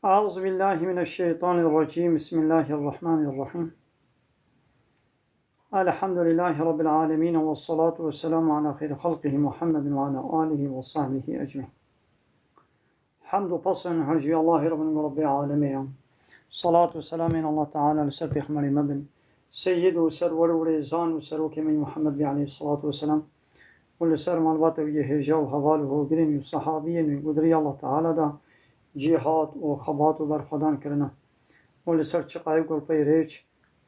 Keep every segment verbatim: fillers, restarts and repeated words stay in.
أعوذ بالله من الشيطان الرجيم. بسم الله الرحمن الرحيم. الحمد لله رب العالمين، والصلاة والسلام على خير خلقه محمد وعلى آله وصحبه أجمعين. Hemd û pesên her ji Allahê re bin, Rebbê alemê ye. Salat û selamên Allah Teala li ser Pêxemberê me bin. Seyyid û serwer û rêzan û serokê me Muhammed bî aleyhissalatu vesselam. Û li ser malbata wî yê hêja û heval û hogirên wî û sehabiyên wî û di rêya Allah Teala de cîhat û xebat û berxwedan kirine. Û li ser çiqayê golpeyê rêç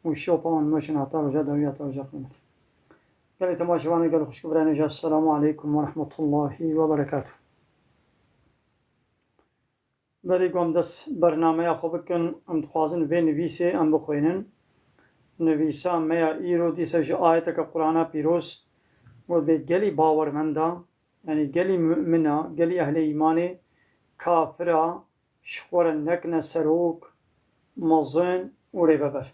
û şopa wan meşin heta roja dawî heta roja qiyametê. Gelê temaşevanê gel xwişk û birayê hêja, Esselamu aleykum ve rahmetullahi ve berekatuh. Berî ku em dest bernameya xwe bikin, em dixwazin vê nivîsê em bixwînin. Nivîsa me ya îro dîsa ji ayeteke Qur'ana pîroz we bê gelî bawermenda, yanî gelî mu'mina, gelî ehlê îmanê, kafira ji xwe re nekine serok, mezin û rêveber.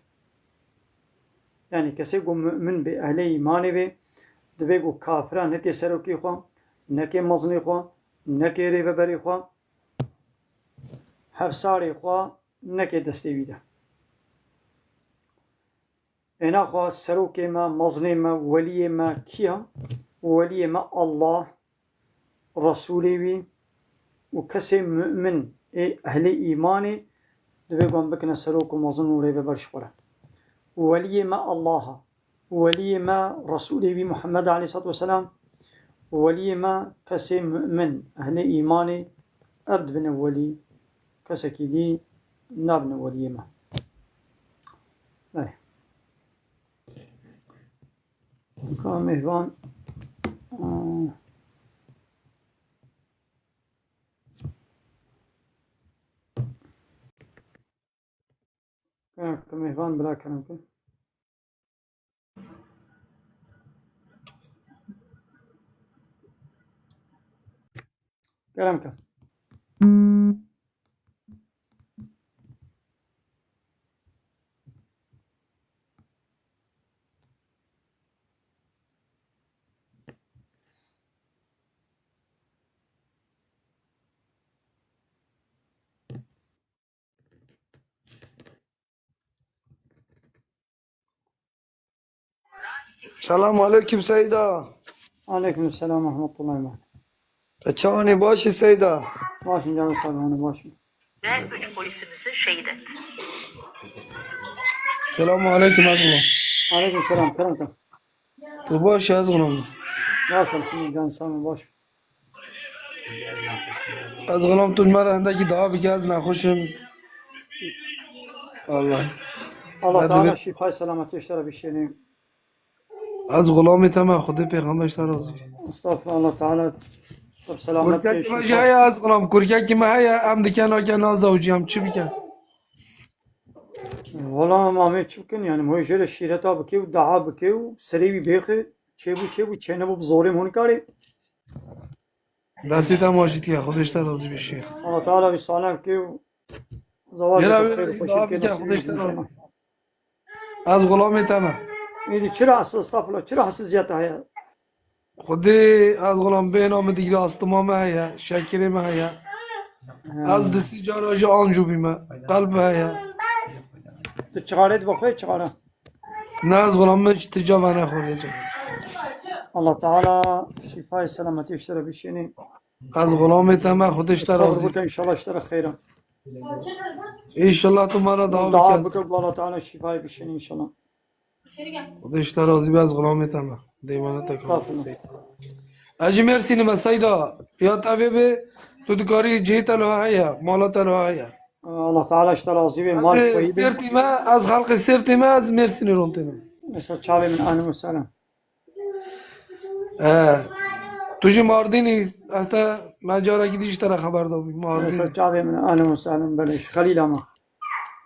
Yanî kesê ku mu'min bê, ehlê îmanê bê, divê ku kafira neke serokê xwe, neke mezinê xwe, neke rêveberê xwe, hevsarê xwe neke destê wî de. Êna xwe serokê me, mezinê me, weliyê me kî ye? Weliyê me Allah, Resûlê wî û kesê mu'min ê ehlê îmanê divê ku em bikine serok û mezin û rêveber ji xwe re. Weliyê me Allah e. Weliyê me Resûlê wî Muhammed aleyhissalatu vesselam, weliyê me kesê mu'min, ehlê îmanê, ev dibine welî, kesekî dî nabine weliyê me. Belê. Ka mêvan, aa, Kerem ke mêvan, bila kerem ke. Kerem ke. Selamu aleyküm Seyda. Aleyküm selam ve rahmetullahi ve berekatuhu. Te çawanî, baş î Seyda? Başım canım, sağ olun, başım. Ve üç polisimizi şehit etti. Selamu aleyküm Ezgulom. Aleyküm selam, kerem kerem. Tu baş î Ezgulom? Baş, elhamdülillah, canım, sağ olun, baş. Ezgulom, tu ji me re hindekî dua bike, ez nexweş im. Vallahi. Allah Teala şîfayê selametê ji te re bişêne. Ez xulamê te me, Xwedê pêxember ji te razî be. Estağfurullah, Allah Teala te bi selamet Kurkekî me jî heye, ez xulam, kurkekî me heye, em dike nake nazewicî, em çi bikin? Wala em amê çi bikin, yanî, em jê re şîreta bike û dua bike û serê wî bêxe, çêbû çêbû, çênebû bi zorê hûn karê. Destê te ma jî tîya, Xwedê ji te razî be şêx. Allah Teala wî salem ke û zewacê Yera xêr û wê xweşî dua bike, bike, nasîb Xwedê ji te inşallah. Razî be. Ez xulamê te me. Îdî çira hesiz, estağfurullah, çira hesiziyet heye? Xwedê, ez xulam, bêhna min digire, astima me heye, şekirê me heye. He. Ez distî cara jî anco bîme, qelb heye. Tu çixarê dibe xwe, çixare? Ne, ez xulam, min ji ti ca venexwariye ca. Allah Teala şîfayê selametî ji te re bişênî. Ez xulamê te me, Xwedê ji te razî be. Sabir bike, inşallah ji te re xeyr e. Înşallah tu me re dua bike. Dua bike, Allah Teala şîfayê bişênî înşallah. Xwedê ji te razî be, ez xulamê te me. Dêmene te kal. Estağfurullah. Ez ji Mêrsînê me Seyda. Ya te vê be, tu dikarî cihê te li ha heye, mala te li ha heye. Allah Teala ji te razî be, mal xweyî be. Ez Sêrtî me, ez xelqê Sêrtê me, ez Mêrsînê rontêne. Mesela çavê min, ahlen û sehlen. E, tu jî Mardînî, ez te, me carekî dî ji te re xeber dabû, Mardîn. Ser çavê min, ahlen û sehlen, belê, ji Xelîla me.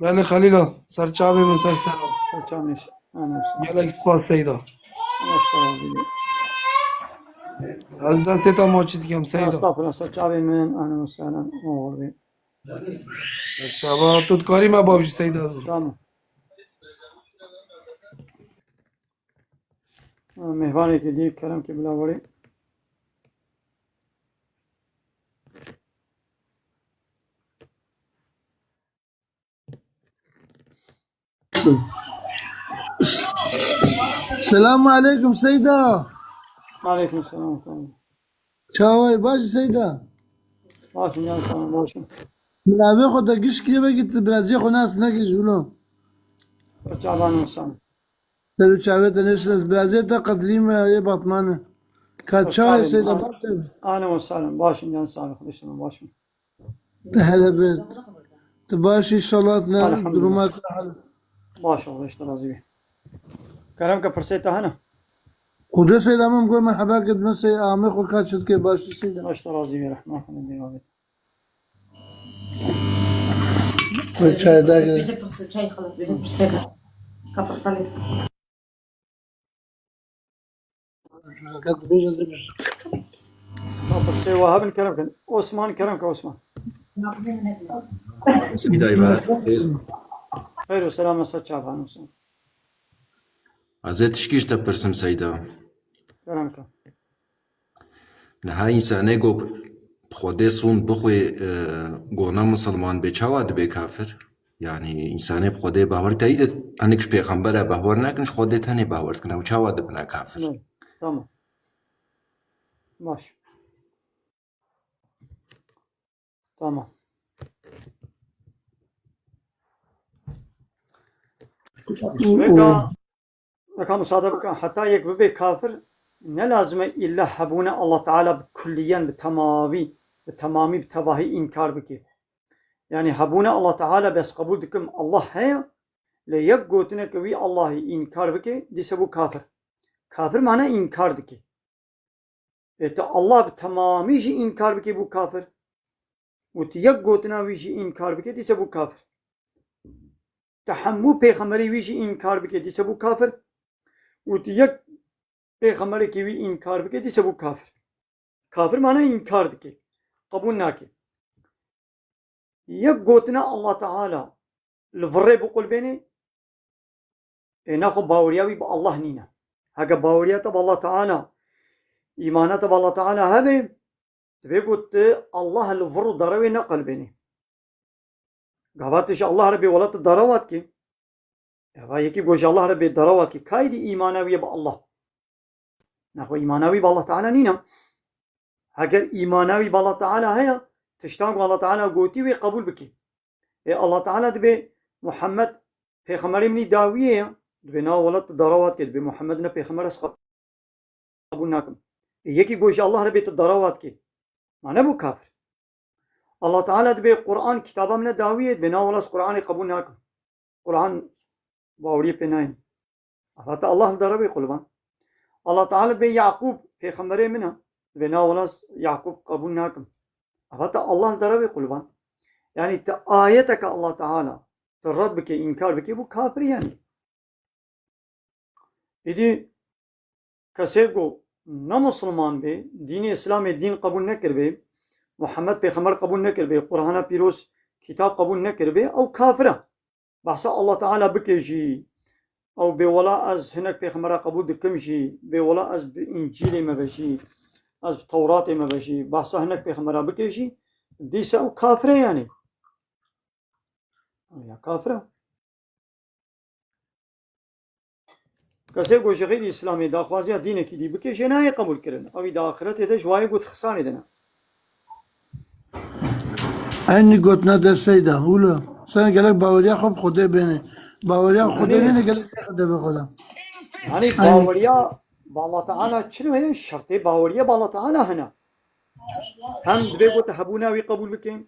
Belê Xelîla, ser çavê min, ser ser. Ser çavê min, ahlen û sehlen. Gelek spas Seyda. Allah razî be. Ez destê te maçî dikim Seyda. Estağfurullah, ser çavê min, ahlen û sehlen, oxir be. Ser çava, tu dikarî me bavjî Seyda. Tamam. Mêvanekî dî kerem ke bila werê. Selamun aleyküm Seyda. Aleyküm selam efendim. Çawa yî, baş î Seyda? Başım ya, sağ olun, başım. Min avê xwe te giş kiriye, vekî tu birazê xwe nas nekir ji wilo. Çaban olsun. Ser û çavê te neşinas, birazê te Qedrî me yê Batmanê. Ka çawa yî Seyda, baş e? Ahlen ve sahlen, başım, can sağlık, başım, başım. Te hele be. Tu baş, înşallah, ne duruma te hal. Baş ol, işte razî be. Kerem ke pirsê te hene? Xwedê Seyda min goy merheba kir, min sey amê xwe ka çi dike, baş Seyda. Baş te razî be, rehma xwe devam et. Koy çay da gel. Bizim pirsê, çay xelas, bizim pirsê. Kapırsalı. Kapırsê wahabin kerem kin. Osman kerem ke Osman. Seyda îbaret xêr. Xeyr û selam, Esad Çaban Osman. Ez ê tişkî ji te pirsim Seyda. Kerem ke. Niha însanê ku bi Xwedê sûnd bixwê, e, ku ne misilman bê, çawa dibe kafir? Yanî însanê bi Xwedê bawer, teyî de hinek ji pêxembere bawer nakin, ji Xwedê tenê bawer dikin, ew çawa dibine kafir? Ne, tamam. Baş. Tamam. Veka, veka musade bike, heta yek bibe kafir, ne lazim e îlla hebûne Allah Teala bi kulliyen, bi temamî, bi temamî, bi tevahî înkar bike. Yanî hebûne Allah Teala, bes qebûl dikim Allah heye, lê yek gotineke wî Allahî înkar bike, dîse bû kafir. Kafir mane înkar dike. Ê, tu Allah bi temamî jî înkar bikî, bû kafir. Û tu yek gotina wî jî înkar bikî, dîse bû kafir. Tu hemû pêxemberê wî jî înkar bikî, dîse bû kafir. Û tu yek pêxemberekî wî înkar bikî, dîse bû kafir. Kafir mane înkar dike. Qebûl nake. Yek gotina Allah Teala li virê biqulbênê, ê, naxwe baweriya wî bi Allah nîne. Heke baweriya te bi Allah Teala, îmana te bi Allah Teala hebe, divê ku tu Allah li vir û derewê neqelbênê. Gava tu ji Allah re bê wela tu derewa dikî. Eva yekî ku ji Allah re bê derewa dikî, kayî dî îmana wî ye bi Allah? Naxwe îmana wî bi Allah Teala nîne. Heger îmana wî bi Allah Teala heye, tiştan ku Allah Teala gotî wê qebûl bikî. Ê Allah Teala dibê Muhammed pêxemberê min î dawiyê ye, dibê na welat tu derewa dikê, dibê Muhammed ne pêxember, ez qebûl nakim. Ê yekî ku ji Allah re bê tu derewa dikê, ma nebû kafir? Allah Teala dibê Quran kitaba min e dawiyê, dibê na welat ez Quranê qebûl nakim. Quran baweriyê pê nayên. Ava te Allah li derewê qulban. Allah Teala dibê Yaqûb pêxemberê min e. Dibê na welas Yaqûb qebûl nakim. Ava te Allah li derewê qulban. Yanî te ayeteke Allah Teala tu red bike, înkar bike, bû kafir yanî. Îdî kesê ku ne misilman bê, dînê Îslamê dîn qebûl nekiribê, Muhammed pêxember qebûl nekiribê, Qur'ana pîroz kitab qebûl nekiribê, ew kafir e. Behsa Allah Teala bike jî, ew bê wela ez hinek pêxembera qebûl dikim jî, bê wela ez bi Încîlê me ve jî, ez bi Tewratê me ve jî, behsa hinek pêxembera bike jî, dîsa ew kafir e yanî. Ya kafir e. Kesê ku ji xeyrî Îslamê daxwaziya dînekî dî bike, jê nayê qebûlkirin. Ew î di axretê de ji wayê got xisanê de ne. Eynî gotina te Seyda, wilo. Sen gelek baweriya xwe bi Xwedê bênê. Baweriya bi Xwedê Yanî nêne, gelek jê Xwedê bi Xweda. Yanî Eynî. Baweriya bi Allah Teala çilo heye, şertê baweriya bi Allah Teala hene. Hem divê ku te hebûna wî qebûl bike,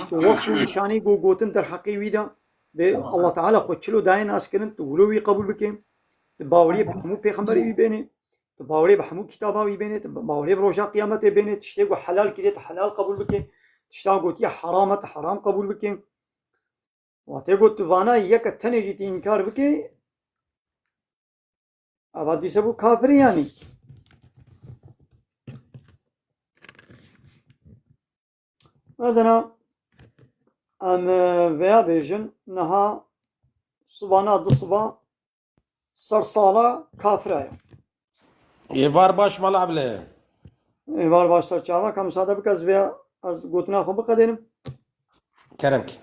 tu wesf û nîşanî ku gotin derheqê wî de, bê Allah Teala xwe çilo dayê naskirin, tu wilo wî qebûl bike, tu baweriyê bi hemû pêxemberê wî bênê, tu baweriyê bi hemû kitaba wî bênê, tu baweriyê bi roja qiyametê bênê, tiştê ku helal kiriye, tu helal qebûl bike, tişta gotiye heram e, tu heram qebûl bike. Watê ku tu vana yeke tenê jî tu înkar bike, ava dîse bû kafirî yanî. Mesela em, e, veya bêjin niha sibana du siba ser sala kafira ye. Êvar baş mala Eble. Êvar baş ser çava, ka misade bike ez vê, ez gotina xwe biqedênim. Kerem ki.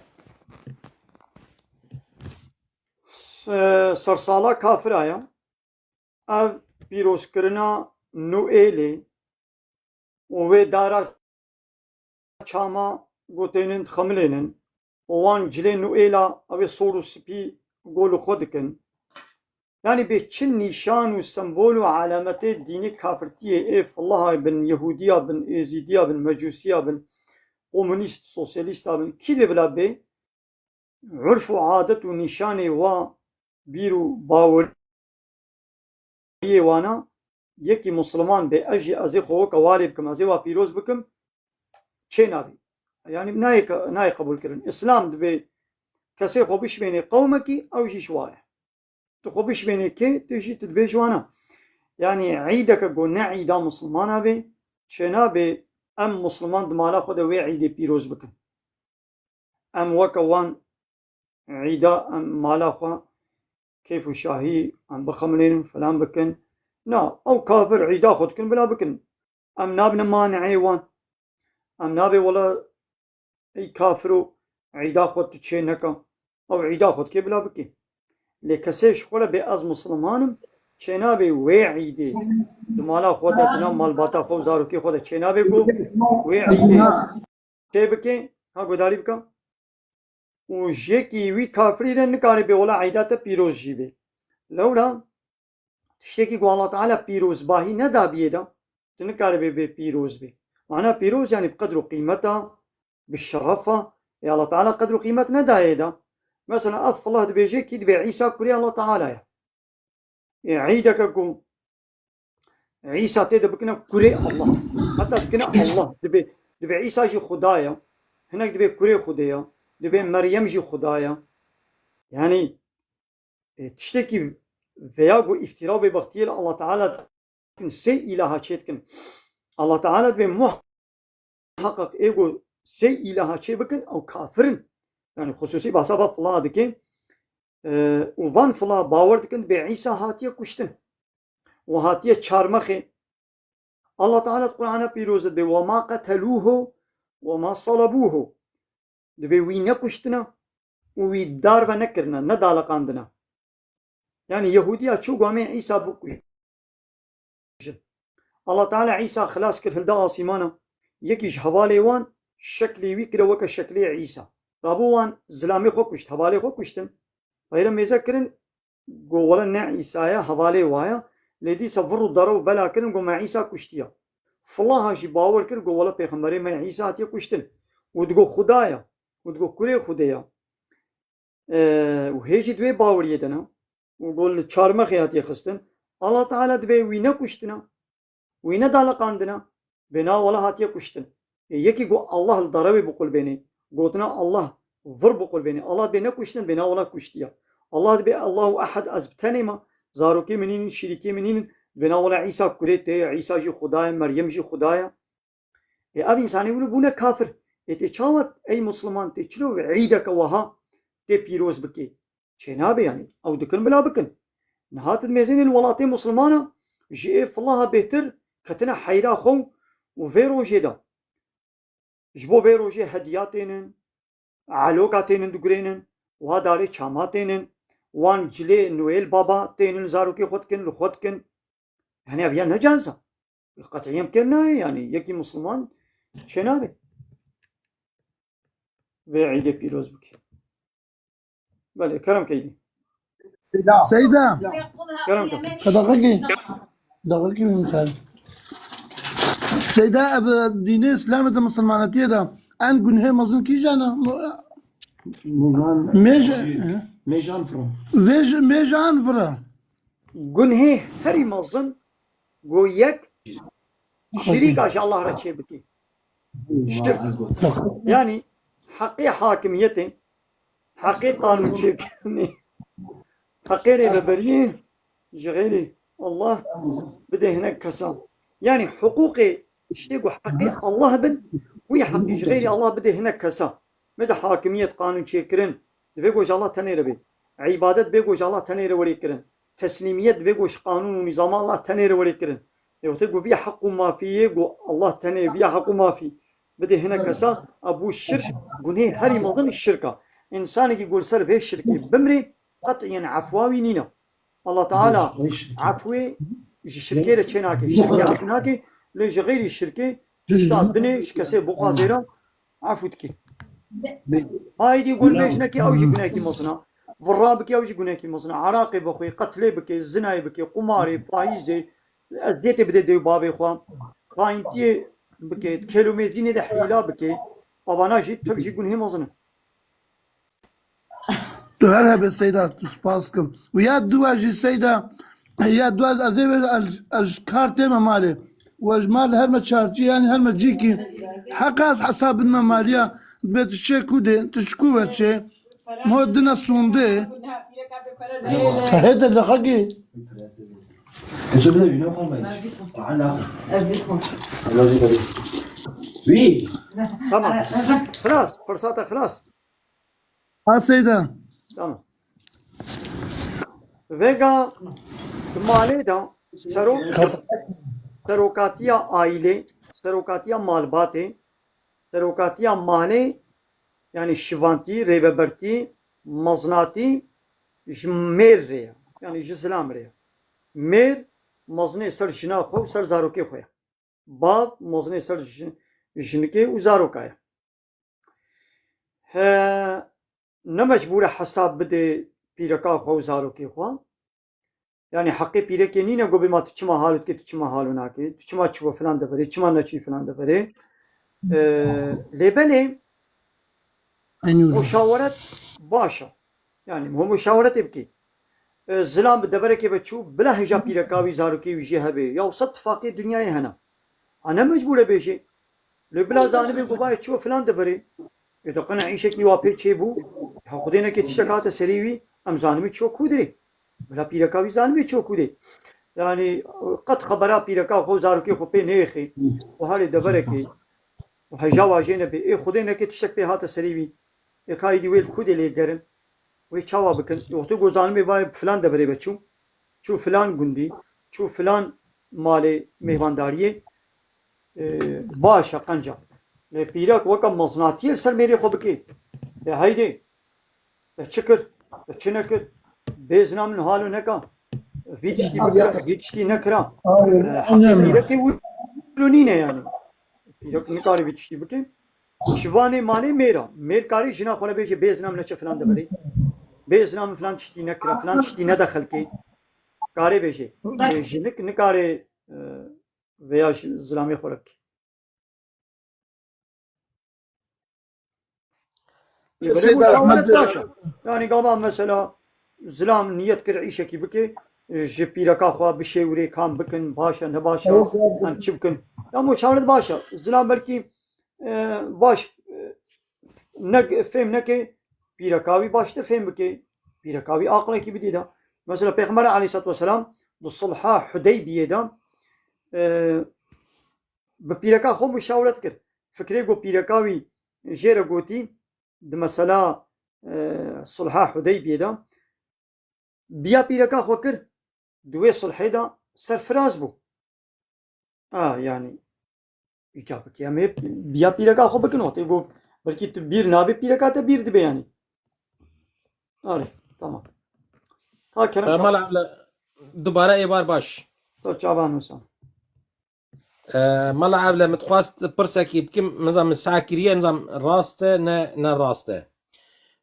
e, sersala kafira ya. Ev pîrozkirina Noêlê û wê dara çama ku tênin dixemilênin û wan cilê Noêla ew ê sor û spî ku li xwe dikin. Yanî bê çi nîşan û sembol û alametê dînî kafirtiyê ê filaha bin, Yehûdiya bin, Êzîdiya bin, Mecûsiya bin, komunîst, sosyalîsta bin, kî dê bila bê, urf û adet û nîşanê wa bîr û baweriyê wana yekî Musliman bê, ez jî ez ê xwe weke walê bikim, ez ê wa pîroz bikim, çê navî. Yanî nayê ke-, nayê qebûl kirin. Îslam dibê kesê xwe bişmênê qewmekî, ew jî ji wa ye. Tu xwe bişmênê kê, tu jî tu dibê ji wana. Yanî îdeke ku ne îda Muslimana bê, çênabê em Musliman di mala xwe de wê îdê pîroz bikin. Em weke wan îda em mala xwe keyf û şahî em bixemilênin, filan bikin. Na, ew kafir îda xwe dikin, bila bikin. Em nabine maneê wan. Em nabê wela ey kafiro îda xwe tu çê neke. Ew îda xwe dikê bila bikê. Lê kesê ji xwe re bê ez Musliman im, çênabê wê îdê di mala xwe de, di nav malbata xwe û zarokê xwe de çênabê ku wê îdê çê bike, ha guhdarî bike. Û ji yekî wî kafirî re nikarê bê wela îda te pîroz jî bê. Lewra tiştekî ku Allah Teala pîrozbahî nedabiyê de, tu nikaribê bê pîroz bê. Mana pîroz yanî bi qedr û qîmeta, bi şerefa, ê Allah Teala qedr û qîmet nedayê de. Mesela ev filah dibêje kî dibê Îsa kurê Allah Teala ye. Ê, îdeke ku Îsa tê de bikine kurê Allah. Heta dikine Allah. Dibê, dibê Îsa jî Xuda ye. Hinek dibê kurê Xwedê ye. Dibê Meryem jî Xuda ye. Yanî, e, tiştekî veya ku îftira û bêbextiyê li Allah Teala dikin, sê îlaha çê dikin. Allah Teala dibê muh-, muheqeq ê ku sê îlaha çê bikin, ew kafir in. Yanî xusûsî behsa va fila dike, e, û van fila bawer dikin, dibê Îsa hatiye kuştin û hatiye çarmexê. Allah Teala di Qur'ana pîroz de dibê, "Ve ma qetelûhu ve ma salabûhu." Dibê wî nekuştine û wî darve nekirine, nedaliqandine. Yanî Yehûdiya çû got, "Em ê Îsa bikujin." Allah Teala Îsa xilas kir, hilda asîmana. Yekî ji hevalê wan şeklê wî kire weke şeklê Îsa. Rabû wan zilamê xwe kuşt, hevalê xwe kuştin. Xwe re mêze kirin, got, "Wele ne Îsa ye, hevalê wa ye." Lê dîsa vir û dere û bela kirin, got, "Me Îsa kuştiye." Filaha jî bawer kir, got, "Wele pêxemberê me Îsa hatiye kuştin." Û digot, "Xuda ye." Û digot, "Kurê Xwedê ye." E, û hê jî di wê baweriyê de ne. Û got, "Li çarmexê hatiye xistin." Allah Teala dibê wî nekuştine, wî nedaliqandine, bê na wela hatiye kuştin. Ê, yekî got Allah li derewê biqulbênê, gotina Allah vir biqulbênê. Allah dibê nekuştin, bê na wela kuştiye. Allah dibê Allahu Ehad, ez bi tenê me, zarokê min nînin, şirîkê min nînin, dibê na wela Îsa kurê tê ye, Îsa jî Xuda ye, Meryem jî Xuda ye. Ê, ev însanê wilo bûne kafir. Ê, tê çawa ey Musliman tê çilo îdeke wiha tê pîroz bikê? Çênabe yanî. Ew dikin bila bikin. Niha tu dimêzênê li welatê Muslimana ji ê filaha bêhtir ketine heyra xwe û vê rojê de. Ji bo vê rojê hediya tênin, eloka tênin digurênin, wa darê çama tênin, wan cilê Noel Baba tênin zarokê xwe dikin, li xwe dikin. Yanî ev ya ne caiz e. Qet'î em kêr nayê yanî. Yekî Musliman çênabe vê îdê pîroz bike. Belê, kerem keydî. Seyda. Kerem ke. Daqiqekî. Daqiqekî min kar. Seyda, ev dînê Îslamê de, misilmanetiyê de en gunhê mezin kîjan e? Mêj-, Mêjan fira. Vêj-, mêjan fira. Gunhê herî mezin, go yek, şirîka ji Allah re çê bikî. Şirk. Yanî heqê hakimiyetê, heqê qanûn çêkirinê, heqê rêveberiyê ji xeyrê Allah bidê hinek kesa. Yanî hiqûqê tiştê ku heqê Allah bin, wî heqî ji xeyrê Allah bidê hinek kesa. Mesela hakimiyet, qanûn çêkirin, divê ku ji Allah tenê re bê. Îbadet divê ku ji Allah tenê re were kirin. Teslîmiyet divê ku ji qanûn û nîzama Allah tenê re were kirin. Ê wextê ku vî heq û mafî yê ku Allah tenê vî heq û mafî bidê hinek kesa, a bû şirk, gunê herî mezin şirk a. Însanekî ku li ser vê şirkê bimrê, qet'iyên efwa wî nîne. Allah Teala efwê ji şirkê re çênake. Şirkê ef nake, lê ji xeyrî şirkê, tişta dinê ji kesê bixwazê re efû dike. Haydî gunbêj neke, ew jî gunekî mezin e. Vira bike, ew jî gunekî mezin e. Eraqê bixwe, qetlê bike, zinayê bike, qumarê, fayîzê, eziyetê bide dê û bavê xwe. Xayintiyê bike, kêlûmêzînê de hîla bike. Avana jî tev jî gunhê mezin e. Tu her hebe Seyda, tu spas kim. Û ya dua jî Seyda, ya dua ez ê ez, ez ji kar tême malê. Û ez ji mal her me çarçî, yanî her me cîkî. Heqa ez hesab bin me maliya. Dibê tu çê ku dê, tu ji ku ve çê. Mo dina sûndê. Hede de xakî. Wî. Tamam. Xilas. Firsata xilas. Ha Seyda. Tamam. Vêga di malê de serok-, serokatiya aîlê, serokatiya malbatê, serokatiya malê, yanî şivantî, rêvebertî, mezinatî ji mêr re ye. Yanî ji zilam re ye. Mêr mezinê ser jina xwe û ser zarokê xwe ye. Bav mezinê ser ji-, jinikê û zaroka ye. He, ne mecbûr e hesab bide pîreka xwe û zarokê xwe. Yanî heqê pîrekê nîne go bê ma tu çima halo dikê, tu çima halo nakê, tu çima çiwe filan deverê, çima neçî filan deverê. E, lê belê muşaweret baş e. Yanî ho muşaweretê bikê. E, zilam bi deverekê ve çû, bila hêja pîreka wî, zarokê wî jê hebe. Ya sed tifaqê dinyayê hene. A ne mecbûr e bêjê. Lê bila zanibê ku bayê çû filan deverê. Ê de qene îşekî wa pê çêbû. Ha Xwedê neke tiştek hate serê wî, em zanibê çû ku dirê. Bila pîreka wî zanibê çû ku dê. Yanî qet xebera pîreka xwe, zarokê xwe pê nêxê. Û halê deverekê. Û heja wajê nebe. Ê Xwedê neke tiştek pê hate serê wî. Ê ka êdî wê li ku dê lê gerin. Wê çawa bikin? Wextê ku zanibê bayê filan deverê ve çû. Çû filan gundî. Çû filan malê mêvandariyê. E, baş e qenca. Lê pîrek weke mezinatiyê ser mêrê xwe bikê. E, heydê. Te çi kir? Te çi nekir? Bê zina min halo neka. Vî tiştî bikira, vî tiştî nekira. E, heqê pîrekê wilo nîne yanî. Pîrek nikare vî tiştî bike. Şivanê malê mêra. Mêr karê jina xwe re bêje bê zina min neçe filan deverê. Bê zina min filan tiştî nekira, filan tiştî nede xelkê. Karê bêje. Lê jinik nikare, e, veya ji zilamê xwe re bike. Ê, belê Seyda, muşawerat baş e. Yanî gava mesela zilam niyet kir îşekî bike, ji pîreka xwe bişêwirê, kam bikin, baş e, ne baş e, em çi bikin. Ya muşawerat baş e. Zilam belkî, e, baş, e, ne, fêm neke, pîreka wî baştir fêm bike. Pîreka wî aqilekî bidî de. Mesela Pêxember aleyhissalatu vesselam di sulha Hudeybiyê de, e, bi pîreka xwe muşawret kir. Fikrê ku pîreka wî jê re gotî, di mesela, e, sulha Hudeybiyê de, biya pîreka xwe kir, di wê sulhê de serfiraz bû. A, yanî, îca bike. Em ê biya pîreka xwe bikin, wextê ku belkî tu bîr nabe, pîreka te bîr dibe yanî. Are, tamam. Ha, kerem. E, Mala Evle, dubare êvar baş. Ser çavan wisa. E, Mala Evle, min dixwest pirsekî bikim, nizam min seh kiriye, nizam rast e, ne, ne rast e.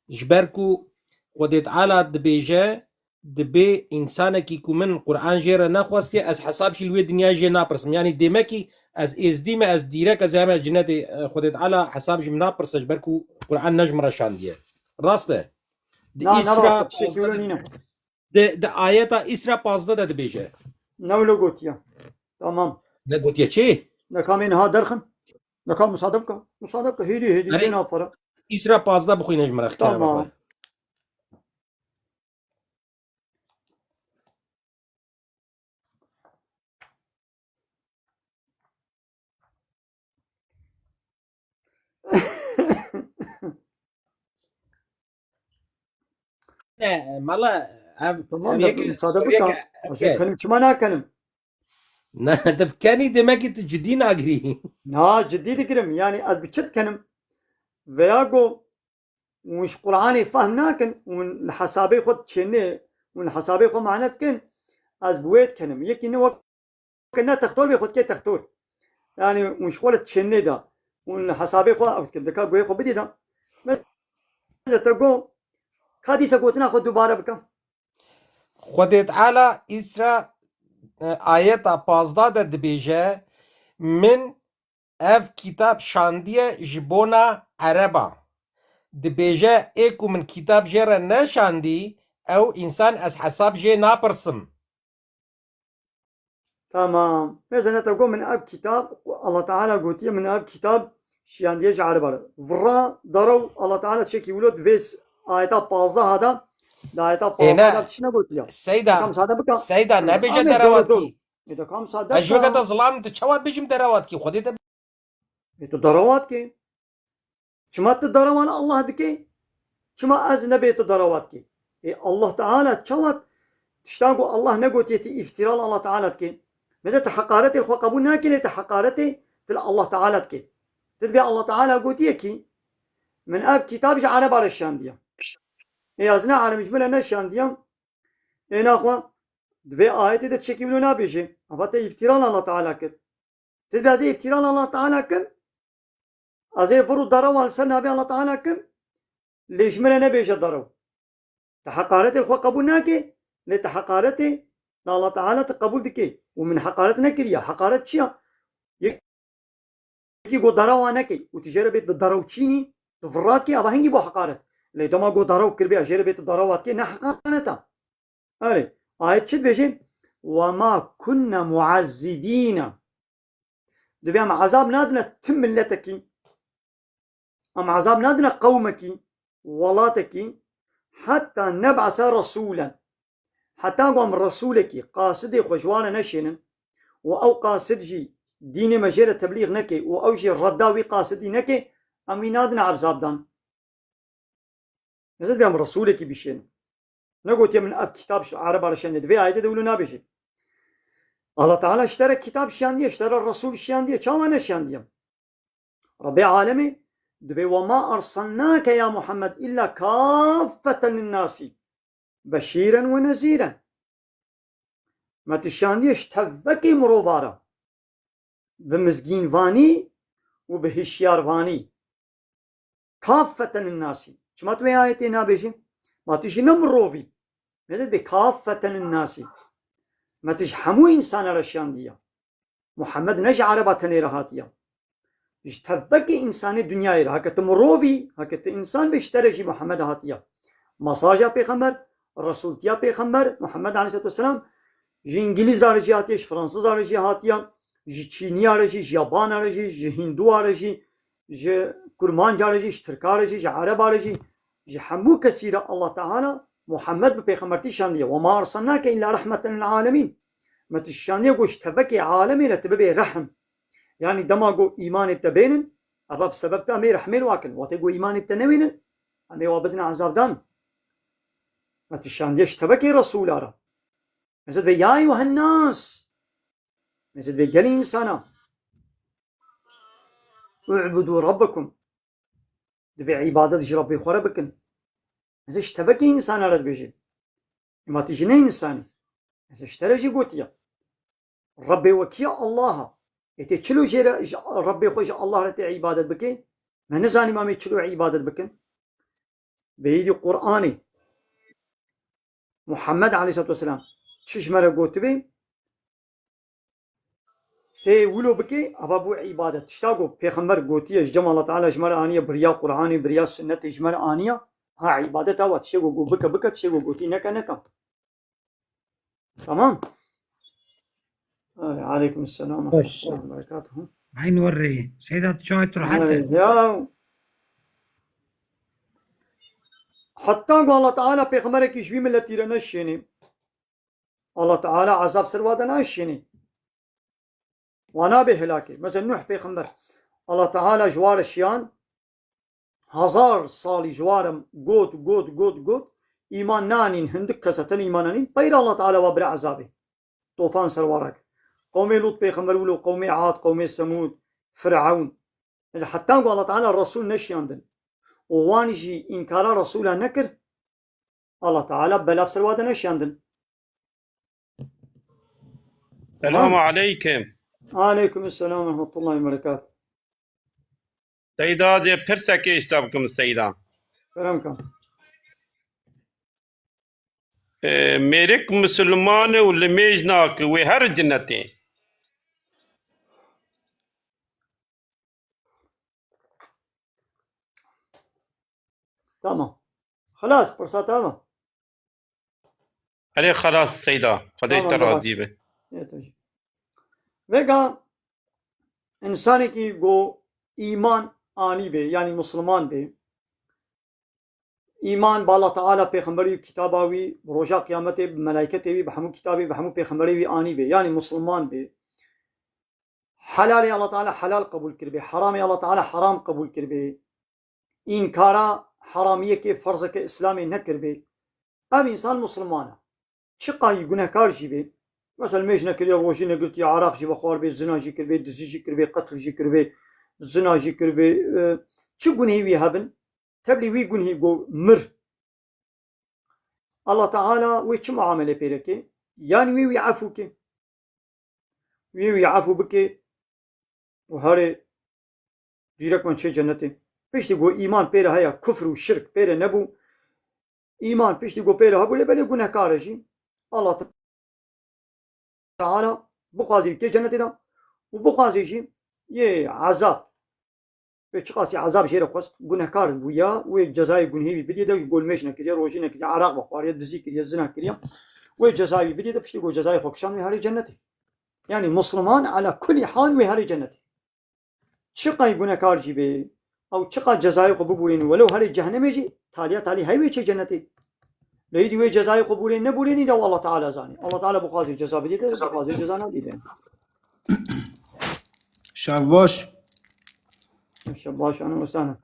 Ji ber ku Xwedê Teala dibêje, dibê însanekî ku min Quran jê re nexwestiye, ez hesab jî li wê dinyayê jê napirsim. Yanî demekî ez êzdî me, ez dîrek, ez heme cinetê, e, Xwedê Teala hesab ji min napirse, ji ber ku Quran ne ji min re şandiye. Rast e? Di Na, ne Îsra rast e, tiştekî wilo nîne. Di, di ayeta Îsra pazdeh de dibêje. Ne wilo gotiye. Tamam. Ne gotiye çi? Neka em ê niha derxin. Neka musade bike. Musade bike. Hêdî, hêdî, Erê, bê navfara. Îsra pazdeh bixwîne ji min re, xikara Tamam. bixwe. Ne, mala, ev, Tamam ev da, yek, müsaade ev bika. yek, Ez okey. Kanim çima nakanim? Ne, tu kenî demek ki tu cidî nagirî. Na, cidî digirim. Yani ez bi çi dikenim? Veya go hûn ji Qur'anê fehm nakin, hûn li hesabê xwe diçênê, hûn li hesabê xwe mane dikin, ez bi wê dikenim. Yekî ne wek ne textor bê xwe dikê textor. Yani hûn ji xwe li diçênê de, hûn li hesabê xwe ew dikin. Dika guhê xwe bidî de. Mesela te got, ka dîsa gotina xwe dubare bike. Xwedê Teala îsra, e, ayeta pazdeh de dibêje, Min ev kitab şandiye ji bona Ereba. Dibêje, ê ku min kitab jê re neşandî, ew însan ez hesab jê napirsim. Tamam. Mesela te got min ev kitab, Allah Teala gotiye min ev kitab şiyandiye ji Ereba re. Vira, derew, Allah Teala çekî wilo di vê s-, ayeta pazdeh de, di ayeta Ê, pazdeh ne. de tişt negotiye. Seyda, Kam sade bika. Seyda, Ê, nebêje ane, derewa doro, dikî. doro. Ê, de kam sade Ez ji weke bika. te zilam di çawa dibêjim derewa dikî? Xwedê te Ê, tu derewa dikî. Çima tu derewa li Allah dikî? Çima ez nebê tu derewa dikî? Ê, Allah Teala çawa tişta ku Allah negotiye tu îftira li Allah Teala dikî? Mesela tu heqaretê xwe qebûl nakî lê tu heqaretê tu li Allah Teala dikî. Tu dibê Allah Teala gotiye kî, min ev kitab ji Ereba re şandiye. Ê, ez ne Ereb, ji min re neşandiye. Ê, naxwe, di vê ayetê de çekî wilo nabêje. Ava te îftira li Allah Teala kir. Tu dibê ez ê îftira li Allah Teala kim? Ez ê vir û derewa li ser navê Allah Teala kim? Lê ji min re nebêje derew. Tu heqaretê xwe qebûl nake, lê tu heqaretê li Allah Teala tu qebûl dike. Û min heqaret nekiriye. Heqaret çi ya? Yekî got derewa neke û tu jê re bê tu derew çînî, tu virat ke, ava hingî bo heqaret. Lê dema got derew kirbe, jê re bê tu derewa dike, ne heqaret e. Erê, ayet çi dibêje? Ve ma kunna muazzibîne. Dibê em ezab nadine ti miletekî. Em ezab nadine qewmekî, welatekî, heta neb'ese resûlen. Heta ku em resûlekî qasidê xwe ji wan re neşênin û ew qasid jî dînê me jê re teblîx neke û ew jî redda wî qasidî neke, em wî nadine ezabdan. Ez dibêm resûlekî bişênim. Negotiye min ev kitab ji Ereba re şendiye. Di vê ayetê de wilo nabêje. Allah Teala ji te re kitab şiyandiye, ji te re resûl şiyandiye. Çawa neşiyandiye? Rebbê alemê dibê, "Ve ma ersalnake ya Muhammed illa kaffeten linnasî beşîren ve nezîren." Me tu şiyandiye ji tevekê mirova re. Bi mizgînvanî û bi hişyarvanî. Kaffeten linnasî. Çima tu vê ayetê nabêjî? Ma tu jî ne mirovî. Mezid bê kaffeten linnasî. Me tu ji hemû însana re şiyandiye. Muhammed ne ji Ereba tenê re hatiye. Ji tevekê însanê dinyayê re. Heke tu mirovî, heke tu însan bê, ji te re jî Muhammed hatiye. Mesaja pêxember, resûltiya pêxember, Muhammed aleyhisselatu vesselam, ji îngilîza re jî hatiye, ji fransiza re jî hatiye, ji çîniya re jî, ji yabana re jî, ji hînduwa re jî, ji kurmanca re jî, ji tirka re jî, ji ereba re jî, ji hemû kesî re Allah Teala Muhammed bi pêxembertî şandiye. "Ve ma ersalnake illa rahmeten lil alemîn." Me tu şandiye ku ji tevekê alemê re tu bibê rehm. Yanî dema ku îmanê te bênin, eva bi sebeb te em ê rehmê li wa kin. Wextê ku îmanê te newênin, em ê wa bidin ezabdan. Me tu şandiye ji tevekê Resûla re. Mezid be ya eyyuhen nas. Mezid be gelî însana. U'budu rabbekum. Divê îbadet ji Rabbê xwe re bikin. Ez ji tevekê însana re dibêjim. Ema tu jî ne însanî. Ez ji te re jî gotiye. Rabbê we kî ye? Allah e. Ê tê çilo jê re ji Rabbê xwe ji Allah re tê îbadet bike? Me nizanî ma em ê çilo îbadet bikin. Bêyîdî Qur'anê Muhammed aleyhisselatu vesselam çi ji me re gotibe? Tê wilo bike, ava bû îbadet. Tişta ku Pêxember gotiye, ji cem Allah Teala ji me re aniye, biriya Qur'anê, biriya sunnetê ji me re aniye, ha îbadet ava, tiştê ku got bike, bike, tiştê ku gotî neke, neke. Tamam. Ay, aleykum selam ve Baş. rahmetullahi ve berekatuhu. Eyn werrê. Seyda, tu çay tu rahat Ay, et. Ya. Hatta ku Allah Teala pêxemberekî ji wî miletî re neşênê. Allah Teala ezab ser wa de naşênê. Wa nabe helakê. Mesela Nuh pêxember. Allah Teala ji wa re şiyan, hezar salî ji wa re got, got, got, got. Îman nanîn, hindik kes e tenê îman anîn. Peyre Allah Teala wa bire ezabê. Tofan ser wa re kir. Qewmê Lût pêxember wilo, qewmê Ad, qewmê Semûd, Firewn. Mesela heta ku Allah Teala Resûl neşiyandin. û wan jî înkara Resûla nekir, Allah Teala bela bi ser wa de neşiyandin. Selamu aleykum. Aleykum selam ve rahmetullahi ve berekatuh. Seyda, ez ê pirsekê ji te bikim, Seyda. Kerem ke. E, mêrik misilman e û limêj nake, wê here cinetê. Tamam. Xelas, pirsa te hebe? Erê, xelas Seyda. Xwedê ji te razî be. Yê tu jî. Vêga însanekî ku îman anî be, yanî misliman be, îman bi Allah Teala, pêxemberî, kitaba wî, bi roja qiyametê, bi melayketê wî, bi hemû kitabê, bi hemû pêxemberê wî anî be, yanî misliman be. Helalê Allah Teala helal qebûl kiribê, heramê Allah Teala heram qebûl kiribê. Înkara heramiyekê, ferzeke Îslamê nekiribê. Ev însan misliman e. Çiqa yî gunehkar jî bê. Mesela mêj nekiriye, rojî negirtiye, araq jî vexwaribê, zina jî kiribê, dizî jî kiribê, qetl jî kiribê, zina jî kiribê. E, çi gunehî wî hebin? Teblî wî gunhî go mir. Allah Teala wê çi muamele pê re ke? Yanî wê wî efû ke. Wê wî efû bike û herê dîrekman çê cennetê. Piştî ku îman pê re heye, kufr û şirk pê re nebû. Îman piştî ku pê re hebû, lê belê gunehkar e jî. Allah Teala bixwazî wî kê cennetê de û bixwazî jî yê ezab. Wê çiqasî ezab jê re xwest, gunehkar bûya, wê cezayê gunhê wî bidî de, ji gol mêj nekiriye, rojî nekiriye, araq vexwariye, dizî kiriye, zina kiriye. Wê cezayê wî bidî de, piştî ku cezayê xwe kişand, wê herê cennetê. Yanî misliman ala kulî hal wê herê cennetê. Çiqay gunehkar jî bê, ew çiqa cezayê xwe bibûrîn, welew herê cehennemê jî, taliya talî hey wê çê cennetê. Lê îdî wê cezayê xwe bûrên nebûrênî de, Allah Teala zanî. Allah Teala bixwazê ceza bidî de, bixwazê ceza nadî de. Şev baş. Şev baş, ahlen we sehlen.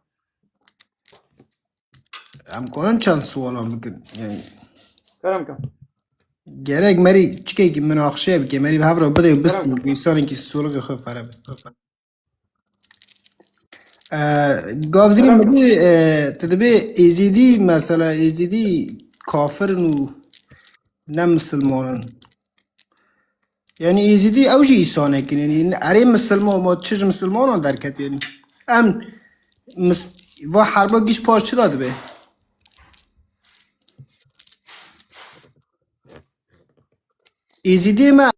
Em karin çend sualan bikin? Yani kerem ke. Gerek merî çikekî minaqişe bike, merî bi hev re bide û bistî. Kerem ke. Însanekî sualeke xwe fere be. E, Gavdîrî, kerem ke, min dî, e, tu dibê Êzîdî, mesela Êzîdî kafir in û ne misilman in. Yanî Êzîdî ew jî îsanek in. Yanî erê misilman, ma çi ji misilmanan derket yanî. Em mis-, va herba giş paş çi da dibe? Êzîdî me.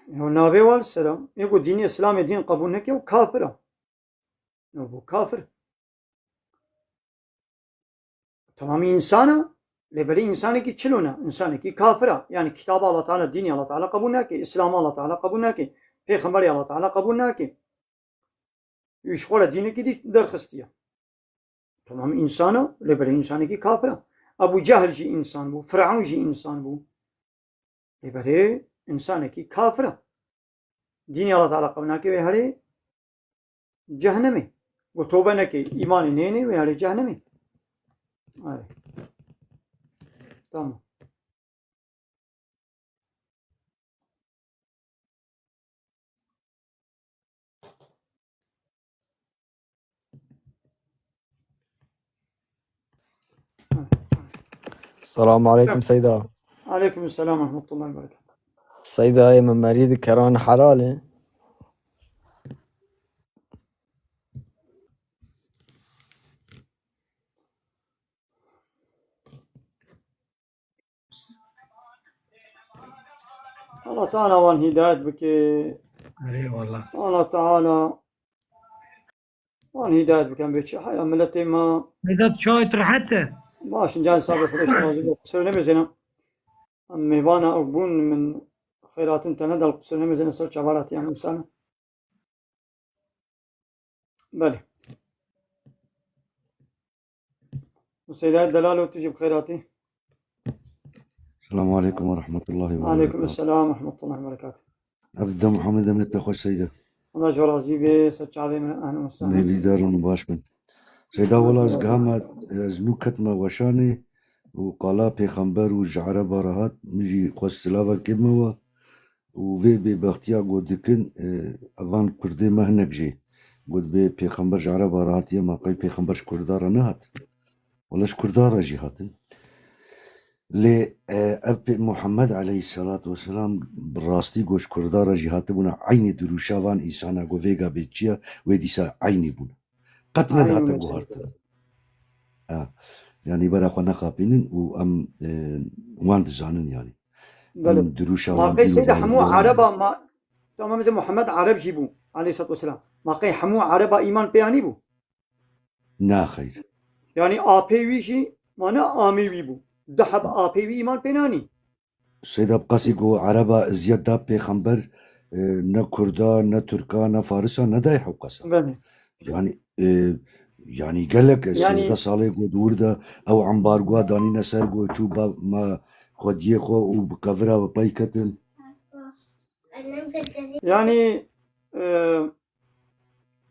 Yo navê wa li ser e. Ê ku dînê Îslamê dîn qebûl neke, ew kafir e. Ew bû kafir. Tamamî însan e, lê belê însanekî çilo ne, însanekî kafir e. Yanî kitaba Allah Teala, dînê Allah Teala qebûl nake, Îslamê Allah Teala qebûl nake, pêxemberê Allah Teala qebûl nake. Ji xwe re dînekî dî derxistiye. Tamam însan e, lê belê însanekî kafir e. Ebû Cehl jî însan bû, Firewn jî însan bû. Lê belê însanekî kafir e. Dînê Allah Teala qebûl nake, wê herê cehennemê. Ku tobe neke, îmanê nêne, wê herê cehennemê. Erê. Tamam. Selamun aleykum Seyda. Aleykum selam ve rahmetullahi ve berekatuhu. Seyda, ê min merî di keran helal e. Allah Teala wan hidayet bike. Erê wallah. Allah Teala wan hidayet bikin bê çi. Haya milletê me. Vedat, çayê tu rehet e? Baş, can sabe, Xwedê şima zî qusur nemêzêne. Em mêvana ew bûn, min xeyratin te nedal, qusur nemêzêne ser çavala te, yan misane. Belê. Seyda Delalo, tu jî bi xêr hatî. Selamu aleykum ve rahmetullahi ve berekatuhu. Aleykum selam ve rahmetullahi ve berekatuhu. Ev dide Muhammed Emin te xweş Seyda. Allah ji we razî be, ser çavê min, ehlen we sehlen. Mêvîdar in û baş bin. Seyda, wela ez giha me, ez nû ketime weşanê û qala pêxember û ji ereba re hat, min jî xwest silavekê bime we. û vê bêbextiya ku dikin, e, evan Kurdê me hinek jê got bê pêxember ji Ereba re hatiye, ma qey pêxember ji Kurda re nehat? Wele ji Kurda re jî hatin. Lê, e, ev pê Muhammed aleyhisselatu vesselam bi rastî ku ji Kurda re jî hatibûna eynî dirûşa van însana ku vêga bê çi ye, wê dîsa eynî bûne. Qet Eynî nedihate mesele. guhartin. Ha. Yanî bera xwe nexapînin û em, e, wan dizanin yanî. Belê. Em dirûşa Ma wan qey dîro seyda hemû Ereba ma, tamam, mesela Muhammed Ereb jî bû aleyhisselatu vesselam. Ma qey hemû Ereba îman pê anî bû? Na xeyr. Yanî apê wî jî, ma ne amê wî bû. Du heb apê wî îman pê nanî. Seyda bi qasî ku Ereba eziyet da pêxember, e, ne Kurda, ne Tirka, ne Farisa nedayê hewqasa. Belê. Yanî, e, yanî gelek e, Yanî sêzdeh salê ku di wir de ew ambargoa danîne ser ku çû ba me xwediyê xwe û bi kevira bi pey ketin. Yanî, e,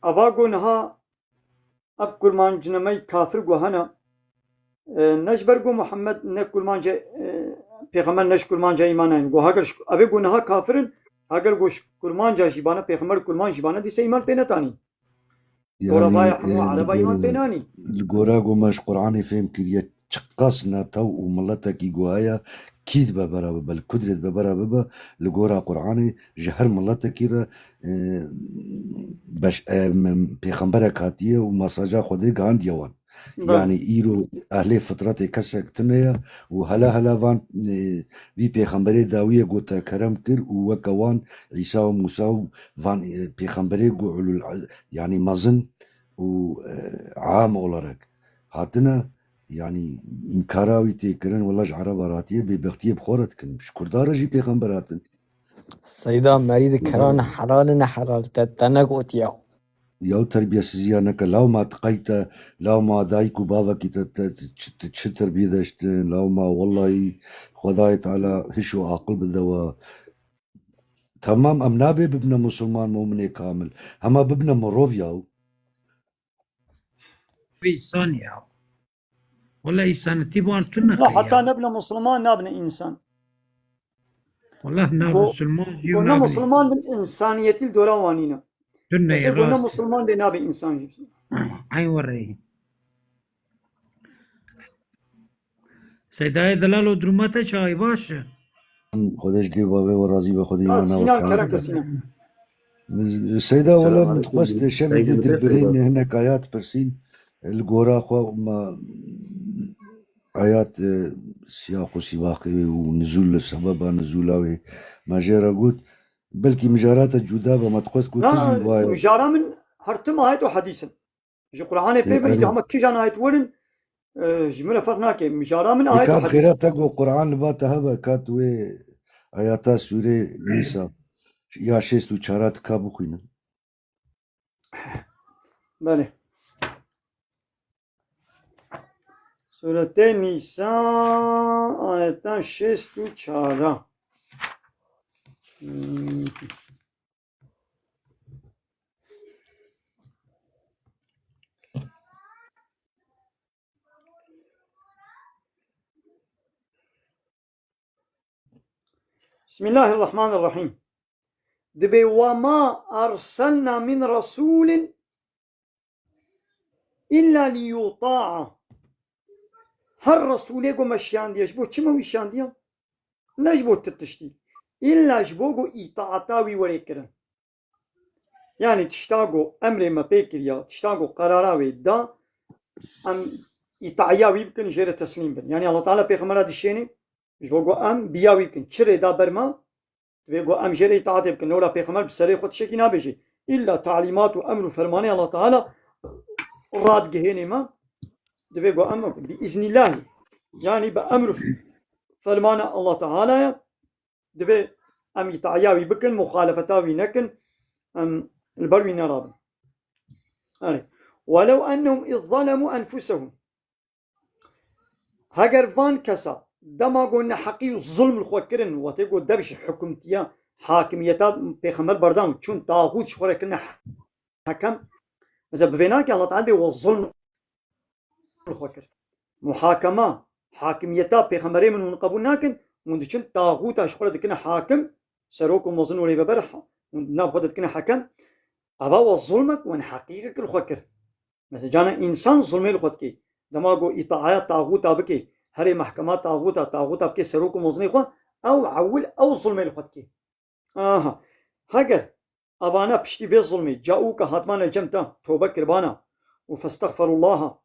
ava ku niha ev kurmancnameyî kafir ku hene, e, ne ji ber ku Muhammed ne kurmanca, e, pêxember ne ji kurmanca îman nayên. Ku heger ji, ev ê ku niha kafir in, heger ku ji kurmanca jî bane, pêxember kurmanc jî bane, dîse îman pê netanîn. Dora Yanî, vaya hemû e, li Ereba îman gora, pê nanî. li gora ku me ji Qur'anê fêm kiriye, çiqas netew û miletekî ku heye, kî dibe bera bibe, li ku dirê dibe bera bibe, li gora Qur'anê ji her miletekî re, e, beş-, e, m-, pêxemberek hatiye û mesaja Xwedê gihandiye wan. Belê. Yanî îro ehlê fitretê kesek tune ye û hela hela van, e, vî pêxemberê dawiyê ku te kerem kir û weke wan Îsa û Mûsa û van, e, pêxemberê ku ulul, yanî mezin û, e, am olarak hatine, yanî înkara wî tê kirin, wela ji Ereba re hatiye, bêbextiyê bi xwe re dikin. Ji Kurda re jî pêxember hatin. Seyda merî di keran helal ne helal te, te negotiya. Ya terbiyesiziya neke, law ma tiqey te, law ma dayik û bavekî te, te, çi, te çi terbiyê deştin, law ma wellahî Xwedayê Teala hiş û aqil bide we. Tamam, em nabê bibine musulman, muminê kamil. Hema bibine mirov yaw. Vî însan ya. Wala însanetî wan tu Na, neqe heta ya. nebine musulman, nabine însan. Wala na Go-, musulman jî go ne nabine musulman însan. din, însaniyetî li dora wan nîne. Tu ne Mesela go ne rast. musulman dê nabe însan jî. Eyn werê. Seydayê delal û duruma te çawa ye, baş e? Xwedê ji dê bavê we razî be, Xwedê Ha, îmana we Sînan, kamil kerem ke be. Sînan. Seyda, wele Selam min aleyküm. dixwest şevê Seyda dê dilbirîn hinek ayat pirsîn. Li gora xwe me ayat, e, siyaq û sîbaqê û nizûl, sebeba nizûla wê me jê re got. Belkî mijarata cuda be, me dixwest ku Na, tu jî waya. mijara min her tim ayet û hedîs in. Ji Qur'anê Ê, pê ve erê. Hema kîjan ayet werin, e, ji min re ferq nake. Mijara min ayet Eka û bi xêra te got Qur'an li ba te hebe, ka tu wê ayeta sûrê Nîsa ya şêst û çar a tika bixwîne. Belê. Sûretê Nîsa, ayeta şêst û çar a. Hmm. Bismillahirrahmanirrahîm. Dibê: "Ve ma erselna min resûlin illa li yuta'a." Her resûlê ku me şiyandiye, ji bo çi me wî şiyandiye? Ne ji bo tu tiştî. Îlla ji bo ku îtaeta wî were kirin. Yanî tişta ku emrê me pê kiriya, tişta ku qerara wê da, em îtaiya wî bikin, jê re teslîm bin. Yanî Allah Teala pêxembera dişênê, ji bo ku em biya wî bikin. Çi rê da ber me? Divê ku em jê re îtaatê bikin. Lewra pêxember bi serê xwe tiştekî nabêjê. Îlla talîmat û emr û fermanê Allah Teala radigihênê me. Divê ku em bi îznîllahî, yanî bi emr û fermana Allah Teala ye. Divê em îtaiya wî bikin, muxalefeta wî nekin, em li ber wî nerabin. Erê. "Welew ennehum iz zalemû enfusehum." Heger van kesa dema ku neheqî û zulm li xwe kirin, wetê ku dev ji hikûmetiya, hakimiyeta pêxember berdan, çûn taxût ji xwe re kirine hekem, mesela bi vê nake Allah Teala bê we zulm li xwe kir. Muhakema, hakimiyeta pêxemberê min hûn qebûl nakin, hûn diçin taxûta ji xwe re dikine hakim, serok û mezin û rêveber ha-, û nav xwe de dikine hekem, eva we zulmek û neheqîqek li xwe kir. Mesela, cana însan zulmê li xwe dike. Dema ku îtaaya taxûta bike, herê mehkema taxûta, taxûta bike serok û mezinê xwe, ew ewil ew zulmê li xwe dike. Aha. Heger evana piştî vê zulmê caûka hatmane cem te, tobe kirbana û festexferullaha,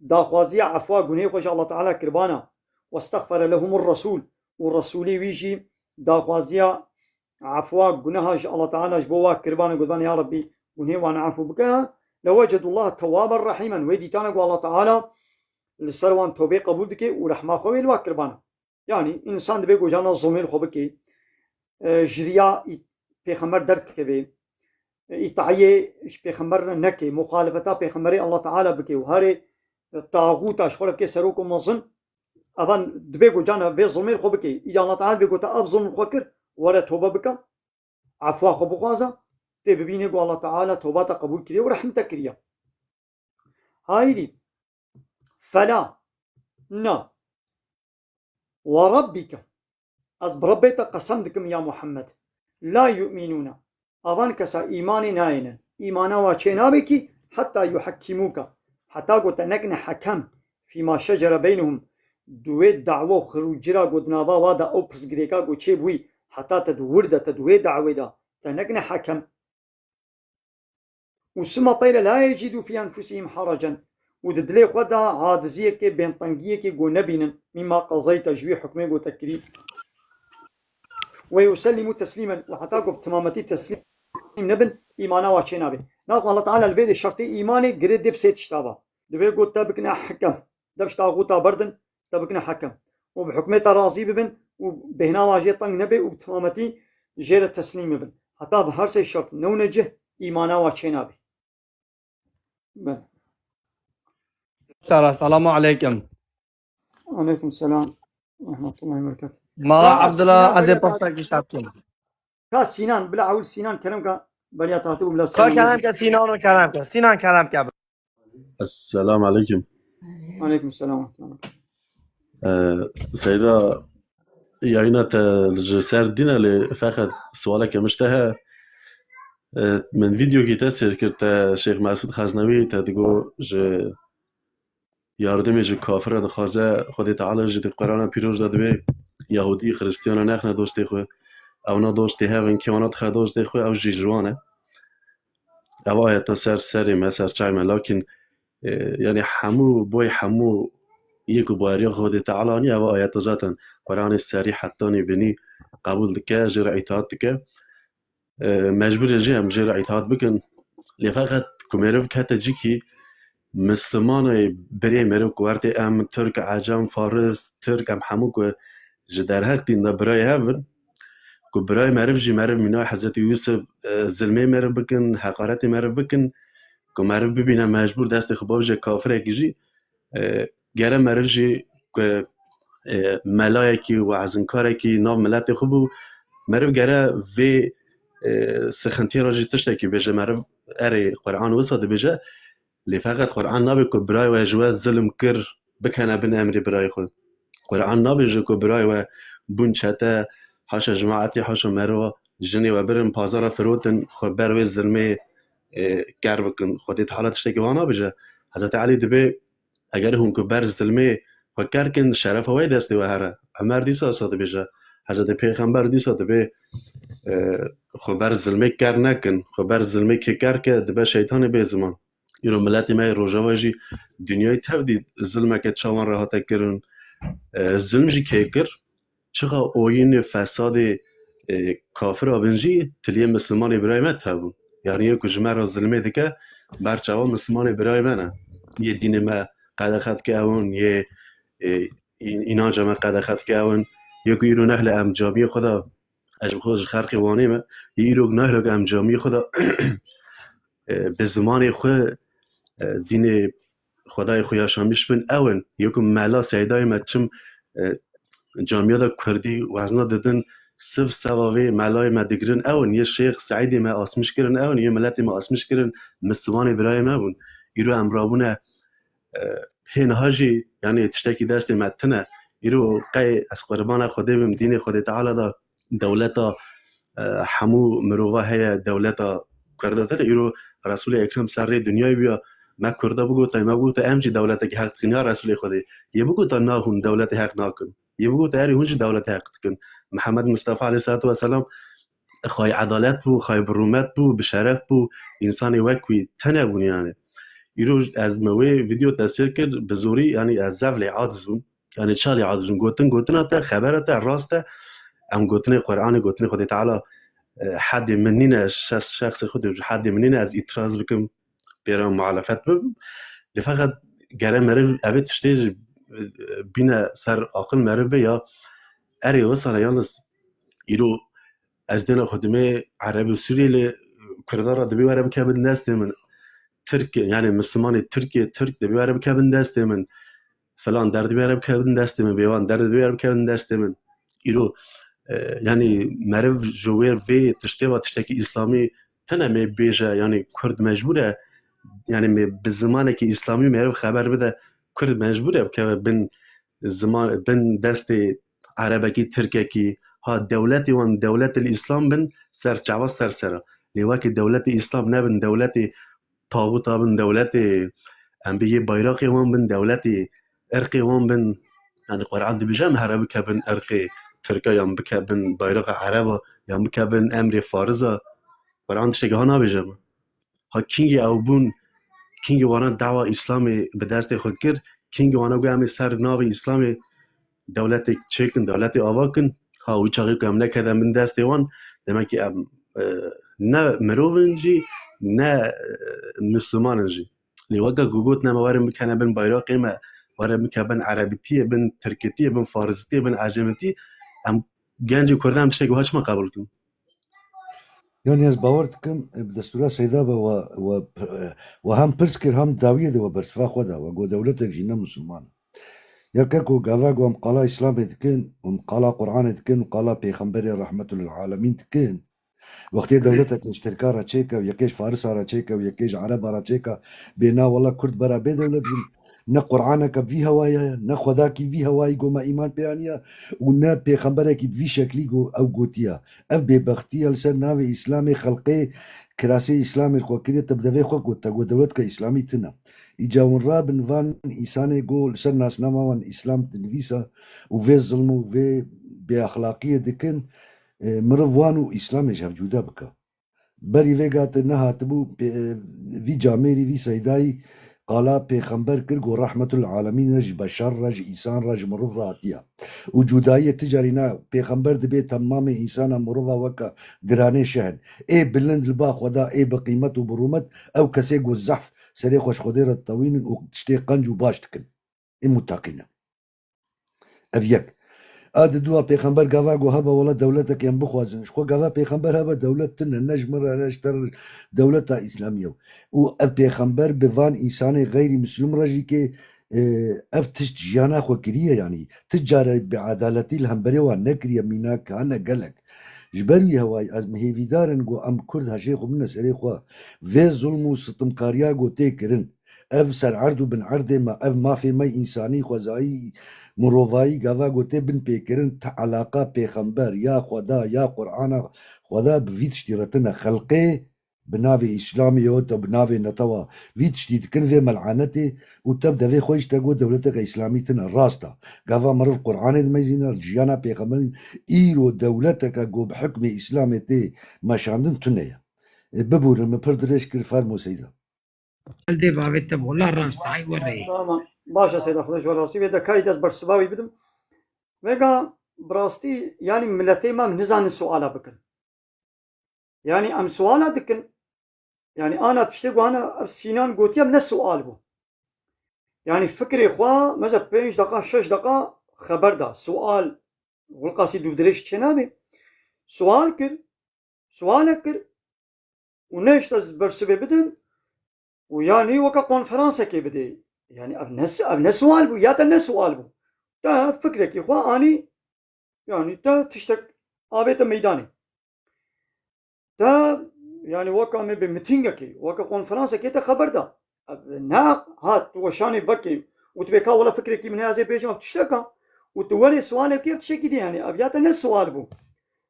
daxwaziya efwa gunehê xwe ji Allah Teala kirbana, westexfere lehumur Resûl, û Resûlê wî jî daxwaziya efwa guneha ji Allah Teala ji bo wa kirbana, gotbana, ya Rabbî, gunehê wan efû bike, lewecedullaha tewwaben rehîmen. Wê dîtana ku Allah Teala li ser wan tobê qebûl dike û rehma xwe wê li wa kirbana. Yanî însan divê ku cana zomê li xwe bike, e, ji riya î-, pêxember derkeve, e, îtaiyê ji pêxember re neke, muxalefeta pêxemberê Allah Teala bike û herê, e, taxûta ji xwe re bike serok û mezin, evan divê ku cana vê zomê li xwe bike. Îdî Allah Teala divê ku te ev zom li xwe kir, were tobe bike, efwa xwe bixwaze, tê bibîne ku Allah Teala toba te qebûl kiriye û rehim te kiriye. Haydi. Fela. Na. Ve Rabbike. Ez bi Rebbê te qesem dikim ya Muhammed. La yu'minûne. Avan kesa îmanê nayênin. Îmana wa çê nabe kî heta yuhekkîmûke. Heta ku te nekine hekem fîma şecere beynehum. Di wê da'we û xirûcira ku di nava wa de ew pirsgirêka ku çêbûyî, heta te di wir de, te di wê da'wê de, te nekine hekem. Û sima peyre la yecîdû fî enfusihîm herecen, û di dilê xwe de aciziyekê, bêntengiyekê ku nebînin, mîma qezeyte, ji wî hukmê ku te kirî. Ve yusellimû teslîmen, û heta ku bi timametî teslîm nebin, îmana wa çê nabe. Naxwe Allah Teala li vê de şertê îmanê girê dê bi sê tişta ve. Divê ku te bikine hekem. Dev ji taxûta berdin, te bikine hekem. Û bi hukmê te razî bibin û bêhna wan jê teng nebe û bi timametî jê re teslîm bibin. Heta bi her sê şert newne cih, îmana wa çê nabe. Bele. Selamu aleykum. Aleykum selam. Rahmetullahi ve berekatuh. Mala Abdullah, ez ê pirsekî şap kim. Ka Sinan, bila ewil Sinan kerem ka beriya te hatibû bila Sinan. Ka kerem ke Sinan, kerem ke. Sinan kerem ke. Esselamu aleykum. Aleykum selam. Ee, Seyda, yayına te ji ser dîne lê feqet sualeke min ji te he. Ee, min vîdeokî te sêr kir, te Şêx Mesûd Xeznewî te digo ji yardimê ji kafir re dixwaze, Xwedê Teala jî di Qur'ana pîroz de dibê Yahudî, Xristiyana nexne dostê xwe. Ew ne dostê hev in, kê wana dixe dostê xwe, ew jî ji wan e. Ev ayeta ser serê me, ser çay me, lakin, e, yani hemû, boy hemû yê ku bayeriya Xwedê Teala anî, ev ayeta zaten Qur'anê serî hetanî binî qebûl dike, jê re îtaat dike. E, mecbûr e jî em jê re îtaat bikin. Lê feqet ku meriv kete cîkî, Mislimanê birê meriv ku wertê em Tirk, Ecem, Faris, Tirk, em hemû ku ji derheq dîn de birayê hev in, ku birayê meriv jî meriv mîna Hezretî Yûsif, e, zilmê meriv bikin, heqaretê meriv bikin, ku meriv bibîne mecbûr destê xwe bavêje kafirekî jî, e, gere meriv jî ku, e, melayekî, wezinkarekî nav miletê xwe bû, meriv gere vê, e, sixintiya re jî tiştekî bêje. Meriv erê Qur'an wisa dibêje, lê feqet Qur'an nabê ku birayê we ji we zilm kir, bikene bin emrê birayê xwe. Qur'an nabêje ku birayê we bûn çete, haşa cemaetê, haşa meriva, jinê we birin pazara firotin, xwe ber wê zilmê, e, ker bikin. Xwedê Teala tiştekî wan nabêje. Hezretî Elî dibê, eger hûn ku ber zilmê xwe ker kin, şerefa we destê we here. Emer dîsa wisa dibêje. Hezretî Pêxember dîsa dibê, e, xwe ber zilmê ker nekin. Xwe ber zilmê kê ker ke, dibe şeytanê bê ziman. Îro miletê me yê Rojava jî dinyayê tev dît zilmeke çawan re hate kirin. E, zilm jî kê kir? Çiqa oyînê fesadê, e, kafira bin jî tiliyê Mislimanê birayê me tev bûn. Yanî yê ku ji me re zilmê dike, ber çawa Mislimanê birayê me ne. Yê dînê me qedexe dike ew in, yê, e, în-, înanca me qedexe dike ew in. Yê ku îro nehle em camiyê xwe de, ez ji xwe ji xelqê Wanê me, yê îro nehle em camiyê xwe de, e, bi zimanê xwe, e, dînê Xwedayê xwe yaşamiş bin ew in. Yê ku mela seydayê me çim, e, camiya de kurdî wezna didin, siv seva vê melayê me digirin ew in. Yê Şêx Seîdê me asmiş kirin ew in. Yê miletê me asmiş kirin, Mislimanê birayê me bûn. Îro em rabûne, e, hê niha jî, yanî tiştekî destê me tune. Îro qey ez qurbana Xwedê bim, dînê Xwedê Teala de dewleta, e, hemû mirova heye, dewleta Kurda tune. Îro Resûlê Ekrem ser rê dinyayê bûya, me Kurda bigota, me bigota, em jî dewletekî heq dikin, ya Resûlê Xwedê. Yê bigota na hûn dewletê heq nakin. Yê bigota erê hûn jî dewletê heq dikin. Mihemed Mistefa aleyhisselatu vesselam xway edalet bû, xway bi rûmet bû, bi şeref bû, însanê wek wî tune bûn yani. Îro ez me wê vîdeo tesîr kir, bi zorî, yani ez zef lê aciz bûm. Yani ça lê aciz bûm? Gotin, gotina te, xebera te rast e. Em gotinê Qur'anê, gotinê Xwedê Teala, e, hedê min nîne, şex-, şexsê xwe de hedê min nîne, ez îtiraz bikim, pê re muhalefet bibim. Lê feqet gere meriv evê tiştê jî, e, bîne ser aqil meriv be ya. Erê, wisa ne, yalnız îro ez dêna xwe dimê Ereb û Sûriyê, lê Kurda re dibê were bikevin destê min. Tirk, yani Mislimanê Tirkê, Tirk dibê were bikevin destê min. Filan der dibê were bikevin destê min, bêvan der dibê were bikevin destê min. Îro, e, yani meriv ji wê vê tiştê ve tiştekî Îslamî tune me bêje, yani Kurd mecbûr e, yani me bi zimanekî Îslamî meriv xeber bide, Kurd mecbûr e bikeve bin ziman, bin destê Erebekî, Tirkekî. Ha dewletê wan dewletil Îslam bin, ser çava ser sera. Lê wekî dewletê Îslam nebin, dewletê taxûta bin, dewletê, em bê yê bayraqê wan bin, dewletê irqê wan bin. Yani Qur'an dibêje em here bikevin irqê Tirka, yan bikevin bayraqa Ereba, yan bikevin emrê Fariza. Qur'an tiştekî ha nabêje me. Ha kîngî ew bûn, kîngî wana dawa Îslamê bi destê xwe kir, kîngî wana got em ê ser navê Îslamê dewletek çêkin, dewletê ava kin. Ha wî çaxê ku em nekevin bin destê wan, demek ki em, e, ne mirov in jî, ne, e, Misliman in jî. Lê weke ku gotin em ê werin bikene bin bayraqê me, werin bike bin erebitiyê, bin tirkitiyê, bin farisitiyê, bin ecemitî, em gencê Kurdan em tiştekî wiha çima qebûl kin? Yani ez bawer dikim, e, bi destûra Seyda be we, we, we hem pirs kir, hem dawiyê de we bersiva xwe da, we got dewletek jî ne Misliman e. Ya keko, gava ku em qala Îslamê dikin, em qala Qur'anê dikin, qala Pêxemberê Rehmetul Alemîn dikin, wextê dewletek ji Tirka re çêkew, yekê ji Farisa re çêkew, yekê ji Ereba re çêka, bê na wela Kurd bera bê dewlet bin. Ne Qur'aneke bi vî hewayê heye, ne Xwedakî bi vî hewayî ku me îman pê aniye û ne pêxemberekî bi vî şeklî ku ew gotiye. Ev bêbextî ye li ser navê Îslamê, xelqê kirasê Îslamê li xwe kiriye, te bi devê xwe got, te got dewletka Îslamî tune. Îca hûn rabin van însanê ku li ser nasnama wan Îslam dinivîse û vê zilm û vê bêexlaqiyê dikin, e, miriv wan û Îslamê ji hev cuda bike. Berî vê gate nehatibû, pê-, vî camêrî, vî seydayî qala pêxember kir, got, "Rehmetul alemîn re, ji beşer re, ji însan re, ji mirov re hatiye." Û cudayiyê ti carî ne, pêxember dibê temamê însana mirova weke diranê şehin. Ê bilind li ba Xweda, ê bi qîmet û bi rûmet, ew kesê ku zehf serê xwe ji Xwedê re ditewînin û tiştê qenc û baş dikin. Ê muteqî ne. Ev yek. A di dua pêxember gava got hebe wela dewletekê em bixwazin. Ji xwe gava pêxember hebe dewlet tune, ne ji min re, ne ji te re, dewleta Îslamî ye. Û ev pêxember bi van însanê xeyrî Mislûm re jî kê, e, ev tişt jiyana xwe kiriye, yanî ti care bêedaletî li hemberê wan nekiriye, mînak hene gelek. Ji ber wî hewayî ez hêvîdar in ku em Kurd hişê xwe bine serê xwe. Vê zulm û sitimkariya ku tê kirin, ev ser erd û bin erdê me, ev mafê me însanî, xwezayî, mirovayî, gava ku tê binpêkirin, ti eleqa pêxember, ya Xweda, ya Qur'ana Xweda bi vî tiştî re tune. Xelqê bi navê Îslamê yo, te bi navê netewa vî tiştî dikin, vê mel'anetê û te bi devê xwe jî te got dewleteke Îslamî tune. Rast e. Gava meriv Qur'anê dimeyzîne, jiyana pêxemberî, îro dewleteke ku bi hukmê Îslamê tê meşandin tune ye. E, bibûrin, min pir dirêj kir, fermo Seyda. Hildê bavê te bola rast, ay werê. Tamam. Baş e Seyda, Xwedê ji we razî be, de kayî dest bersiva wî bidim. Vêga bi rastî, yanî miletê me nizanin suala bikin. Yanî em suala dikin. Yanî ana tiştê ku ana ev Sînan gotiye ne sual bû. Yanî fikrê xwe, mesela pênc deqa, şeş deqa xeber da. Sual, wilqasî dûvdirêj çênabe. Sual kir, sualek kir û nehişte ez bersivê bidim û yanî weke konferansekê bidê. Yanî ev ne, ev ne sual bû, ya te ne sual bû. Te fikrekî xwe anî, yanî te tiştek avête meydanê. Te, yanî weke me bê mitîngekê, weke konferansekê te xeber da. Ev ne hat tu weşanê vekê û tu bê ka wela fikrekî min heye ez ê bêjim ev tiştek e û tu welê sualekê ev tiştekî dî, yanî ev ya te ne sual bû.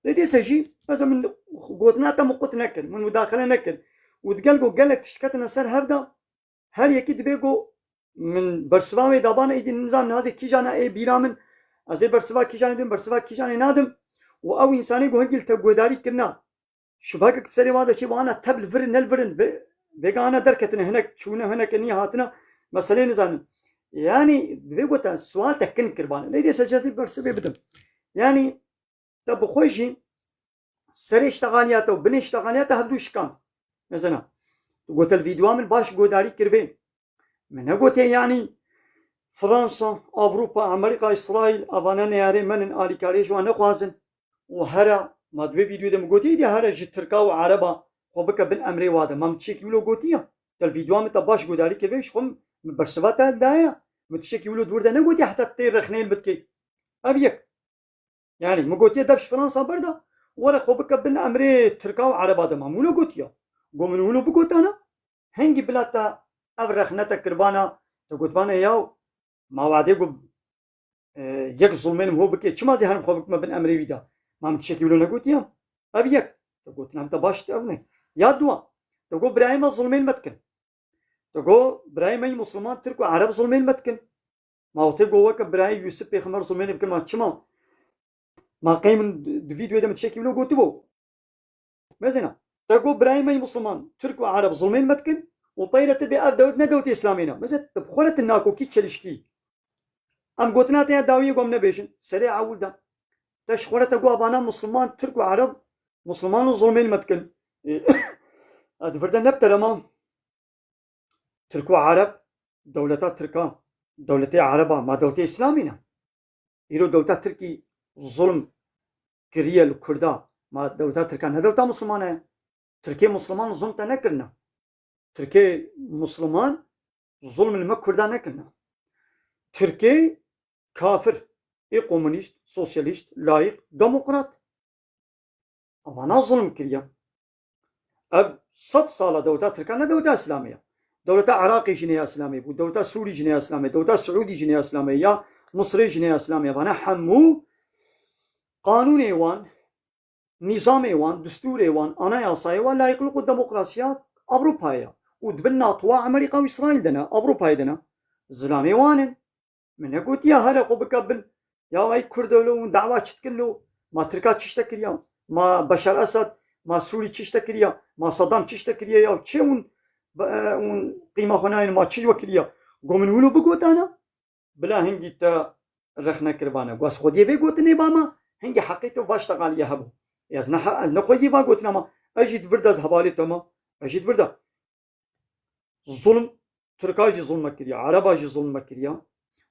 Lê dîse jî, mesela min gotina te min qut nekir, min mudaxele nekir. Û digel ku gelek tişt ketine ser hev de, her yekî dibê ku min bersiva wê dabana, êdî nizam nihazê kîjan e ê bîra min, ez ê bersiva kîjanê dim, bersiva kîjanê nadim. Û ew însanê ku hingî li te guhdarî kirina, şubhekek serê wan de çê, wana tev li vir in, ne li vir in, vê-, vêga ana derketine, hinek çûne, hinek nî hatine, meseleyê nizanin. Yanî, divê ku te sual te kin kirbane. Lê dê secezî bersivê bidim. Yanî, te bi xwe jî serê ştexaliya te û binê ştexaliya te hevdû şikand. Mesela, tu gote li vîdyoa min baş guhdarî kiribê. Min negotiye yanî Fransa, Avrupa, Amerîka, Îsraîl, evane neyarê me nin, alîkariyê ji wan nexwazin. Û here, ma di wê vîdyoyê de min gotiye, îdî here ji Tirka û Ereba xwe bike bin emrê wa de. Ma min tiştekî wilo gotiye? Te li vîdyoa min te baş guhdarî kiribê, ji xwe min bersiva te daye. Min tiştekî wilo di wir de negotiye heta tê rexneyê li min dikê. Ev yek. Yanî, min gotiye dev ji Fransa berda, were xwe bike bin emrê Tirka û Ereba de, ma min wilo gotiye. Go min wilo bigotana, hingî bila te ev rexne te kirbana, te gotbana yaw, ma wadê got, e, yek zulmê min ho bike, çima zî herim xwe bikime bin emrê wî de? Ma min tiştekî wilo negotiye? Ev yek. Te gotina min te baş te ev ne. Ya dua. Te got birayê me zulmê li me dikin. Te got birayê me yî Musliman, Tirk û Ereb zulmê li me dikin. Ma wextê got weke birayê Yûsif Pêxember zulmê li bikin, ma çima? Ma qey min di vîdyoyê de min tiştekî wilo gotibû? Mezina. Te got birayê me yî Musliman, Tirk û Ereb zulmê li me dikin û peyre te bê ev dewlet ne dewletê Îslamê ne. Mezin, te bi xwe re tu nakokî çelişkî. Em gotina te ya dawiyê got em nebêjin. Serê ewil de. Te ji xwe re te got evana Musliman, Tirk û Ereb Musliman û zulmê li me dikin. Ê, ez di vir de ne bi te re mam. Tirk û Ereb, dewleta Tirka, dewletê Ereba, ma dewletê Îslamî ne? Îro dewleta Tirkî zulm kiriye li Kurda, ma dewleta Tirka ne dewleta Muslimane ye? Tirkê Musliman zulm te nekirine. Tirkê Musliman zulm li me Kurda nekirine. Tirkê kafir, ê komunîst, sosyalîst, layîk, demokrat. Evana zulm kiriye. Ev sed sala dewleta Tirkan ne dewleta Îslamê ye. Dewleta Iraqê jî ne ya Îslamê bû, dewleta Sûrî jî ne ya Îslamê, dewleta Siûdî jî ne ya Îslamê, ya Misrê jî ne ya Îslamê. Evana hemû qanûnê wan, nîzamê wan, distûrê wan, anayasayê wan layîqlik û demokrasiya Ewropayê ye. Û di bin NATO ya Amerîka û Îsraîl de ne, Ewropayê de ne. Zilamê wan in. Min negotiya here xwe bike bin. Ya ey Kurd lo hûn dawa çi dikin lo? Ma Tirka çi ji te kiriya? Ma Beşar Esad, ma Sûrî çi ji te kiriya? Ma Saddam çi ji te kiriye ya? Çi hûn, e, hûn qîma xwe nayên, ma çi ji we kiriya? Go min wilo bigotana, bila hingî te rexne kiribane. Go ez xwediyê vê gotinê bama, hingî heqê te baş teqaliye hebû. Ez ne, ez ne xwediyê va gotina ma, ez jî di vir de ez hevalê te ma, ez jî di vir de. Zulm, Tirka jî zulm me kiriya, Ereba jî zulm me kiriya,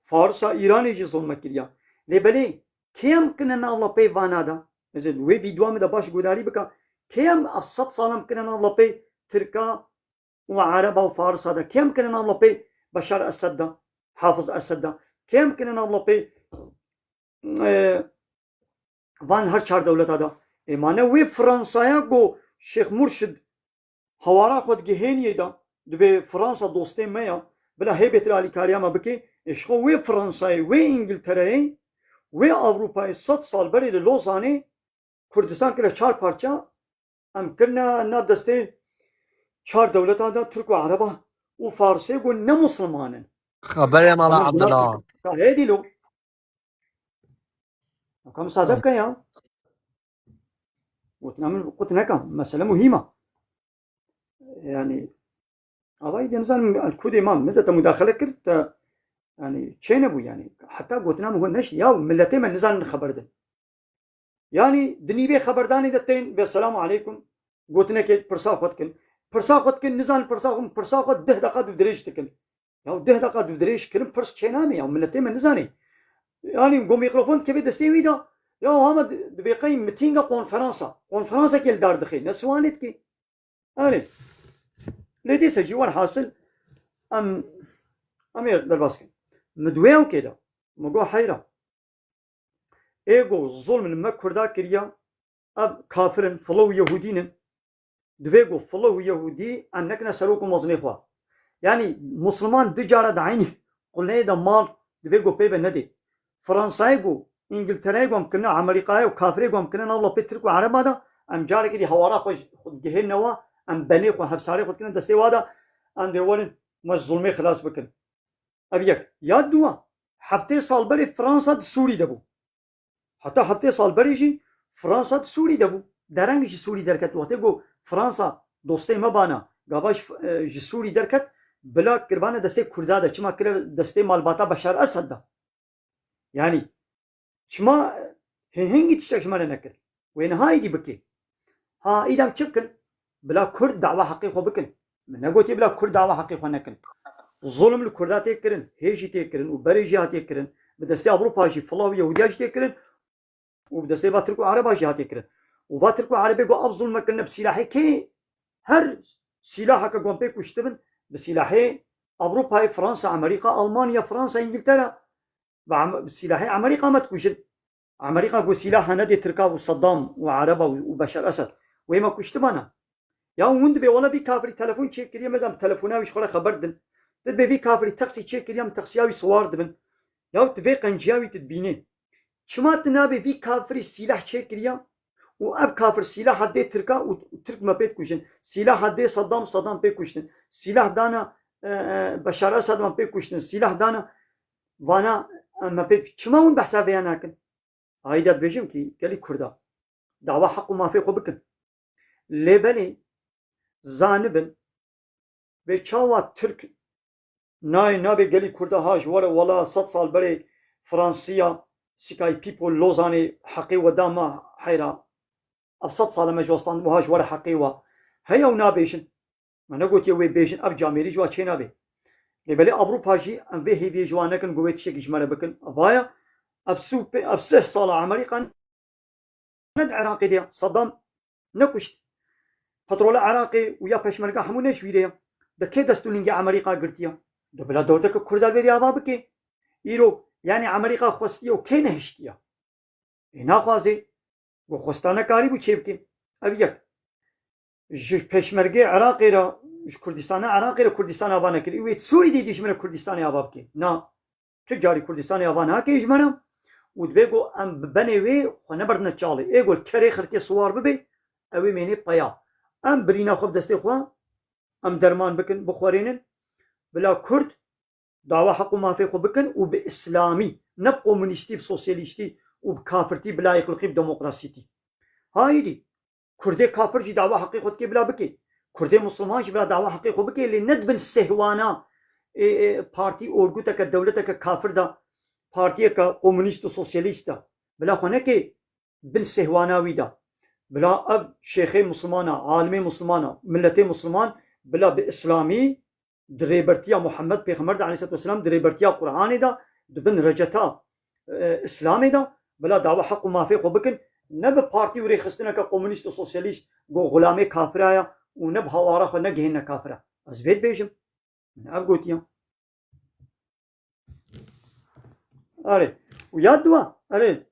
Farisa, Îranê jî zulm me kiriya. Lê belê, kêm kine nav lapê vana de? Ez ê wê vîdyoa min de baş guhdarî bika. Kêm ev sed salan kine nav lapê Tirka û Ereba û Farisa de? Kêm kine nav lapê Beşar Esed de, Hafiz Esed de? Kêm kine nav lapê e, van her çar dewleta de. Ê ma ne wê Fransaya ku Şêx Murşid hawara xwe digihêniyê de, dibê Fransa dostê me ya, bila hê bêtir alîkariya me bike, ê ji xwe wê Fransayê, wê Îngiltereyê, wê Ewropayê sed sal berê li Lozanê Kurdistan kire çar parça, em kirine nav destê çar dewleta de, Tirk û Ereba û Farsê ku ne Musliman in. Xeberê mala Ama buna Abdullah. Tirk-, ya hê dîlo. Em ka misade bike ya. Gotina min qut neka. Mesele muhîm e. Yani, avayî de nizanim el kudê ma, meze te mudaxele kir, te, yani, çê nebû yani. Heta gotina min hûn neşt, ya miletê me nizanin xeber din. Yanî di nîvê xeberdanê de tên ve selamu aleykum, gotinekê pirsa xwe dikin. Pirsa xwe dikin, nizanin pirsa xwe, pirsa xwe deh deqa dûdirêj dikin. Ya deh deqa dûdirêj kirin pirs çêname ya, miletê me nizane. Yanî go mîkrofon dikeve destê wî de, ya hema di-, dibê qey mitînga konferansa. Konferansekê li dar dixê, ne siwanê dikê. Erê. Lê dîse jî werhasil em, em ê derbas kin. Min di wê ewkê de, min got heyra. Ê ku zulm li me Kurda kiriya, ev kafir in, filo û Yehûdîn in. Divê ku filo û Yehûdî em nekine serok û mezinê xwe. Yanî Musliman du cara di eynî quleyê de mal divê ku pê ve nedê. Fransayê ku Îngiltereyê gom kirine, Amerîkayê û kafirê gom kirine nav lapê Tirk û Ereba de, em carekê dî hawara xwe ji xwe digihênine wa, em benê xwe, hevsarê xwe dikine destê wa de, em dê werin me ji zulmê xilas bikin. Ev yek. Ya dua, heftê sal berê Fransa di Sûrî de bû. Heta heftê sal berê jî Fransa di Sûrî de bû. Dereng ji Sûrî derket. Wextê ku Fransa dostê me bana, gava ji, e, ji Sûrî derket, bila kiribane destê Kurda de, çima kire destê malbata Beşar Esed de. Yanî, çima hê-, hingî tiştek ji me re nekir? Wê niha êdî bike. Ha, îdem çi bikin? Bila Kurd dawa heqê xwe bikin. Min negotiye bila Kurd dawa heqê xwe nekin. Zulm li Kurda tê kirin, hê jî tê kirin û berê jî hatiye kirin. Bi destê Ewropa jî, filav Yehudiya jî tê kirin û bi destê va Tirk û Ereba jî hatiye kirin. Û va Tirk û Erebê got, ev zulm me kirine bi sîlahê kê? Her sîlaheke gon pê kuştibin, bi sîlahê Ewropayê, Fransa, Amerîka, Almanya, Fransa, Îngiltere, bi Am-, bi sîlahê Amerîka me dikujin. Amerîka got sîlah hene dê Tirka û Saddam û Ereba û, û Beşar Esed. Wê me kuştibana. Ya hûn dibê wela vî kafirî telefon çêkiriye, mezan bi telefona wî ji xwe re xeber din. Tu dibê vî kafirî teksî çêkiriye, min teksiya wî siwar dibin. Ya tu vê qenciya wî tu dibînî. Çima tu nabê vî kafirî sîlah çêkiriya û ev kafir sîlaha dê Tirka û, û Tirk me pê dikujin. Sîlaha dê Saddam, Saddam pê kuştin. Sîlah dana, e, e, Beşar Esed me pê kuştin. Sîlah dana vana, e, me pê dikuştin. Çima hûn behsa vêya nakin? Hayda dibêjim ki gelî Kurda dawa heq û mafê xwe bikin. Lê belê zanibin, bê çawa Tirk nayê nabê gelî Kurda ha ji were wela sed sal berê Fransiya, Sîkayê Pîpo, Lozanê heqê we da me heyra. Ev sed sal e me ji we standibû ha ji were heqê we. Heye û nabêjin. Me negotiye wê bêjin, ev camêrî ji wa çê nabe. Lê belê Ewropa jî em vê hêviyê ji wan nekin, ku wê tiştekî ji me re bikin. Ev vaya, ev sî û pê-, ev sih sala Amerîka ne di Iraqê de ya. Saddam nekuşt. Petrola Iraqê û ya peşmerga hemû ne ji wî re ya. De kê dest û lingê Amerîka girtiye? De bila dewleteke Kurda vê de ava bike. Îro, yanî Amerîka xwestiye û kê nehiştiye? Ê naxwazê, ku xwesta nekarîbû çê bike. Ev yek. Ji Pêşmergê Iraqê re, ji Kurdistana Iraqê re Kurdistan ava nekir. Wê Sûrî dî dî ji min re Kurdistanê ava bike. Na. Tu carî Kurdistanê ava nake ji me re. Û dibê ku em bi benê wê xwe neberdine çalê. Ê ku li kerê xirkê siwar bibe, ew ê mênê peya. Em birîna xwe bi destê xwe, em derman bikin, bixwerênin. Bila Kurd dawa heq û mafê xwe bikin û bi îslamî, ne bi komunîstî, bi sosyalîstî û bi kafirtî, bi layîqliqî, bi demokrasîtî. Hayîdî, Kurdê kafir jî dawa heqê xwe dikê bila bike. Kurdê Musliman jî bila dawa heqê xwe bike, lê ne di bin sêhwana, ê, ê, partî, orguteke, dewleteke kafir de, partiyeke komunîst û sosyalîst de. Bila xwe neke bin sêhwana wî de. Bila ev şêxê Muslimana, alimê Muslimana, milletê Musliman bila bi îslamî, di rêbertiya Muhammed Pêxember de aleyhisselatu vesselam, di rêbertiya Qur'anê de, di bin receta, e, Îslamê de, bila dawa heq û mafê xwe bikin, ne bi partî û rêxistineke komunîst û sosyalîst ku xulamê kafira ye û ne bi hawara xwe negihêne kafira. Ez vê dibêjim. Min ev gotiye. Erê. Û ya dua, erê.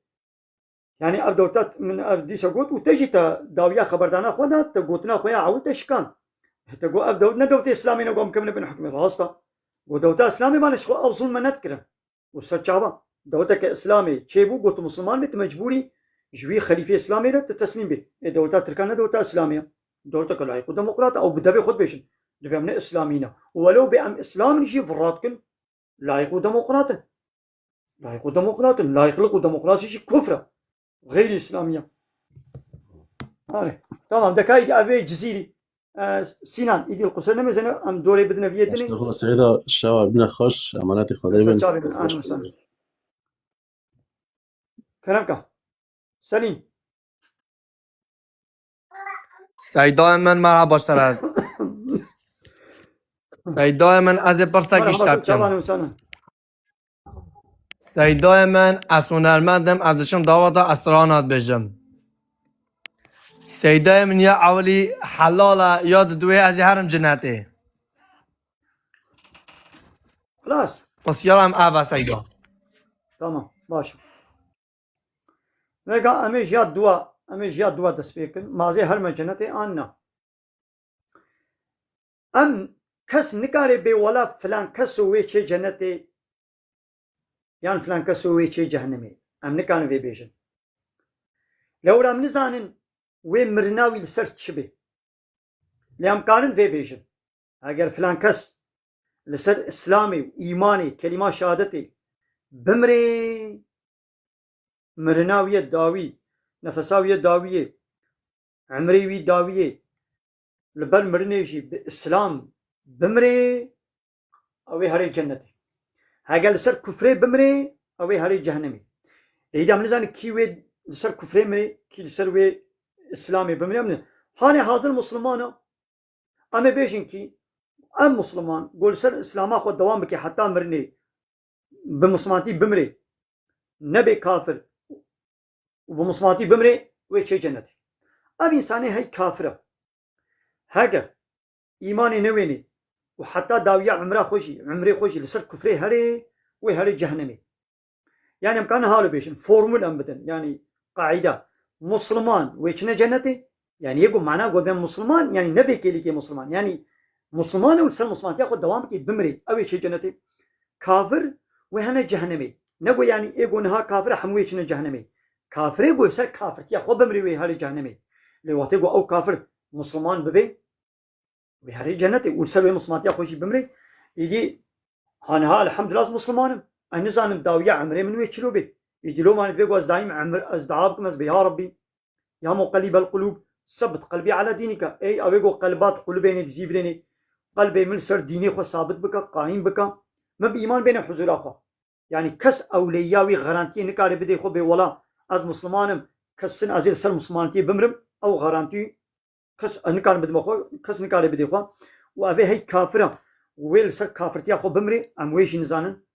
Yanî ev dewlet min ev dîsa got û te jî te dawiya xeberdana xwe da, te gotina xwe ya ew te şikan. Te got ev dewlet ne dewletê Îslamê ne, got em kevine bin hukmê. Rast e. Got dewleta Îslamê mane ji xwe ew zulme nedikirin. Û ser çava dewleteke Îslamê çêbû, got tu Musliman bê, tu mecbûrî ji wî xelîfê Îslamê re tu teslîm bê. Ê dewleta Tirkan ne dewleta Îslamê ye. Dewleteke layîq û demokrat e. Ew bi devê xwe dibêjin. Dibê em ne Îslamî ne. Û welew bê em Îslam in jî, virat kin, layîq û demokrat in. Layîq û demokrat in. Layîqlik û demokrasî jî kufr e. Xeyrî Îslamî ye. Erê. Tamam. De ka îdî ev ê Cizîrî. E, Sînan, îdî li qusur nemêzene, em dorê bidine viyê dinê. Mustafa Seyda, şeva bine xweş, emanetê Xwedê bin. Ser çavê min, amin sen. Kerem ka. Selîm. Seydayê min, merhaba şeref. Seydayê min, ez ê pirsekî ji te bikim. Seydayê min, ez hunermend im, ez diçim daweta esrana dibêjim. Seydayê min ya ewilî helal e, ya diduwê ez ê herim cinetê. Xilas. Pisyara min ev e Seyda. Tamam, baş. Vega em ê jiya dua, em ê jiya dua dest pê kin. Ma ez ê herime cenetê an na. Em kes nikare bê wela filan keso wê çê cenetê yan filan keso wê çê cehennemê. Em nikarin vê bêjin. Lewra em nizanin wê mirina wî li ser çi bê. Lê em karin vê bêjin. Eger filan kes li ser Îslamê û îmanê, kelîma şehadetê bimrê, mirina wî ye dawî, nefesa wî ye dawiyê, emrê wî dawiyê, li ber mirinê jî bi Îslam bimrê, ew ê herê cenetê. Heger li ser kufrê bimrê, ew ê herê cehennemê. Êdî em nizanin kî wê li ser kufrê mirê, kî li ser wê Îslamê bimrê, em ne. Halê hazir Muslimana, em ê bêjin kî em Musliman, ku li ser Îslama xwe dewam bike heta mirinê, bi Muslimantî bimrê, nebê kafir û bi Muslimantî bimrê, wê çê cenetê. Ev însanê hey kafir e. Heger îmanê newênê û heta dawiya umra xwe jî, umrê xwe jî li ser kufrê herê, wê herê cehennemê. Yani em karin halo bêjin, formul em bidin, yani qaîda. Musliman wê çine cenetê, yani yê ku mana got ben Musliman, yani ne vê kêlîkê Musliman, yani Musliman û li ser Muslimantiya xwe dewam bike, bimrê, ew ê çê cenetê. Kafir wê hene cehennemê. Ne got yani ê got niha kafir e, hemû wê çine cehennemê. Kafirê got li ser kafirtiya xwe bimrê, wê herê cehennemê. Lê wextê got ew kafir Musliman bibe, wê herê cenetê û li ser wê Muslimantiya xwe jî bimrê. Êdî ha niha elhamdulillah ez Musliman im. Ez nizanim dawiya emrê min wê çilo bê. Êdî loma dibê ku ez daîm emr, ez dua bikim, ez bê ya Rabbî, ya muqellibel qulûb, sebbit qelbî ala dînîka. Ey ew ê ku qelbat qulubênê dizîvirênê, qelbê min li ser dînê xwe sabit bike, qaîm bike. Min bi îman bêne huzûra xwe. Yani kes ewleyiya wî garantiyê nikare bidê xwe bê wela ez Musliman im, kes çin ez ê li ser Muslimantiyê bimrim, ew garantî kes, ez nikarim bidime xwe, kes nikare bidê xwe. Û ev ê hey kafir e, wê li ser kafirtiya xwe bimrê, em wê jî nizanin.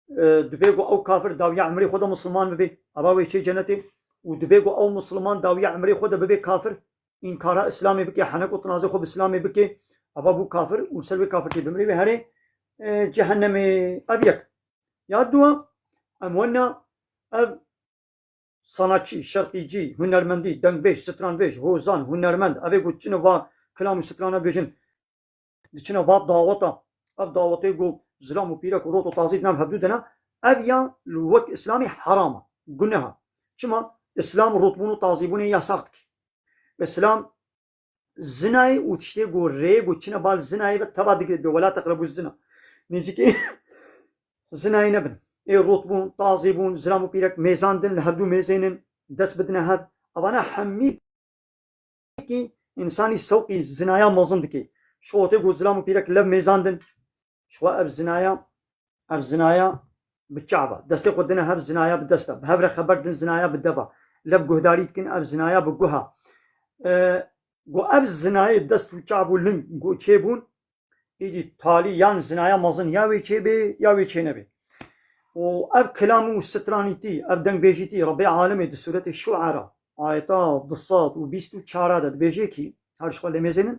E, dibê ku ew kafir dawiya emrê xwe de Musliman bibe, eva wê çê cenetê. Û dibê ku ew Musliman dawiya emrê xwe de bibe kafir, înkara Îslamê bike, henek û tinazê xwe bi Îslamê bike, eva bû kafir û li ser wê kafirtî bimrê, wê herê, e, cehennemê. Ev yek. Ya duwa, em wena ev sanatçî, şerqîcî, hunermendî, dengbêj, stranbêj, hozan, hunermend, ev ê ku çine va kilam û strana bêjin, diçine va daweta, ev dawetê ku zilam û pîrek û rot û tazî dina hevdû dina, ev ya li wek Îslamê heram e, guneh e. Çima? Îslam rotbûn û tazîbûnê yasax dike. Îslam zinayê û tiştê ku rê ku çine bal zinayê ve teva digire, bê wela teqrebû zina. Nêzîkî zinayê nebin. Ê rotbûn, tazîbûn, zilam û pîrek mêzandin, li hevdû mêzênin, dest bidine hev. Evana hemî kî însanî sewqî zinaya mezin dike. Şoxotê ku zilam û pîrek lev mêzandin, ji xwe ev zinaya, ev zinaya bi çava. Destê xwe dine hev zinaya bi desta. Bi hev re xeber din zinaya bi deva. Lev guhdarî dikin ev zinaya bi guha. E, ku ev zinayê dest û çav û ling ku çêbûn, êdî talî yan zinaya mezin ya wê çêbê ya wê çênebê. Û ev kilam û stranîtî, ev dengbêjîtî Rebbê Alemê di sûretê Şuara, ayeta du sed û bîst û çar de dibêje kî, her ji xwe lê mêzênin,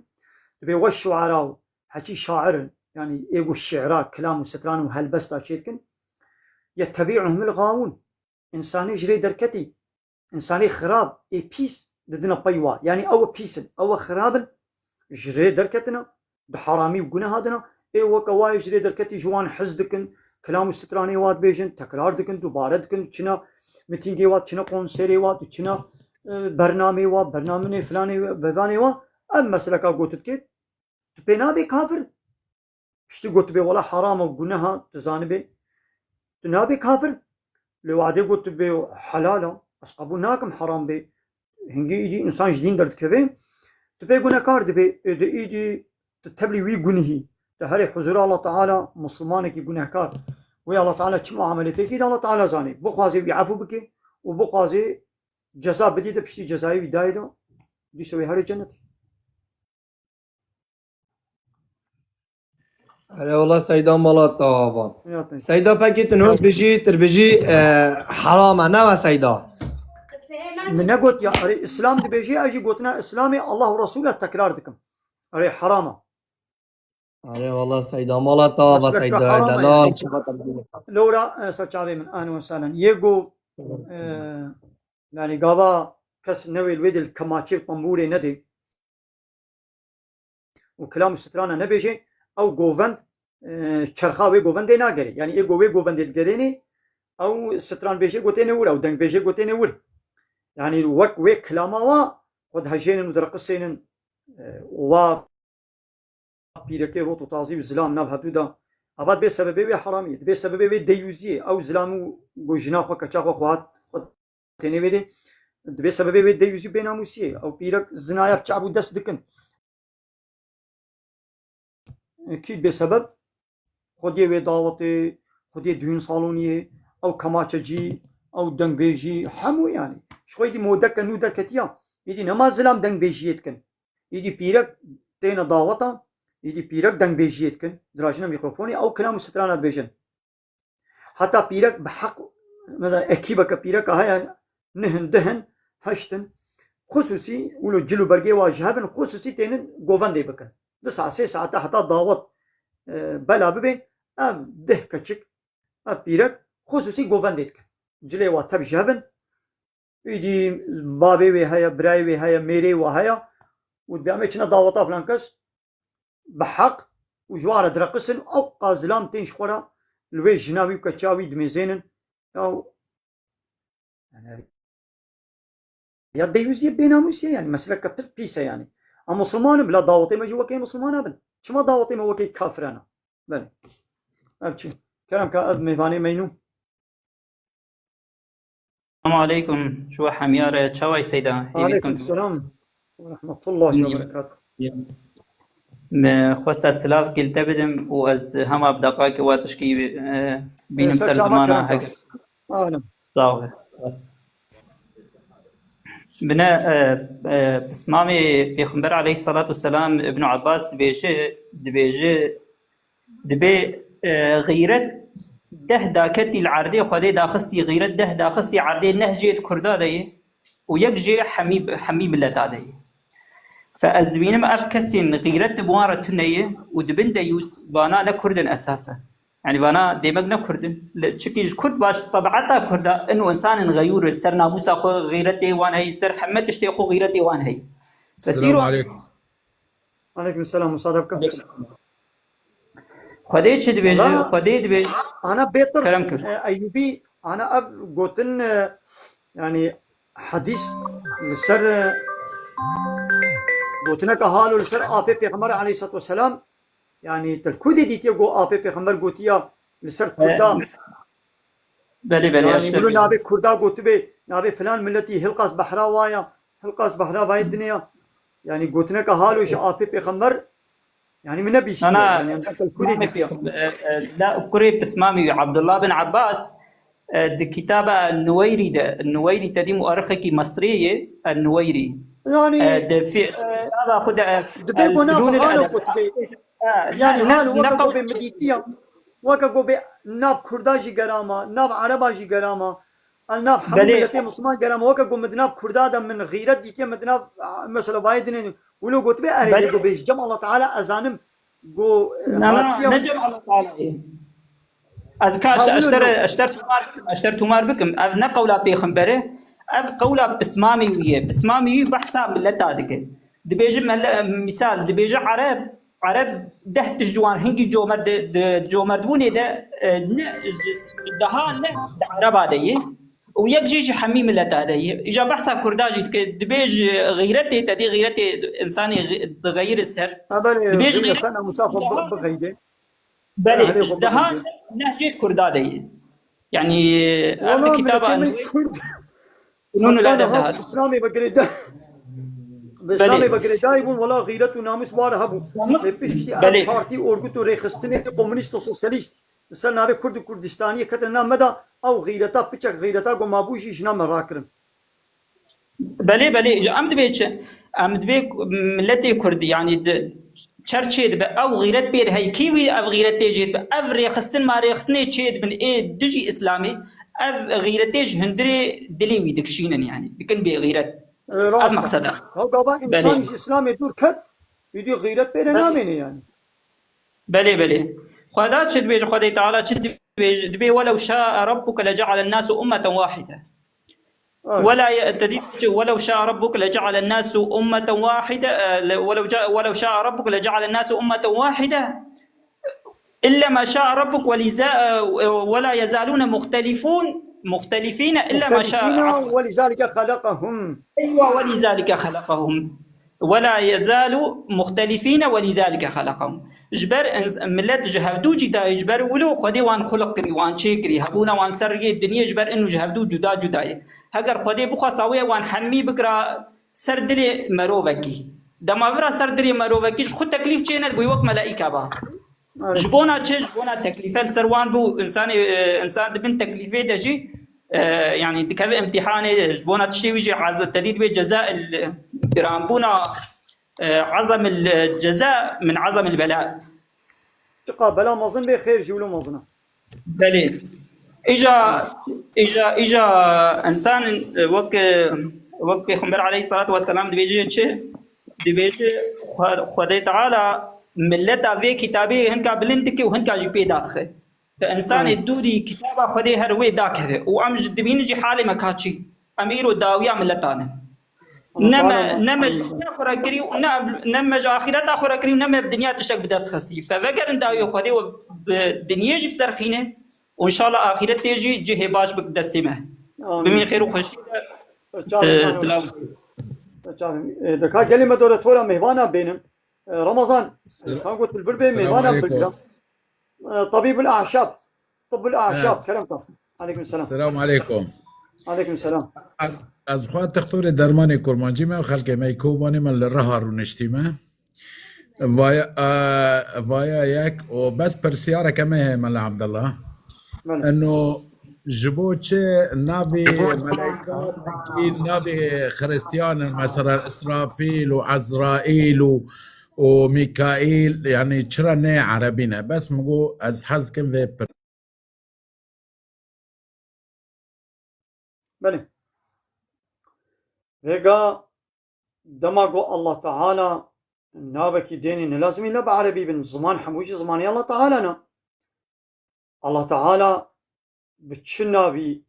dibê we şuara û heçî şair in, yanî ê ku şi'ra, kilam û stran û helbesta çêdikin, yettebî'uhumul gawûn. Însanê ji rê derketî, însanê xirab, ê pîs didine pey wa. Yanî ew pîs in, ew xirab in, ji rê derketine, di heramî û guneha dine. Ê weke wa yê ji rê derketî ji wan hez dikin, kilam û stranê wa dibêjin, tekrar dikin, dubare dikin, diçine mitîngê wa, diçine konserê wa, diçine, e, bernamê wa, bernamê filanê, bevanê wa, ev meseleka got dikê, tu pê nabê kafir. Piştî got tu bê wela heram e, guneha, tu zanibê. Tu nabê kafir. Lê wadê got tu bê helal e, ez qebûl nakim heram bê. Hingî îdî însan ji dîn derdikeve. Tu pê gunekar dibê. Ê di îdî tu tevlî wî gunihî. Tu herê huzûra Allah Teala, Muslimanekî gunehkar. Wê Allah Teala çi muamelê pê kî de Allah Teala zanê. Bixwazê wî efû bike û bixwazê ceza bidî de, piştî cezayê wî dayê de, dîsa wê herê cenetê. Erê wala Seyda mala te ava. Ya te. Seyda pekî tu niha bijî, tu bijî, e, heram e, ne we Seyda? Min negot ya, erê Îslam dibêjî, ez jî gotina Îslamê Allah û Resul ez tekrar dikim. Erê heram e. Erê wala Seyda mala te ava. Mesela Seyda heram e delal, yani. Çaba te bijî. Lewra, e, ser çavê min, ahlen we sehlen. Yê go, e, yani gava kes newê li wê dil kemaçê û tembûrê nedê. Û kilam û strana nebêje, ew govend, e, çerxa wê govendê nagere. Yanî ê go wê govendê digerênê, ew stranbêjê gotêne wir, ew dengbêjê gotêne wir. Yanî wek wê kilama wa xwe dihejênin û direqisênin, e, wa pîrekê rot û tazî û zilam nav hevdû da. Ava dibê sebebê wê heramiyê, dibê sebebê wê deyûziyê. Ew zilam û ku jina xwe, keça xwe, xwe hat, xwe tênê wê dê. Dibê sebebê wê deyûzî bênamûsiyê. Ew pîrek zinaya bi çav û dest dikin. Kî bê sebeb? Xwediyê wê dawetê, xwediyê düğün saloniyê, ew kemaçecî, ew dengbêjî, hemû yanî. Ji xwe êdî modeke nû derketiya. Êdî nema zilam dengbêjiyê dikin. Êdî pîrek têne daweta, êdî pîrek dengbêjiyê dikin. Dirajine mîkrofonê, ew kilam û strana dibêjin. Heta pîrek bi heq, mesela ekîbeke pîreka heye, nihin, dihin, heştin, xusûsî, wilo cil û bergê wa ji hebin, xusûsî tênin govendê bikin. Du saet, sê saete heta dawet, e, bela bibe, ev dih keçik, ev pîrek xusûsî govendê dikin. Cilê wa tev ji hebin, êdî bavê wê heye, birayê wê heye, mêrê wa heye û dibê em ê çine daweta filan kes, bi heq û ji wan re direqisin, ew qas zilam tên ji xwe re li wê jina wî û keça wî dimêzênin. Ya, yani, ya deyûziyê bênamûsiyê, yani, meseleke pir pîs e, yani. Em Musulman in, bila dawetê me jî wekî Musulman nabin. Çima dawetê me wekî kafiran e? Belê. Ev çi? Kerem ka ev mêvanê me nû. Selamu aleykum. Şuwa hemyare, çaway seyda? Hêvî dikim. Aleykum selam. Ve rahmetullahi ve berekatuh. Me xwesta silav gil te bidim û ez hema bi deqakê wa tişkî, e, bînim ser zimana hege. Alem. Sağ ol. Bine, e, e, pismamê Pêxember aleyhissalatu vesselam Ibn Abbas dibêje, dibêje, Dibê, e, xîret deh daketî li erdê Xwedê daxistî, xîret deh daxistî erdê, neh jê di Kurda de ye û yek jê hemî, hemî mileta de ye. Fe ez dibînim ev kesên xîret di wan re tune ye û dibin deyûs, vana ne Kurd in esas e. Yanî vana demek ne Kurd in. Li, çikî ji Kurd baş, tebieta Kurda, in û insanên xeyûr, ser namûsa xwe xîretê wan heyî, ser heme tiştê xwe xîretê wan heyî. Fe Selamun sîro- aleykum. Aleykum selam, musade bike. Xwedê çi dibêje? Wala, Xwedê dibêje. Ana bê tirs, kerem kir. E, Eyyûbî, ana ev gotin, e, yani hedîs li ser, e, gotineke halo li ser apê Pêxember aleyhissalatu vesselam, yani te li ku dê dîtiye ku apê Pêxember gotiya li ser Kurda? E, Belê, belê, yani, wilo navê Kurda gotibe, navê filan miletî Hilqas Behra wa ya, Hilqas Behra vayê dinê ya. Yani, gotineke halo ji apê pêxember, yani, min nebîstiye. Na, na, yani, em zaten Kurê dîtiye. E, e, la, kurê pismamî wî, Abdullah bin Abbas, e, di kitaba Nuweyrî de, Nuweyrî tedî muarixekî Mesrê ye, e, Nuweyrî. Yani, e, de fi-, e, kitaba xwe de, e, dibê el ku na Fünûn el bihalo Edeb. Gotibe. Ha, yani ne, hal ne, weke ne ku bê min dîtiya, weke ku bê nav Kurda jî gerama, nav Ereba jî gerama, el nav hemû Belê. Miletê Misliman gerama, weke ku min di nav Kurda de min xîret dîtiye, min di nav, mesela, vayê dinê, wilo gotibe erê Belê. Lê ku bê ji cem Allah Teala ez zanim ku, e, Na, na, hatiye ne cem Allah Teala ye. Ez ka Ha, ez wilo ter, no. Ez ter tomar, ez ter tomar bikim. Ev ne qewla pêxembere, ev qewla pismamê wî ye. Pismamê wî behsa mileta dike. Dibêje mele-, misal, dibêje Ereb, Ereb deh tişt ji wan hingî comerd di, di comerdbûnê de, e, ne, ji, ji deha ne di Ereba de ye û yek jî ji hemî mileta de ye. Îja behsa Kurda jî dike, dibêj xîretê te dî xîretê insanê xi-, dixeyire ser. Ha, belê, Dibêj xîret xîret sen namusa xwe bi-, bixeyde. Belê, Erê xwe ji deha bixeyde. Nehcê Kurda de ye. Yanî, ev Wala di kitaba miletê min Enwê Kurd. Nûn Hatta û niha Edeb. Îslamê ve girêda-, bi Belê. Îslamê ve girêdayî bûn, wela xîret û namûs wa re hebû. Namûs? Lê piştî ev Belê. Partî, orgut û rêxistinê komûnîst û sosyalîst li ser navê Kurd û Kurdistaniyê ketine nav me de, ew xîreta, piçek xîreta ku mabû jî ji nav me rakirin. Belê, belê, ji em dibê çi? Em dibê ku miletê Kurdî, yanî di çer çê dibe, ew xîret pê re hey, kî wî ev xîret tê jê dibe, ev rêxistin ma rêxistinê çê dibin, ê dijî Îslamê, ev xîretê ji hundirê dilê wî dikişînin, yanî dikin bê xîret. E, Ev rast e. Meqsed e. Ew gava Belê. Însan ji Îslamê dûr ket, êdî xîret pê re Belê. Namêne yanî. Belê, belê. Xweda çi dibêje, Xwedê Teala çi dibêje? Dibê, "Welew şa'a rabbuke le ce'alen nase ummeten wahide." Evet. Wela ye-, te dît çi? "Welew şa'a rabbuke le ce'alen nase ummeten wahide." E, le-, "Welew ca-, welew şa'a rabbuke le ce'alen nase ummeten wahide." إلا ما شاء ربك ولذا-، ولا يزالون مختلفون، مختلفين إلا ما شاء مختلفين، ولذلك خلقهم. أيوة، ولذلك خلقهم. ولا يزالوا مختلفين ولذلك خلقهم. Ji ber ins-، millet ji hevdû cuda ye, ji ber wilo Xwedê wan xulq kirî, wan çê kirî, hebûna wan ser riyê dinyê ji ber inu ji hevdû cuda cuda ye. Heger Xwedê bixwesta wê wan hemî bikira ser dilê merovekî. Dema vira ser dilê merovekî ji xwe teklîf çê nedibû, wek melaîka ba. Evet. Ji bona çi? Ji bona teklîfe li ser wan bû. Însanê, e, însan di bin teklîfê de jî, e, yanî dikeve îmtîhanê, ji bona tiştê wî jî ez-, te dî dibê ceza il-, giranbûna, e, azam il-, ceza min azam il bela. Çiqa bela mezin bê, xêr jî wilo mezin e. Belê. Îja, îja, îja însan, e, wek, e, wek Pêxember aleyhissalatu vesselam dibêje çi? Dibêje Xwe-, Xwedê Teala milleta vê kitabê hinka bilind dike û hinka jî pê dadixe. Ke însanê Evet. dûrî kitaba Xwedê her wê dakeve û em ji dibînin jî halê me ka çi? Em îro dawiya milleta ne. Ne me, ne me ji dinya xwe re kirî û ne, ne me ji axîreta xwe re kirî û ne me bi dinya tiştek bi dest xistî. Fe vegerin dawiyê Xwedê û bi dinyê jî biserxîne û înşallah axîretê jî cihê baş bik destê me. Amîn. Bimîn xêr û xweşî de. Çavê Se-, me silav. Çavê. E, de ka gelê me dore tora mêvana bênim. E, Ramazan, Sel-, ka got li vir bê selamu mêvana aleykum. Bigira. E, Tabîbul Ahşab. Tabîbul Ahşab, Evet. Kerem ka. Aleykum selam. Selamu aleykum. Aleykum selam. Ez, ez xwe textorê dermanê kurmancî me, xelkê me Kobanê me li Riha rûniştî me. Vaya, e, vaya yek û bes pirsiyareke me heye Mela Abdullah. Belê. Eno ji bo çi navê meleykan, wekî navê Xiristiyan in, mesela Îsrafîl û Ezraîl û, û Mîkaîl, yanî çira ne erebî ne? Bes min got ez hez dikim vê pir. Belê. Vêga dema ku Allah Teala navekî dênê ne lazim î ne bi erebî bin. Ziman hemû jî zimanê Allah Teala ne. Allah Teala bi çi navî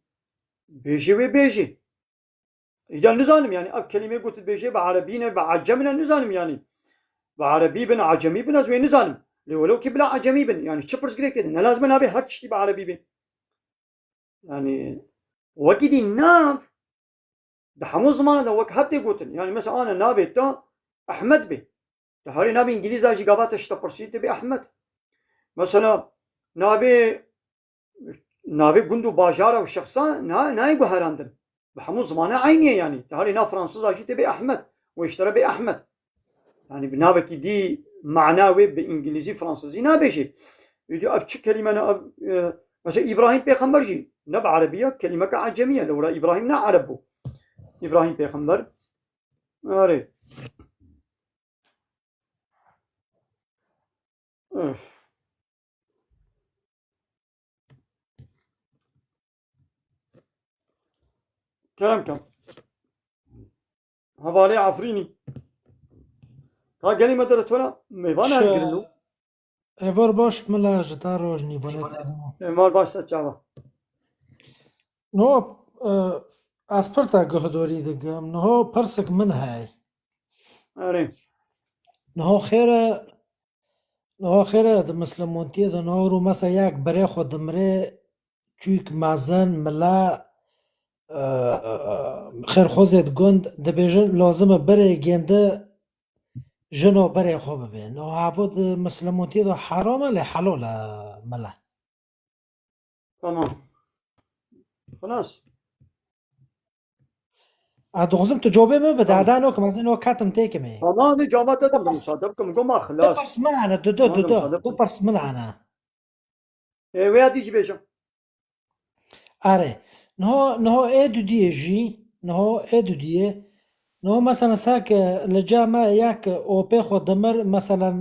bêjê wê bêjê. Îda nizanim, yanî ev kelîmê ku tu dibêjê bi erebî ne, bi ecem ne, nizanim yanî. Bi erebî bin, ecemî bin, ez wê nizanim. Lê welew kî bila ecemî bin, yanî çi pirsgirêk tê de, ne lazim e navê her tiştî bi erebî bê. Yanî wekî dî nav di hemû zimanan de wek hev tê gotin. Yanî mesela ana navê te Ehmed bê. Di herî navê îngilîza jî gava te ji te pirsî tê bê Ehmed. Mesela navê, navê gund û bajara û şexsa na-, nayê guherandin. Bi hemû zimana eynî ye yanî. Di herî nav fransiza jî tê bê Ehmed. Wê ji te re bê Ehmed. Yanî bi navekî dî mana wê bi îngilîzî, fransizî nabêjî. Îdî ev çi kelîme ne ev, e, mesela Îbrahîm pêxember jî ne bi erebî ye, kelîmeke ecemî ye. Lewra Îbrahîm ne ereb bû. Îbrahîm pêxember. Erê. Öf. Kerem kem. Hevalê Efrînî. Ka gelî me dere tona mêvan her Şe-, girin o. Êvar baş mila ji te roj nîvanê te hema. Êvar baş se çava. No, e, ez pirta guhdorî dikim. Niho pirsik min hey. Erê. Niho xêre, niho xêre di mislimantiyê de niho rû mesa yek birê xwe dimrê çûyk mezin, mila, e, e, e, xêrxwezê di gund dibêjin, lazim e birê gêndi jino birê xwe bibê. No havo di mislimantiyê de heram e, lê helal e mila. Tamam. Xelas. A, dixwazim tu cobê min bide, Tamam. Eda no kim, ez ê no katim têkimê. Tamam, ne cama te de Bas. Musade bikim, goma xelas. Du pers min hene, du, du, Tamam, du, du. Musade Du bikim. Pers min hene. E, veya dî jî bêjim. Are. Niho, niho ê dudiyê jî, niho ê dudiyê, niho mesela sake li ca me yek opê xwe dimir, mesela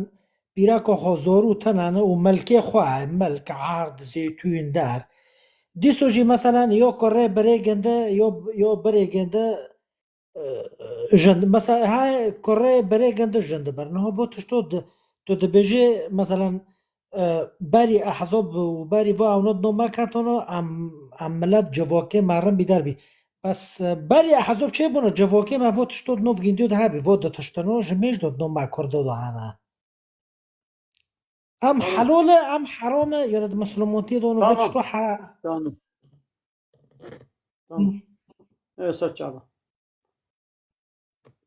pîrako xwe zorû tenane û melkê xwe, melk, erd, zeytûn, der. Dîso jî mesela yo kurê birê ginde, yo, yo birê ginde, e, jin. Mesela ha kurê birê ginde jin dibir. Niho vo tişto di, tu dibêjê mesela, e, berî ehzob û berî vo ewno di noma ketono, em, em milet civokê me rin bîder bî. Bes, e, berî ehzob çê bûno, civokê me vo tişto di nov gindiyo de hebî, vo di tiştino, ji mêj do di noma kurdo de hene. Em helal e, em heram e, ya di Mislimatiyê de onu Tamam. Veçto ha. Tamam. Tamam. Evet, saçaba.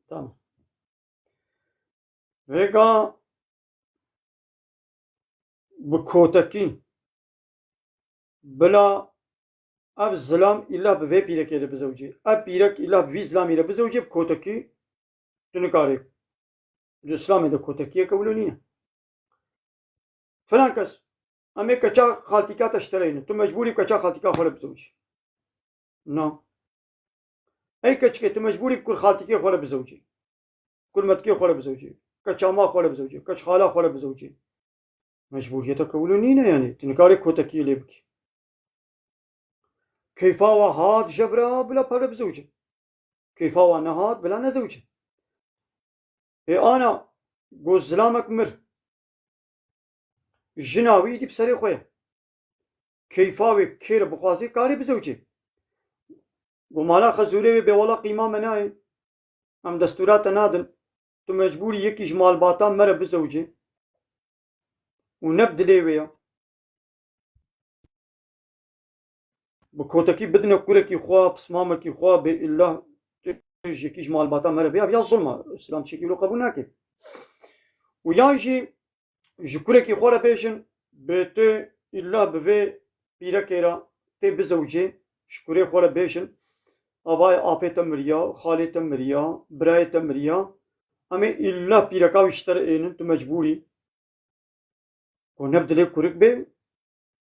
Tamam. Vêga bi kotekî bila ev zilam îlla bi vê pîrekê re bizewicê. Ev pîrek îlla bi vî zilamî re bizewicê bi kotekî tu nikarî. Di Îslamê de kotekiyeke wilo nîne. Filan kes, em ê keça xaltîka te ji te re înin. Tu mecbûrî bi keça xaltîka xwe re bizewicî. Na. Ey keçikê, tu mecbûrî bi kur xaltîkê xwe re bizewicî. Kur metikê xwe re bizewicî. Keça ma xwe re bizewicî. Keç xala xwe re bizewicî. Mecbûriyeteke wilo nîne yanî. Tu nikarê kotekiyê lê bikî. Keyfa wa hat jevra bila pere bizewicin. Keyfa wa nehat bila nezewicin. Ê ana, go zilamek mir. Jina wî îdî bi serê xwe ye. Keyfa wê kê re bixwazê karê bizewicê. Go mala xezûrê wê bê wela qîma me nayê. Em destûra te nadin. Tu mecbûrî yekî ji malbata me re bizewicê. Û ne bi dilê wê ya. Bi kotekî bidine kurekî xwe, pismamekî xwe, bê îlla tu ji yekî ji malbata me re bê. Ya zulma. Îslam çekî wilo qebûl nake. Û yan jî ji kurekî xwe re bêjin, bê tu îlla bi vê pîrekê re tê bizewicê, ji kurê xwe re bêjin, avayê apê te miriya, xalê te miriya, birayê te miriya, em ê îlla pîreka wî ji te re ênin, tu mecbûrî. Ku ne bi dilê kurik bê,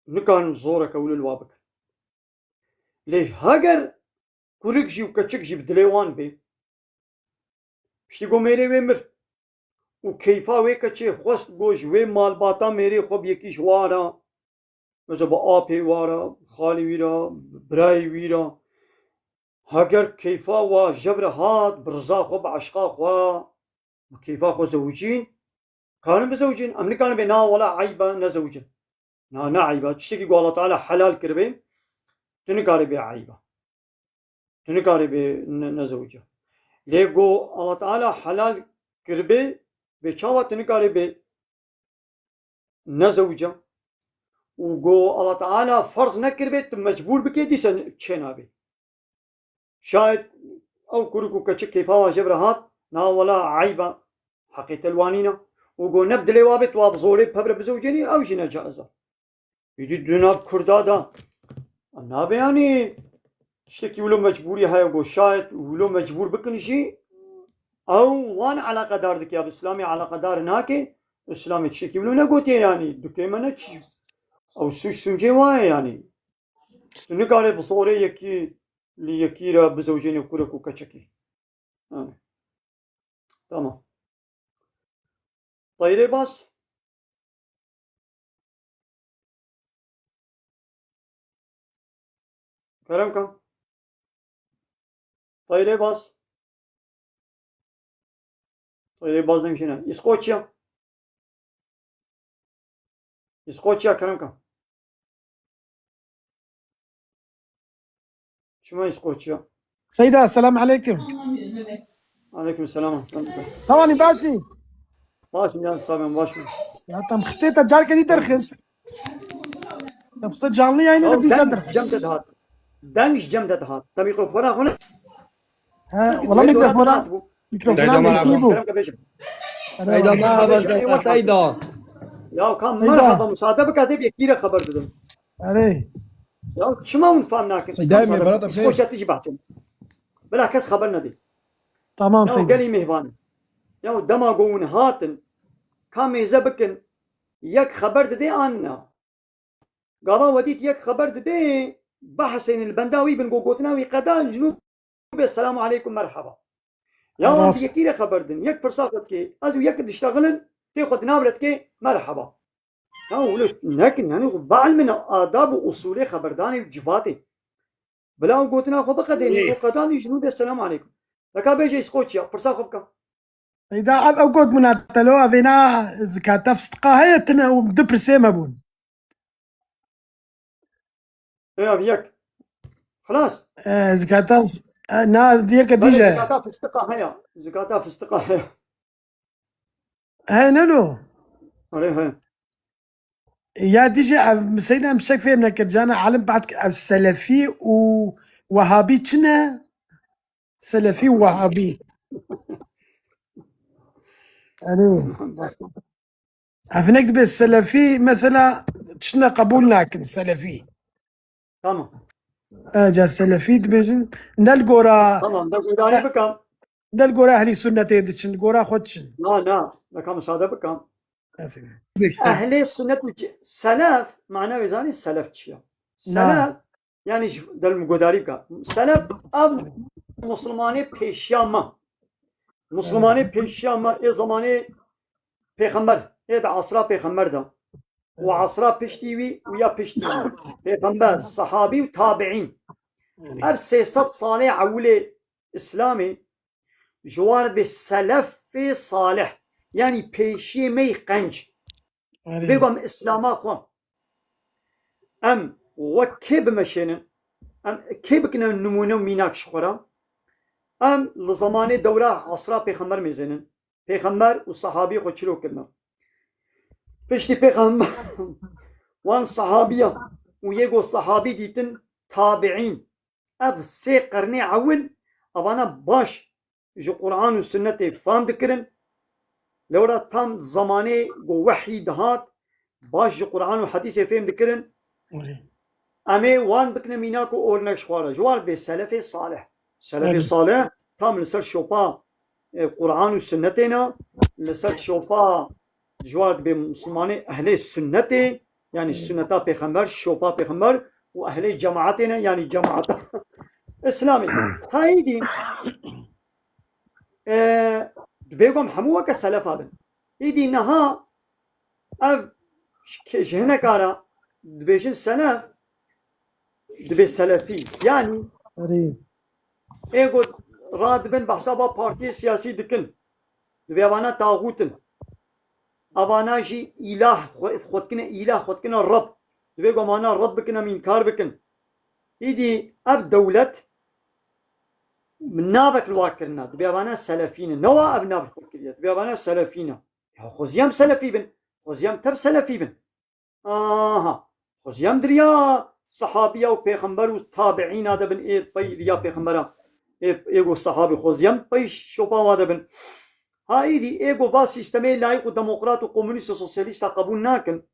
nikarin zoreke wilo li wa bikin. Lê heger kurik jî û keçik jî bi dilê wan bê, piştî ku mêrê wê mir û keyfa wê keçê xwest ku ji wê malbata mêrê xwe bi yekî ji wa re, mesela bi apê wa re, bi xalê wî re, bi birayê wî re, heger keyfa wa jev re hat, bi riza xwe, bi eşqa xwe, bi keyfa xwe zewicîn, karin bizewicîn. Em nikarin bê na wela eyb e nezewicin. Na, ne eyb e. Tiştekî ku Allah Teala helal kiribê, tu nikarî bê eyb e. Tu nikarî bê ne-, nezewica. Lê ku Allah Teala helal kiribê, bê çawa tu nikarî bê nezewica? Û ku Allah Teala ferz nekiribê, tu mecbûr bikê, dîsa çênabê. Şayet ew kurik û keçik keyfa wan jê re hat, na wela eyb e, heqê te li wan nîne. Û ku ne bi dilê wa bê, tu wa bi zorê bi hev re bizewicênî, ew jî necaiz e. Îdî di nav Kurda de nabe, yanî tiştekî wilo mecbûrî heye, ku şayet wilo mecbûr bikin jî, ew wan eleqedar dike, ya bi Îslamê eleqedar nake, Îslamê tiştekî wilo negotiye, yanî dikê me ne çi, ew sûc sûcê wa ye, yanî tu nikarê bi zorê yekî li yekî re bizewicênê kurek û keçekî. Ha. Tamam. Tayirê bas. Kerem ka. Tayirê bas. Tayirê bas demişine. İskoçya. İskoçya, kerem ka. Çima İskoçya? Seyda, selam aleyküm. Aleyküm selam. Tamam, başî. Başım ya, sağ olun, başım. Ya tam xistê te carkê dî derxist. Te piste canlı yayını Ya da dîsa ben derxist. Cem de hat. Deng Cem de hat. Te mikrofona xwe ne? He, wala mikrofona. Mikrofona Seyda, merhaba. Kerem ka bêjim. Seyda, merhaba, Seyda. Ya kam Seyda. Merhaba, müsaade bike, ez ê bi yekî re xeber bidim. Erê. Ya çima hûn fam nakin? Seyda, Kam me, sana bana da İskoçya fe- tijî bahçe. Bila kes xeber nedî. Tamam, Ya Seyda. Gelî mêhvan. Ya dema ku hûn hatin, ka mêze bikin, yek xeber didê an na? Gava we dît yek xeber didê, behsên li benda wî bin, ku gotina wî qedan, ji nû bê selamu aleykum, merheba. Ya wan Rast. Yekî re xeber din, yek pirsa xwe dikê, ez û yek diştexilin, tê xwe di nav re dikê, merheba. Ya wilo nekin, yanî xwe bielmin adab û usulê xeberdanê û civatê. Bila ew gotina xwe biqedênî, Ê. Xwe qedanî ji nû bê selamu aleykum. Te ka bêje Îskoçya, pirsa xwe bike. Seyda, ev, ew got min, telo, ev ê na zikata fistiqa heye, tine û du pirsê me bûn. Ê, ev yek. Xilas. E, zikata, e, na, yeke Belê, dîje. Zikata fistiqa heye. Zikata fistiqa heye. He, ne lo? Erê, he. Ya dî jî ev, Seyda, em şek fêm nekir. Cana alim behs kir, ev selefî û wehabî çi ne? Selefî û wehabî. Erê. Ev hinek dibe selefî, mesela, tiştine qebûl nakin, selefî. Tamam. E, ca selefî dibêjin, ne li gora, Tamam, da guhdarî e, bikim. ne li gora ehlî sunnetê diçin, li gora xwe diçin. Na, na, neka misade bikim. Mesela. Ehlê sunnet û ce-, selef, mana wê zanî selef çi ya? Na. Selef, yani ji, del guhdarî bike. Selef, ev Musulmanê pêşiya me. Musulmanê pêşiya me, ê zamanê Pêxember, ê di asra Pêxember de. Û asra piştî wî û ya piştî wî. Pêxember, sahabî û tabiîn. Ev sê sed salê ewilê Îslamê ji wan re dibê selefê salih. Yanî pêşiyê me yî qenc. Erê. Bêgom Îslama xwe. Em wek kê bimeşênin? Em kê bikine nimûne û mînak ji xwe re? Em li zemanê dewra asra Pêxember mêzênin. Pêxember û sahabî xwe çilo kirine. Piştî Pêxember wan sahabiya û yê ku sahabî dîtin tabiîn. Ev sê qernê ewil evana baş ji Quran û Sunnetê fam dikirin. Lewra tam zemanê ku wehyî dihat, baş ji Quran û Hedîsê fêm dikirin. Erê. Em ê wan bikine mînak û ornek ji xwe re. Ji wan dibê selefê salih. Selefê Erê. salih tam li ser şopa, e, Quran û Sunnetê ne, li ser şopa ji wan dibê Musulmanê ehlê Sunnetê, yanî Erê. Sunneta Pêxember, şopa Pêxember û ehlê cemaetê ne, yanî cemaeta Îslamê. Ha, îdî, e, dibê gom hemû weke selefa bin. Îdî niha ev ji, ji hineka re dibêjin selef, dibê selefî. Yanî Erê. ê ku radibin behsa ba partiyê siyasî dikin. Dibê evana taxût in. Evana jî îlah xwe, xwe dikine îlah, xwe dikine Reb. Dibê ku em ana red bikin, em înkar bikin. Îdî ev dewlet navek li wa kirine. Dibê evana selefî ne. Newa ev nav li xwe kiriye. Dibê evana selefî ne. Ya xwezî em selefî bin. Xwezî em tev selefî bin. Aha. Xwezî em di riya sahabiya û pêxember û tabiîna de bin, ê pey riya pêxembera. Ê, ê ku sahabî xwezî em pey şopa wa de bin. Ha îdî ê ku va sîstemê layîk û demokrat û komunîst û sosyalîsta qebûl nakin.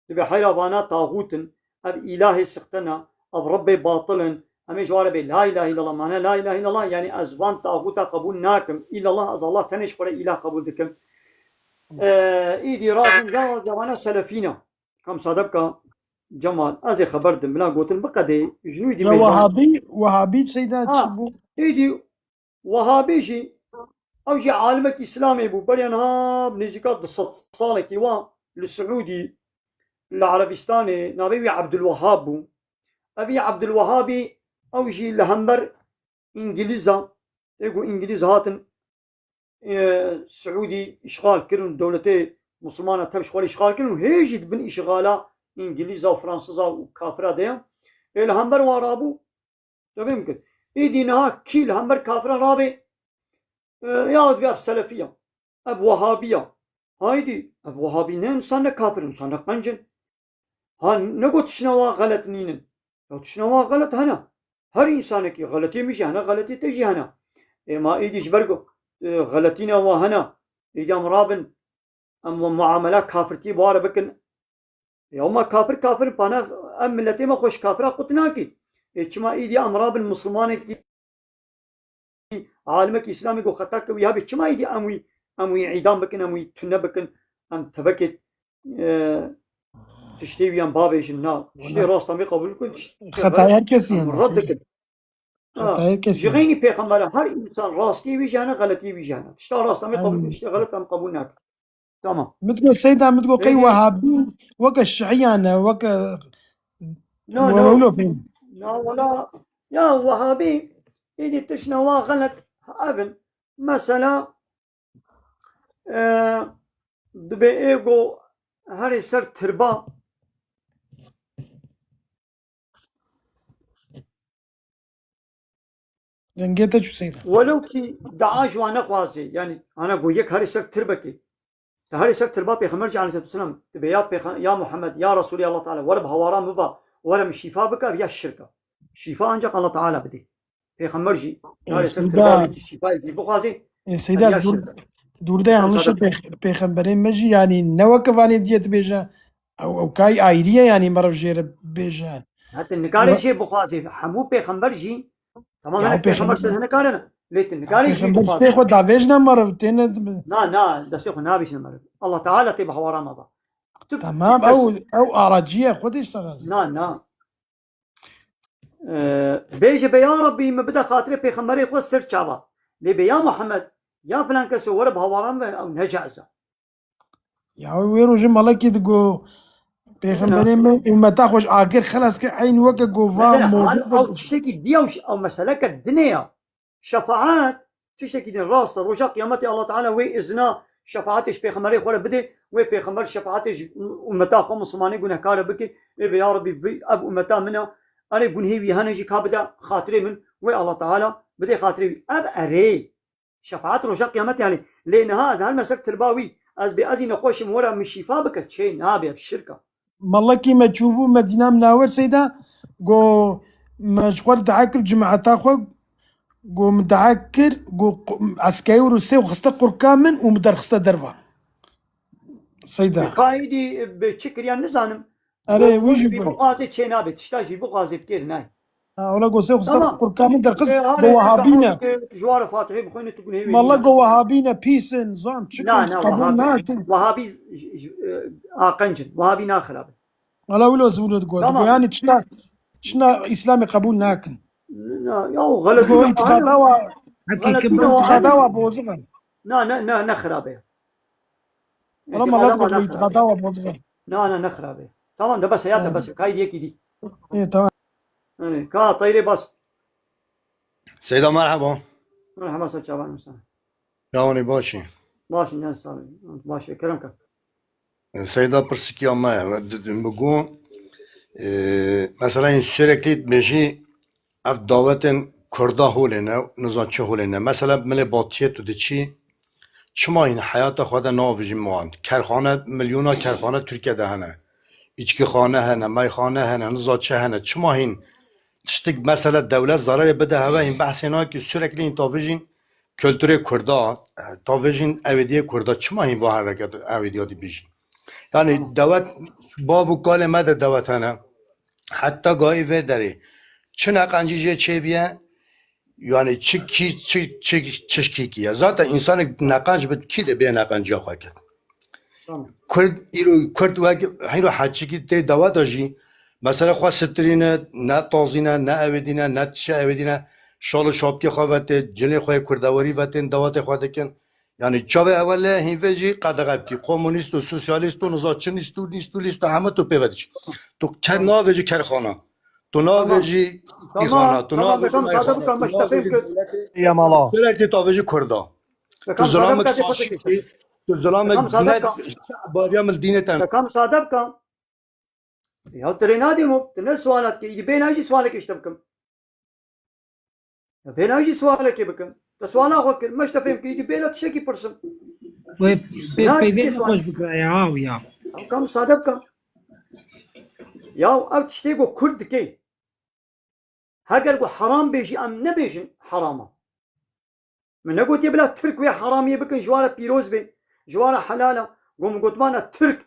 Dibê heyra vana taxût in, ev îlahê sixte ne, ev Rebbê batil in, em ê ji wan re bê la îlahe îllallah, mane la îlahe îllallah, yanî ez van taxûta qebûl nakim. Îllallah, ez Allah tenê ji xwe re îlah qebûl dikim. Ee, îdî razin ya, ya vana selefî ne. Kam sade bike, Cemal, ez ê xeber dim, bila gotin biqedê, ji nû dî Ya meydan. Wehabî, Wehabî Seyda Ha, çi bû? Îdî Wehabî jî, ew jî alimekî Îslamê bû. Beriya niha bi nêzîka du sed salekî wa li Siûdî, li Erebîstanê, navê wî Ebdulwehab bû. Evî Ebdulwehabî, ew jî li hember Îngilîza, ê ku Îngilîz hatin, e, Siûdî îşxal kirin, dewletê Musulmana tev ji xwe re îşxal kirin û hê jî di bin îşxala Îngilîza û Fransiza û kafira de ye. Ê li hember wan rabû, Tevî min kir. Îdî niha kî li hember kafiran rabe, e, ya dibê ev selefî ya, ev wehabî ya. Haydî, ev wehabî ne, insan ne kafir, insan ne qenc in. Ha, ne got tiştine wa xelet nînin. Ya tiştine wa xelet hene. Her insanekî xeletiyê min jî hene, xeletiyê te jî hene. Ê ma îdî ji ber ku, e, xeletîna wa hene, îdî em rabin, em muamela kafirtiyê bi wa re bikin. Ya ma kafir kafir in, pana em miletê me xwe ji kafira qut nakî. Ê çima îdî em rabin Musulmanekî, alimekî Îslamê ku xeta ke wî hebê, çima îdî em wî, em wî îdam bikin, em wî tune bikin, em tevekê, e, tiştê wî em bavêjin, na. Tiştê Wala rast em ê qebûl bikin, tiştê xetayê xelet her kesî em ye, red dikin. Ha, Xetayê kesî ji ye. Xeynî pêxembera her însan rastiyê wî jî hene, xeletiyê wî jî hene. Tişta rast em ê qebûl bikin, Em tiştê xelet em qebûl nakin. Tamam. Min digot Seyda, min digot qey Peki. Wehabî weke şiiyan e, weke No, no. wewlo pê. No, wala, ya Wehabî, îdî tiştine wa xelet evin. Mesela, e, dibê ê ku herê ser tirba Dengê te çû Seyda. Welew kî dua ji wan nexwazê, yanî hana ku yek herê ser tirbekê. Te herê ser tilba Pêxember jî aleyhisselatu vesselam, tu bê ya Pêxe-, ya Muhammed, ya Resulê Allah Teala, were bi hawara min va, were min şîfa bike, ev ya şirk e. Şîfa ancak Allah Teala bidê. Pêxember jî, te herê ser tilba wî tu şîfayê jî bixwazî, Ê, Seyda, ev ya şirk e. Dûr de yanlış e, pêx-, pêxemberê me jî, yanî ne weke vanê diye dibêje, ew, ew kay ayrî ye, yanî meriv jê re bêje. Hete nikarê jê bixwazê, hemû pêxember jî, tamam, hinek pêxember ser hinek kare ne. Lê tu nikarê jê bixwazê. Pêxember sê xwe davêjne meriv, têne dibe. Na, na, destê xwe nabêjne meriv. Allah Teala tê bi hawara me ba. Tu, tamam, tu ew, ew aracî ye, xwe dê ji te razî. Na, na. Ee, bêje be, ya Rabbî, min bide xatirê pêxemberê xwe ser çava. Lê be, ya Muhammed, ya filan keso, were bi hawara min ve, ew ne caiz e. Ya wê rojê melekî digo, pêxemberê min ummeta xwe ji agir xilas kir, eyn weke go va. Mesela, mozû ew tiştekî diya û ş-, ew meseleke dinê ya. Şefaet tiştekî din rast e. Roja qiyametê Allah Teala wê izna şefaetê ji pêxemberê xwe re bidê. Wê pêxember şefaetê ji ummeta xwe, misilmanê gunehkar re bike. Ê be ya Rabbî, vî, ev ummeta min e. Erê gunhê wî hene jî ka bide xatirê min. Wê Allah Teala bidê xatirê wî. Ev erê. Şefaet roja qiyametê, yanî, lê niha ez her me ser tilba wî, ez bê ez î nexweş im, were min şîfa bike, çê nabe, ev şirk e. Melekî me çûbû Medîna, min awer Seyda, go, me ji xwe re dua kir, cemaeta xwe, go, min dua kir, go, qu-, eskerê Rûsê xiste qurka min û min derxiste derva. Seyda. Ka êdî bi çi kiriyan nizanim. Erê, wî jî bixwazê çê nabe, tişta jî bixwazê bi têr nayê. Ha, ola go sê xwe ser qurka min derxist, go wehabî ne. Ji wara Fatihê bixwîne tu gunhê wê. Malla go wehabî ne, pîs in, zan çi kin, qebûl nakin. Wehabî aqenc in, wehabî naxirab in. Wala wilo ez wilo digot. Tamam. Go yani çina, çina Îslamê qebûl nakin. Na, ya o xeletî. Go îtîqada wa, îtîqada wa bozix in. Na, na, na, ne xirab e. Wala malla go îtîqada wa bozix in. Na, na, ne xirab e. Tamam da bes, ya te bes. Kaydı yekî dî. Ê, tamam. Yani, ka Tayyarê bas. Seyda, merhaba. Merhaba, sağ çavan mı sana? Çawanî başî? Başî, ne sağ ol. Baş ve kerem ka. Seyda, pirsikiya me ye. Di-, di-, min got, e, mesela, hîn sürekli dibêjî, ev dawetên Kurda holê ne, niza çi holê ne. Mesela, milê batiyê tu diçî, çima hîn heyata xwe de navêjî wan? Kerxane, milyona kerxane Tirkiye de hene. Îçkîxane hene, meyxane hene, niza çi hene. Çima hîn tiştik, mesela, dewlet zararê bide heve, hîn behsê nakî, sürekli hîn tavêjîn kulturê Kurda, tavêjîn ewêdiyê Kurda. Çima hîn va hereket ewêdiya dibêjî? Yani dewet, bab û kalê me de dewet hene. Heta gayî vê derê çi neqencî jê çêbiye, yani çi kî, çi, çi, çişkî kî ye. Zaten însanek neqenc bi kî de bê neqenciya xwe kir. Tamam. Kurd, îro Kurd wek hîro heçikî tê deweta jî, mesela, xwe sitirîne, ne tazîne, ne ewêdîne, ne tişe ewêdîne, şal û şapkê xwe vetê, cilê xwe yê kurdewerî vetên dewetê xwe dikin. Yani çavê ewelê hîn vê jî qedexe bikî. Komunîst û sosyalîst û niza çi nîst û nîst û lîst û heme tu pê ve diçî. Tu ker navêjî kerxana. Tu navêjî îxana. Tu navêjî meyxana. Tu navêjî dewletê. Sürekli tu avêjî Kurda. Tu zilamek saşî, tu zilamek ne bariya min dînê te. Bekam sade bika. Ya tu rê nadê mo, tu ne suala dikê. Îdî bêna jî sualekê ji te bikim. Ya bêna jî sualekê bikim. Te suala xwe kir, me ji te fêm kir, îdî bêna tiştekî pirsim. Wê pê-, peyvê xweş bikira ya, aw ya. Ew kam sade bike. Ya ev tiştê ku Kurd dike. Heger ku heram bê jî em nebêjin heram e. Min negotiye bila Tirk wê heramiyê bikin, ji wan re pîroz bê, ji wan re helal e. Got, min gotmana Tirk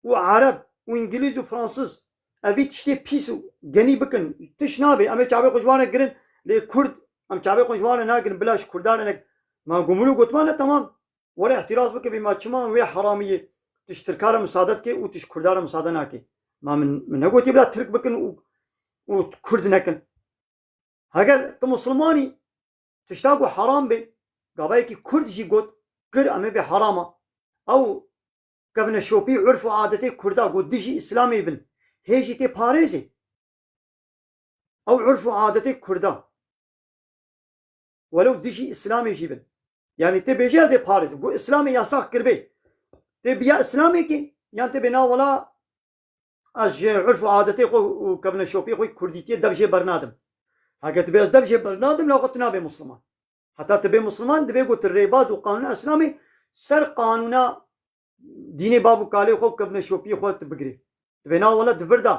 û Ereb û Îngilîz û Fransiz, ev vî tiştê pîs û genî bikin, tiş nabe. Em ê çavê xwe ji wan re girin, lê Kurd, em çavê xwe ji wan re nagirin, bila ji Kurdan re nek-, ma gumulu gotmana temam. Were îhtiraz bike bê, ma çima wê heramiyê tu ji Tirka re misade dike û tu ji Kurda re misade nake? Ma min, min negotiye bila Tirk bikin û, û Kurd nekin. Heger tu Musulmanî, tişta ku heram bê, gavayekî Kurd jî got, kir, em ê bê herama. Ew kevneşopî urf û adetê Kurda ku dijî Îslamê bin, hê jî tê parêzê. Ew urf û adetê Kurda. Welew dijî Îslamê jî bin. Yanî tê bêjî ez ê parêzim. Ku Îslamê yasax kiribê. Tê biya Îslamê kê, yan tê bê na wela ez ji urf û adetê xwe û kevneşopiyê xwe Kurdîtiyê dev jê bernadim. Heke tu bê ez dev jê bernadim, la xwe tu nabê Musliman. Heta tu bê Musliman, divê ku tu rêbaz û qanûna Îslamê ser qanûna dînê bab û kalê xwe û kevneşopiyê xwe tu bigirê. Tu bê na wele di vir de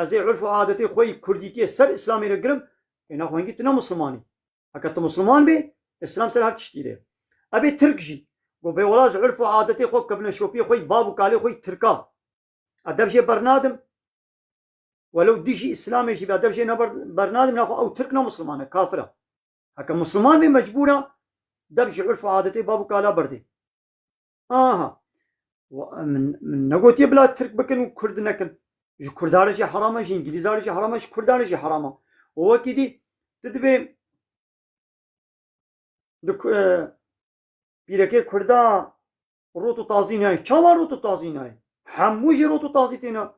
ez ê urf û adetê xwe yî kurdîtiyê ser Îslamê re girim, ê naxwe hingî tu ne Misliman î. Heke tu Misliman bê, Îslam ser her tiştî re ye. Ebê Tirk jî, go bê wela ez urf û adetê xwe, kevneşopiyê xwe yî bab û kalê xwe yî Tirka. Edeb jê bernadim. Welew dijî Îslamê jî be, edeb jê neber-, bernadim, naxwe ew Tirk ne Misliman e, kafir e. Heke Misliman bê mecbûr e, deb ji urf û adetê bab û kala berdê. Aha. Wa-, min, min negotiye bila Tirk bikin û Kurd nekin. Ji Kurda re jî heram e, ji Îngilîza re jî heram e, ji Kurda re jî heram e. Û wekî dî, tu dibê di ku-, e, pîrekê Kurda rot û tazî nayê. Çawa rot û tazî nayê? Hemû jî rot û tazî têne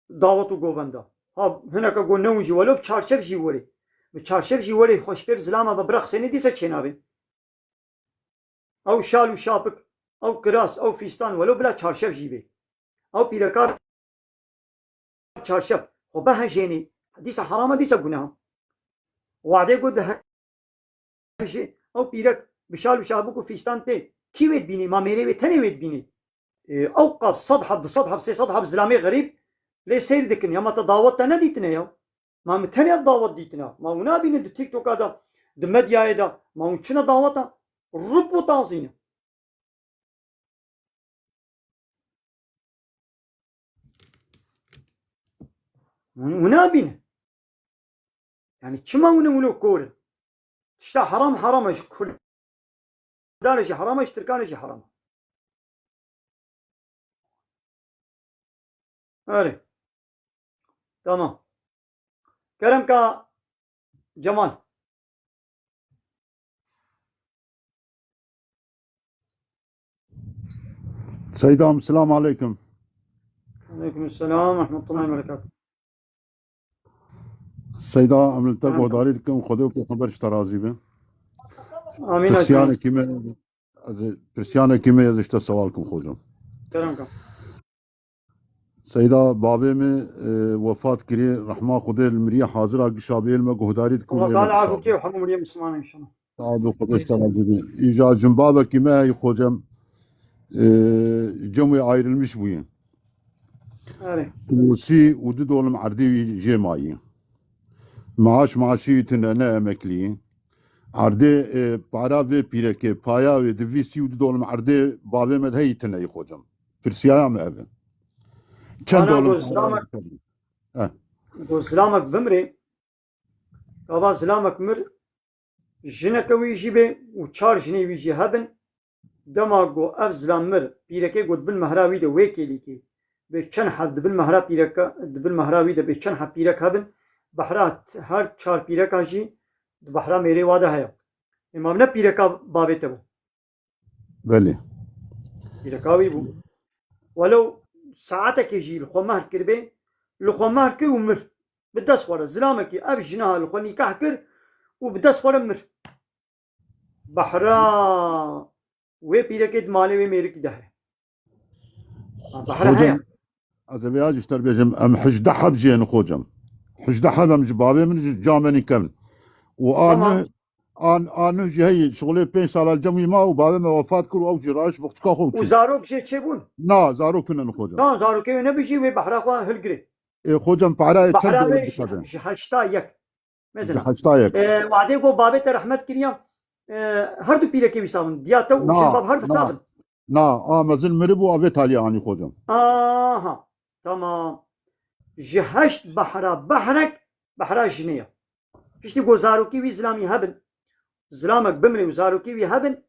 dawet û govenda. Ha, hineke go newin jî, welo bi çarşev jî werê. Bi çarşev jî werê xweşpêr zilama be bira Xisênê dîse çênabê. Ew şal û şapik, ew kiras, ew fîstan, welo bila çarşev jî bê. Ew pîreka çarşev. Xwe bihejênî. Dîsa herama, dîsa guneha. Wadê got dihe-, jî ew pîrek bi şal û şabik û fîstan tê. Kî wê dibînî? Ma mêrê wê tenê wê dibînî? Ê, ew qab sed heb, du sed heb, sê sed heb zilamê xerîb lê seyr dikin. Ya ma te dawet te nedîtine ya? Ma min tenê ev dawet dîtine? Ma hûn nabînin di TikToka de, di medyayê de, ma hûn çine daweta? Rûp û tazî ne. Hûn, hûn nabînin. Yani çima hûn, hûn kor in? Tişta heram heram e, ji Kurdan jî heram e, ji Tirkan jî heram e. Erê. Tamam. Kerem ka Cemal. Seyda, selamu aleykum. Aleykum selam ve rahmetullahi ve berekatuhu. Seyda, em li te guhdarî dikin, Xwedê û Pêxember ji te razî bin. Amîn, Pirsiyanekî me, ez ê, pirsiyanekî me, ez ê ji te sewal kim, xocam. Kerem ka. Seyda, babê min, e, wefat kirî, rehma Xwedê li mirî hazir a, gişa bê li me guhdarî dikin û ê me dişa. Hemû miriyê Misliman inşallah. Sağ ol, Xwedê ji te razî be. Îja cimbavekî me heyî xocem, e, cem wê ayrılmış bûye. Erê. Û sî û du dolim erdê wî jê mayî. Maaş maaşî wî tune, ne emeklî. Erdê, e, para vê pîrekê, paya wê di vî sî û du dolim erdê bavê me de heyî tune yî xocem. Pirsiyaya me ev e. Çend dolim para wî tune? Eh. Go zilamek bimrê, gava zilamek mir, jineke wî jî bê û çar jinê wî jî hebin. Dema ku ev zilam mir, pîrekê ku di bin mehra wî de wê kêlîkê bê çend heb di bin mehra pîreka, di bin mehra wî de bê çend heb pîrek hebin, behra t-, her çar pîreka jî di behra mêrê wa de heye. Ê ma ne pîreka bavê te bû? Belê. Pîreka wî bû. Welew saetekê jî li xwe mehr kiribê, li xwe mehr kir û mir. Bi dest xwe re zilamekî ev jina li xwe nîkah kir û bi dest xwe re mir. Behra wê pîrekê di malê wê mêrikî de heye. Ha, behra heye. Xocam, ez ê vêya jî ji te re bêjim, em hejdeh heb jê ne xocam. Hejdeh heb em ji bavê min ji camê nî kevin. Û a Tamam. neh, an, a neh jî heyî, şixulê pênc sala li cem wî ma û bavê me wefat kir û ew jî raş bi xçika xwe û Û çû. Zarok jê çêbûn? Na, zarok tune ne xocam. Na, zarokê wê nebijî, wê behra xwe hilgirê. Ê xocam, perayê çend Behra dolar wê ji, dikevin? Ji heşta yek. Mesela, Ji heşta yek. e, wadê ku babê te rehmet kiriya, e, her du pîrekê wî savin. Diya te û Na, Şembav her du na. savin. Na, a mezin miribû, a vê talî anî xocam. Aha, tamam. Ji heşt behra behrek, behra jinê ye. Piştî ku zarokî wî zilamî hebin, zilamek bimrê û zarokî wî hebin,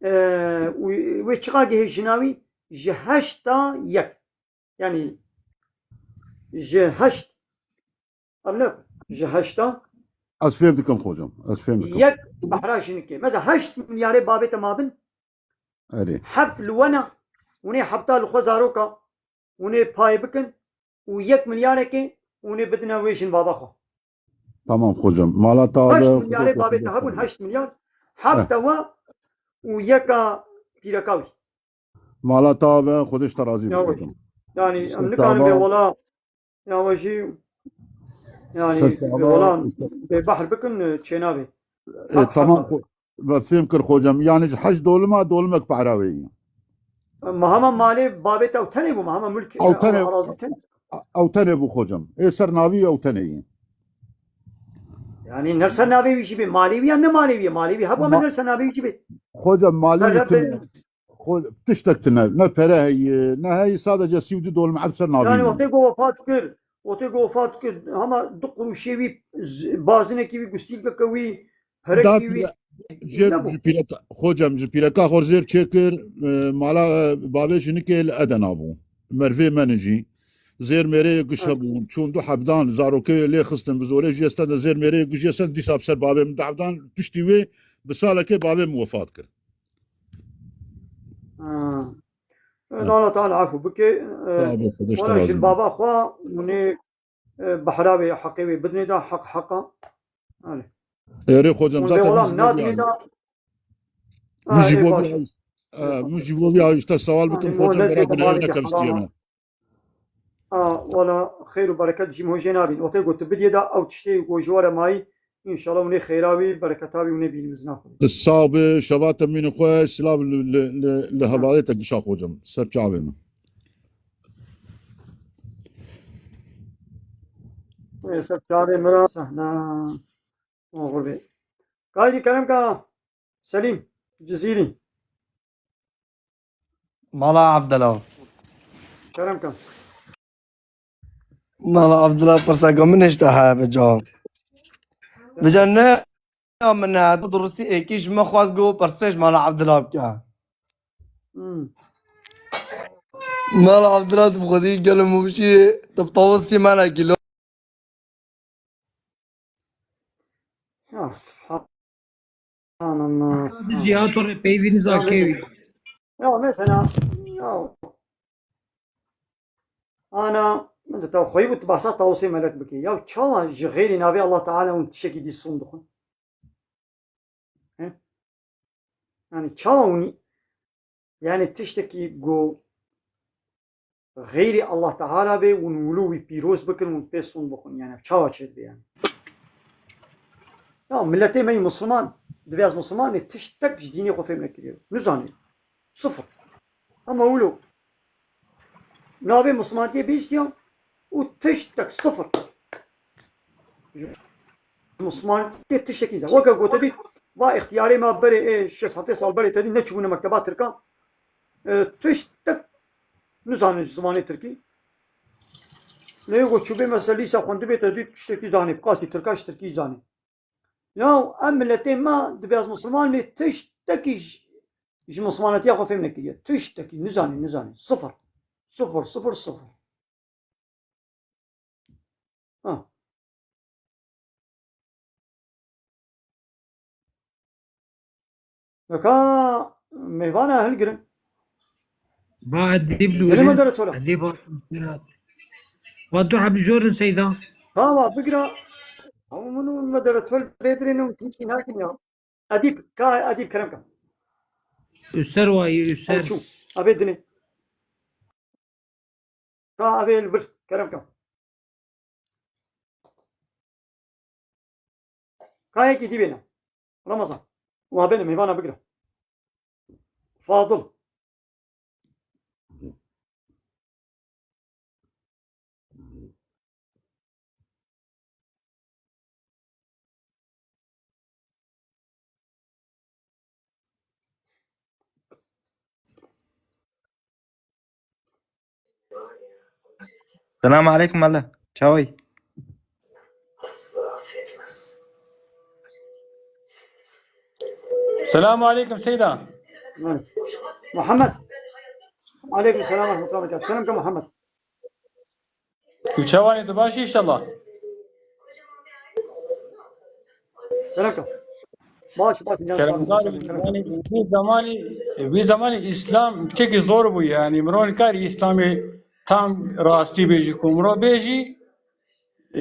e, û wê çiqa gihê jina wî? Ji heşta yek. Yani ji heşt, em ne, ji heşta Ez fêm dikim xocam. Ez fêm dikim. yek behra jinikê. Mesela heşt milyarê babê te mabin, Erê. heft li we ne, hûn ê hefta li xwe zaroka, hûn ê payê bikin û yek milyarekê hûn ê bidine wê jin baba xwe. Tamam xocam. Mala te ave, Heşt milyarê babê te hebûn, heşt milyar. Heft Heh. ewa û yeka pîreka wî. Mala te ave, Xwedê ji te razî be Ya xocam. Yani, em nikarin bê wela, ya we jî, yani, Ses bê ava, wela, bê behr bikin, çênabê. E, Hak, tamam, hak. xo-, me fêm kir xocam. Yani ji heşt dolima, dolimek pehra wê ye. Ma hema malê babê te ew tenê bû, ma hema mulk, Ew e, tenê, arazî tenê. Ew tenê bû xocam. Ê ser navî ew tenê ye. Yani ne ser navê wî jî bê, malê wî ya ne malê wî ye, malê wî hebû, me Ma-, ne ser navê wî jî bê. Xocam, malê Her wî her tune. Xo-, tiştek tune. Ne pere heye, ne heye, sadece sî û du dolm erd ser navî Yani wî. Wextê ku wefat kir, wextê ku wefat kir, hema du quruşê wî, z-, bazinekî wî, gustîlkeke wî, perekî wî, jêr nebû. Ji pîreka, xocam, ji pîreka xwe zêr çêkir, e, mala, e, bavê jinikê li Edena bû. Mervê me ne jî. Zêr mêrê giş hebûn. Çûn du hebdan, zarokê lê xistin, bi zorê jê stende zêr mêrê giş jê stend, dîsa bi ser bavê min du hebdan, piştî wê bi salekê bavê min wefat kir. Ha. Ha. Allah Teala afû bike. E, Sağ ol, Xwedê ji te wala razî jin be. Baba xwe, hûnê, e, behra wê, heqê wê bidinê de, heq heqa. Erê. Erê xocam, Hûn vê zaten welam min jî bo vî nadinê de. Min jî Erê, bo vî baş e. Erê, e, baş min e. Jî bo vî işte sewal bikim, Erê, xocam, hûn bera gunehê nekem stiyene. A, wala xeyr û bereket jî hojê nabîn. Wextê ku tu bidiyê de ew tiştê ku ji we re mayî, înşallah hûnê xeyra wî, bereketa wî hûnê bînin mizna xwe. Tu sax bî, şeva te mînê xwe, silav li, li, li, li hevalê te gişa xocam. Ser çavê min. Ê, ser çavê min re sehna. Oxir bê. Kaydî kerem ka. Selîm Cizîrî. Mala Abdullah. Kerem ka. Mala Abdullah, pirseka min hişta heye bi ca. Bi ca ne ya min ne, tu durusî êkî ji min xwest go pirsê ji Mala Abdullah bike. Hmm. Mala Abdullah, tu bi xwedî gelê mûşî, tu bi tawusî me ne kîlo. Ya, subhanallah, Eskandar subhanallah. Cihat û Repeyvî niza Ya, kevî. Mesela, ya, mesela, ya. Ana, mesela, te xweyî bû, tu behsa tawusê melek bikî. Ya, çawa ji xeyrî navê Allah Teala hûn tiştekî dî sûn dixwin? He? Yani, çawa hûn, yani, tiştekî ku xeyrî Allah Teala bê, hûn wilo wî pîroz bikin, hûn pê sûn bixwin, yani, çawa çêdibe, yani? Ya, milletê me yî Misliman, divê ez Misliman, lê tiştek ji dînê xwe fêm nekiriye. Nizanê. Sifir. Ama wilo. Navê Mislimaniyê bihîstiya û tiştek sifir. Mislimaniyê tiştekî nizanê. Weke gote dî, va îxtiyarê me berê, ê, şêst heft sal berê te dî neçûbûne mekteba Tirkan. E, tiştek nizanê ji zimanê Tirkî. Lê ku çûbê mesela lîsa xwendibê te dî tiştekî zanê, bi qasî Tirka ji Tirkî zanê. Ya em miletê me dibê ez Misliman lê tiştekî ji, ji Mislimanetiya xwe fêm nekiriye. Tiştekî nizanî, nizanî. Sifir. Sifir, sifir, sifir. Ha. Weka mêvana hilgirin. Ba Edîb li Gelê me wirî, dere tola. Edîb hat. Wa du heb jorin seyda. Ha, wa bigira. Ama min û me dere tol vê dirê ne û tîşkî nakin ya. Edîb, ka Edîb kerem ka. Üser wayî, Ew üser. Çû. Abê dinê. Ka avê li vir, kerem ka. Ka yekî dî bêne. Ramazan. Wa bêne mêvana bigire. Fadil. Selam aleykum, mele. Çawî? Selam aleykum, Seyda. Muhammed. Aleykum selam ve rahmetullah. Selam ke Muhammed. Tu çawanî, tu baş î înşallah? Kerem ka. Baş, baş, can sağ olun. Kerem ka. Yani, bir zamanı, bir zamanı İslam pek zor bu yani. Miron kar İslam'ı tam rastî bêjî, ku mirov bêjî, e,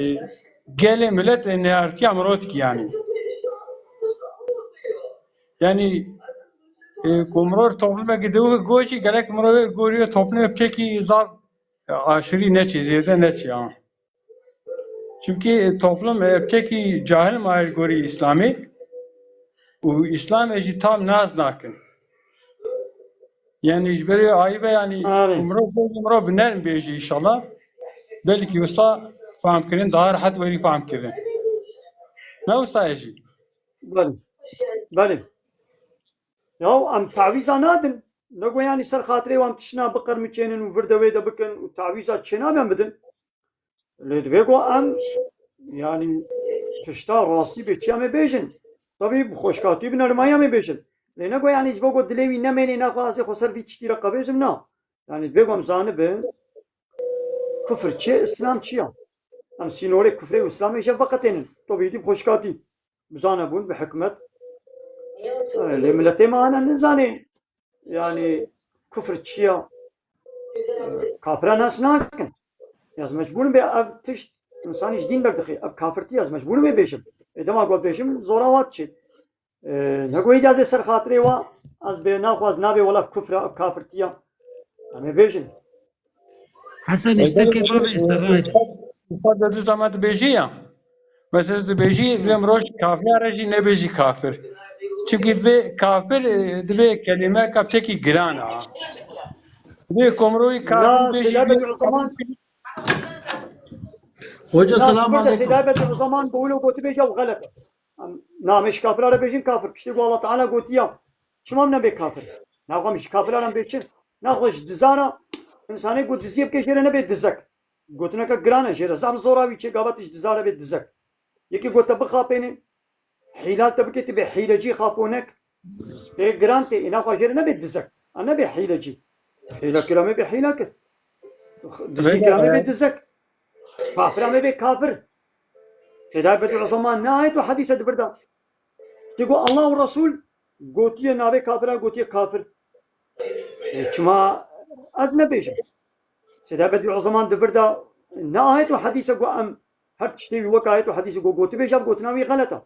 gelê millet, e, neartiya mirov dikî yani. Yani, e, ku mirov toplumekî de goşî, gerek mirov gorî toplumê pekî zaf, e, aşırı neçî, zêde neçî ha. Çünkü, e, toplum, e, pekî cahil mayir gorî İslam'ı. Û İslam'ı jî tam naz nakin. Yani ji ber wê ayîb e, yani Erê. Mirov bêje, mirov bi nerm bêje înşallah. Belkî wisa fehmkirin daha rehet werî fehmkirin. Ne wisa ye jî? Belê. Belê. Ya em tawîza nadin. Ne go yani ser xatirê wan tiştna biqirmiçênin û vir de wê de bikin û tawîza çênaben bidin. Lê divê ku em, yani, tişta rastî bê çi em ê bêjin? Tabî bi xweşkatî, bi nermayî em ê bêjin. Lê ne ku, yani, ji bo ku dilê wî nemênê, naxwe ez ê xwe ser vî tiştî re qebêzim, na. Yani, divê ku em zanibin, kufr çi ye, îslam çi ye? Em sînorê kufrê û îslamê jê veqetênin. Tabî, bi xweşkatî. Bizane bûn, bi hikmet. Lê miletê me ana nizanê. Yani, kufr çi ye? Kafira nas nakin. Ya ez mecbûr im bê ev tişt, însanî ji dîn derdixê. Ev kafirtî ye, ez mecbûr im bê bêjim. Ê dema ku bêjim, zora wa diçê. Ê, ne ku êdî ez ê ser xatirê wa, ez bê naxwaz nabê wela kufr e, ev kafirtî ye. Em ê bêjin. Hesen, îşte ke bavê îşte rayde. Usta de dû zama dibêjî ya. Mesela dibêjî, divê mirov ji kafira re jî nebêjî kafir. Çimkî divê kafir, e, divê kelîmeka çekî giran a. Divê komroyî kafir bêjî, Seyda Bedî Uzeman. Hoca, selam aleyküm. Seyda Bedî Uzeman, bu wilo gotibêje ew xelet e. Em, na, em ê ji kafira re bêjin kafir. Piştî ku Allah Teala gotiya, çima em nebê kafir? Naxwe em ji kafira re em bê çi? Naxwe ji dizara, însanê ku diziyê bike jê re nebê dizek. Gotineke giran e jê re. Zaf zora wî çê gava tu ji dizara bê dizek. Yekê ku te bixapêne, hîla te bike, tu bê hîlecî xaponek. Tê giran tê, îna xwe jê re nebê dizek. A nebê hîlecî. Hîlekir em ê bê hîlekir. Dizîkir em ê bê dizek. Kafir em ê bê kafir. Hidayet Bedî Uzeman ne ayet û hedîse di vir de. Ti got Allah û Resul gotiye navê kafira gotiye kafir. E, çima ez nebêjim? Seyda Bedî Uzeman di vir de ne ayet û hedîse got em her tiştê wî wek ayet û hedîse got gotibêje, ev gotina wî xelet e.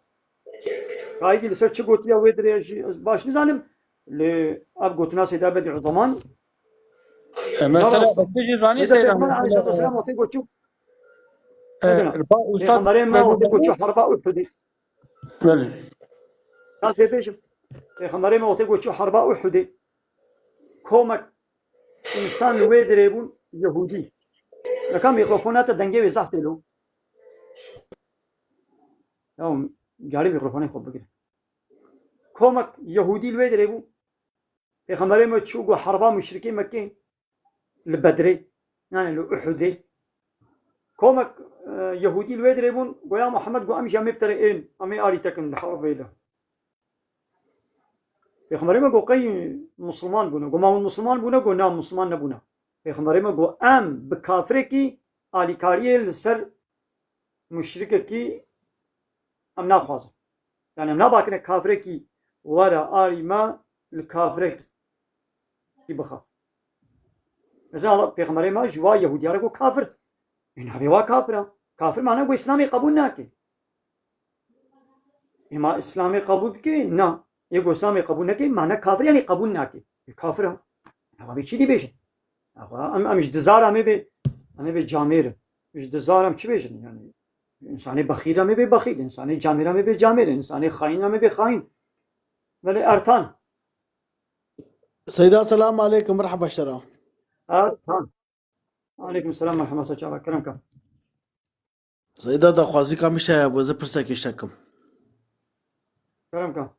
Ka êdî li ser çi gotiye wê dirê jî ez baş nizanim. Lê ev gotina Seyda Bedî Uzeman E, mesela, rast e. Tu jî zanî Mesela Seyda Pêxember Bedî aleyhisselatu vesselam wextê got çi? E, Mesela, ba, Ustad Pêxemberê me Bedî wextê got çi Uzeman? Harba Uhudê. Belê. Ez pê bêjim. Pêxemberê me wextê got çi harba Uhudê. Komek însan li wê dirê bûn Yehûdî. Neka mîkrofona te dengê wê zehf tê lo. Ya, carî mîkrofonê xwe bigire. Komek Yehûdî li wê dirê bû. Pêxemberê me çû got harba muşrikê Mekkê li Bedrê, yani li Uhudê. Komek, e, Yehûdî li wê dirê bûn, got ya Muhammed, got em jî em ê bi te re ên, em ê alî te kin di herbê de. Pêxemberê me got qey Musulman bûne? Got ma hûn Musulman bûne? Got na, Musulman nebûne. Pêxemberê me got em bi kafirekî alîkariyê li ser muşrikekî em naxwazin. Yani em nabakine kafirekî were alî me li kafirekî bixa. Mesela Allah, Pêxemberê me ji wa Yehûdiya re got kafir. Ê navê wa kafir e. Kafir mane ku Îslamê qebûl nake. Ê ma Îslamê qebûl dike? Na. Ê ku Îslamê qebûl neke, mane kafir yani qebûl nake. Ê kafir e. Ewa vê çi dibêjin? Ewa em, em ji dizar em ê bê, em ê bê camêr in. Ji dizar em çi bêjin? Yani, însanê bexîl em ê bê bexîl, însanê camêr em ê bê camêr, însanê xayîn em ê bê xayîn. Belê Ertan. Seyda, selam aleyküm, merhaba şera. Ertan. Aleyküm selam, merhaba, saçava, kerem ka. Seyda, daxwazîka min şaya bû, ez ê pirsekê şekim. Kerem ka.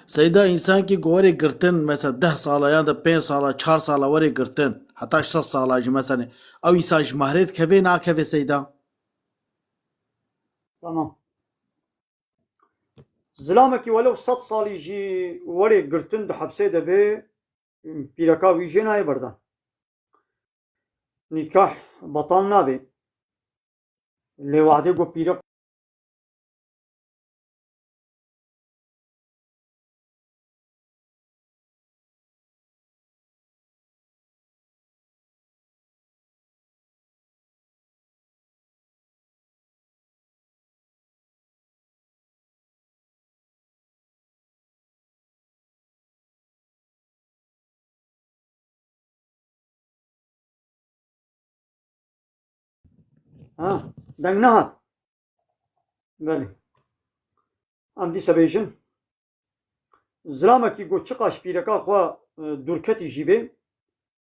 Seyda, însankî ku werê girtin, mesela deh sala yan da pênc sala, çar sala werê girtin, heta sed sala jî mesela, ew însan ji mehrê dikeve, nakeve Seyda? Tamam. Zilamekî welew sed salî jî werê girtin di hepsê de bê, pîreka wî jê nayê berdan. Nîkah betal nabe. Lê wadê ku pîrek Ha, deng nehat. Belê. Em dîse bêjin. Zilamekî got çiqaş pîreka xwe e, dûrketî jî bê,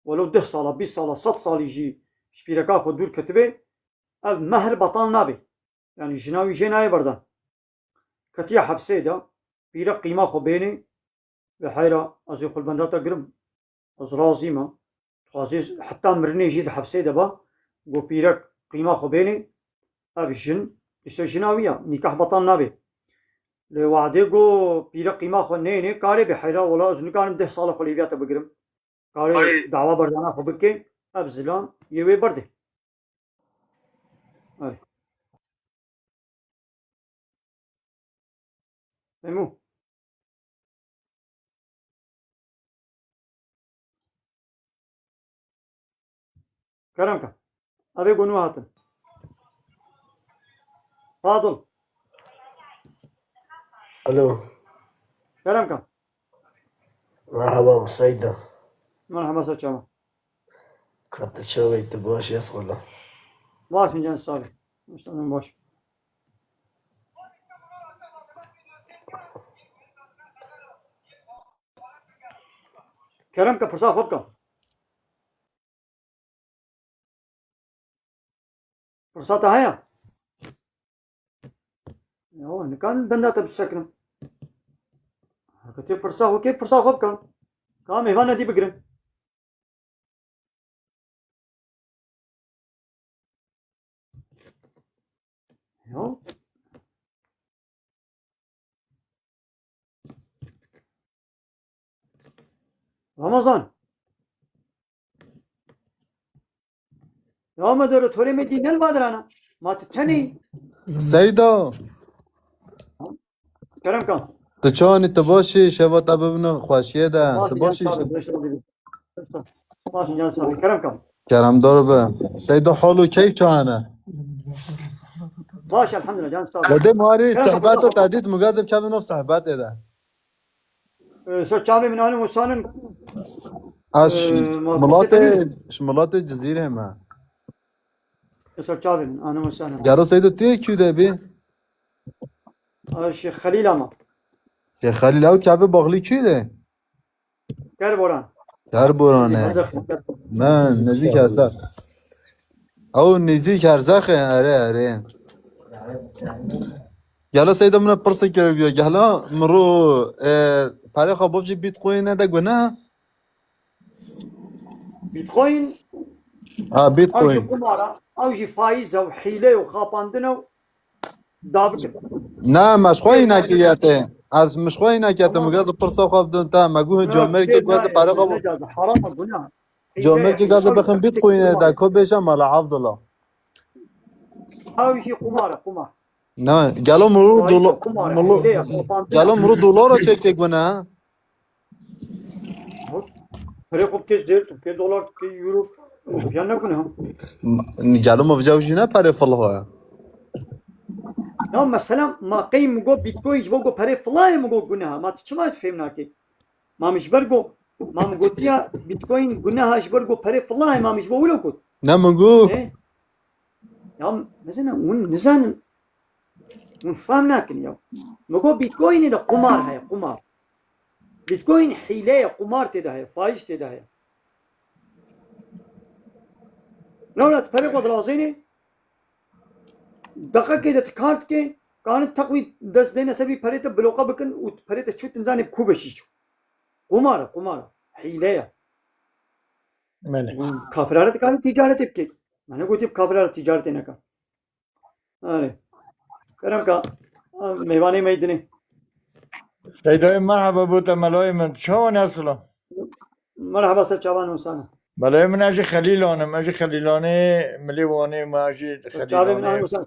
welo deh sala, bîst sala, sed salî jî ji pîreka xwe dûr ketibê, ev mehr betal nabe. Yanî jina wî jê nayê berdan. Ketiye hepsê de, pîrek qîma xwe bênê, ve heyra ez ê xwe li benda te girim. Ez razî me. Dixwazê heta mirinê jî di hepsê de ba, go pîrek qîma xwe bênê, ev jin, îşte jina wî ya, nîkah betal nabe. Lê wadê go pîrek qîma xwe nênê, karê bê heyra, wela ez nikarim deh sala xwe lê viya te bigirim. Karê Ay. dawa berdana xwe bike, ev zilam yê wê berdê. Ay. Hemû. Kerem ke. Ev ê gunû hatin. Fadil. Alo. Kerem ke. Merhaba, Seyda. Merhaba, ser çava. Ka te çawa yî, tu baş yî, ez xwela. Baş in, can sağ ol. Baş in, baş. Kerem ke, pirsa xwe bike. Pirsa te heye? Ya, nikarim benda te bisekinim. Heke tê pirsa xwe kê, pirsa xwe bike. Ka mêvan nedî bigirin. Ya. Ramazan. Ya me dero, torê me dî nel vadirana. Ma tu tenê. Seyda. Kerem kan. Tu çawanî, tu baş î, şeva te bibine xweşiyê de. Tu baş î. Baş, can sağ ol. Kerem kan. Keremdar be. Seyda, hal û keyf çawan e? Baş, elhamdülillah, can sağ ol. Dede marî, sehbet û tedît mugazib kevin of sehbetê de. Ee, ser çavê min anim û sanin. Ez Ee, ji ma milatê, ji milatê Cizîrê me. Ser çavê min anim û sanin. Gelo Seyda, tu yê kû de bî? Ee, Şêx Xelîl ama. Şêx Xelîl, ew çavê baxlî kû de? Kerboran. Kerboran e. Nêzîk Herzexê. Me nêzîk Herzexê. Ew nêzîk Herzexê, erê, erê. Gelo Seyda, min pirsek kiriye. Gelo mirov, e, perê xwe bavêje Bitcoinê de gune? Bitcoin, Ha, ew jî Bitcoin. Qumar e, ew jî faiz e û hîle û xapandin e û dabikin. Na, me ji xwe yî nekiriye te. Ez min ji xwe yî nekiriye te. Tamam. Min gaz pirsa xwe bidin te. Me guh Yok, comerkê gaz para xwe. Haram e, günah. Comerkê gaz bixin Bitcoinê de, ko bêje mala Abdullah. Ew jî qumar e, qumar. Na, gelo mirov dola-, gelo mirov dolara çekê gune, ha? Perê xwe bike zêr, tu bike dolar, tu bike euro. Ya ne gune, ha? Gelo mirov jî ne perê fil xwe. Ya mesela ma qey min got Bitcoin ji bo got perê filayê min got gune, ha? Ma tu çima fêm nakê? Ma min ji ber got, ma min gotiya Bitcoin gune ha ji ber got perê filayê, ma min ji bo wilo got. Ne min got. E? Ya mezina hûn nizanin. Hûn fam nakin ya. Me got Bitcoinê de qumar heye, qumar. Bitcoin hîle ye, qumar tê de heye, faiz tê de heye. Newlat perê xwe dilazênê, deqekê de tu kar dikê, karin teqwî dest dêne ser vî perê te bloqa bikin û perê te çû, tu nizanî bi ku ve jî çû. Qumar e, qumar e. Hîle ye. Belê. Kafira re dikare ticaretê bike. Me negotî bi kafira re ticaretê neke. Erê. Kerem ka, mêvanê me yî dinê. Seydoyê, merhaba bo te melayê min. Çawan e, esila? Merhaba, ser çavan û sana. Melayê min, ez ji Xelîlan im. Ez ji Xelîlanê milê Wanê me, ez ji Xelîlanê. Çavê min an wisa.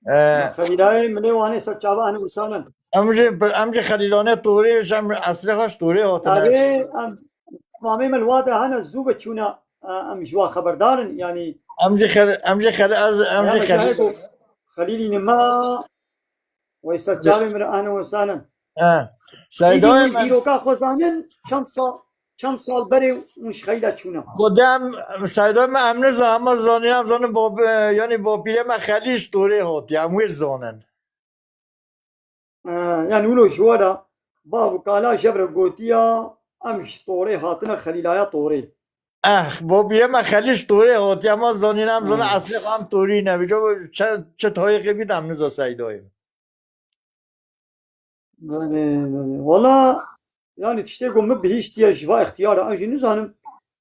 E, Xelîlayê milê Wanê ser çava hin wisa nin. Em jî, em jî Xelîlanê Torê, ji em eslê xwe ji Torê hatine. Erê, em, mamê min li wa de hene zû ve çûna, e, em ji wa xeberdar in, yanî. Em jî Xel-, em jî Xel-, ez, em jî Xelîl. Xelîlî nima, wey ser çavê min re ahne wisa nin. E, Seydoyê min. Dîroka xwe zanin, çend sal, çend sal berê hûn ji Xelîla çûne? Xwedê em, Seyda me, em nizan, em zaniye, em zanin bab-, yanî bapîrê me Xelîl ji Torê hatiye, em wê zanin. E, yanî wilo ji we re bav û kala ji hev re gotiya, Em ji Torê hatine Xelîlaya Torê. Eh, bo bîre me Xelîl ji Torê hatiye, ma zanîn em zana Hmm. eslê xwe em Torî ne. Vêca çi, çi tarîxê bît em niza Seydoyê. Belê, belê. Wala, yani tiştê ku min bihîstiye ji va îxtiyara, ez jî nizanim.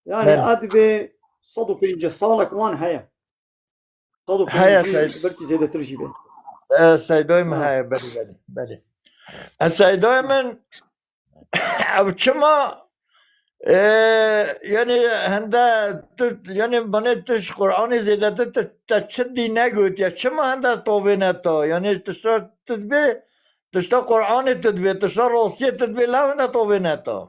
Yani Belê. ez dibê sed û pêncî salek wan heye. Sed û pêncî, Heye, Seyd. belkî zêdetir jî be. E, Seydoyê min Ha. heye, belê, belê, belê. E, Seydoyê min, ev çima, e, yani hende tu, yani bane tu ji Qur'anê zêdetir tu, te çi dî negotiye? Çima hende tovê ne ta? Yani tişta tu dibê, tişta Qur'anê tu dibê, tişta rastiyê tu dibê, lew hende tovê ne ta?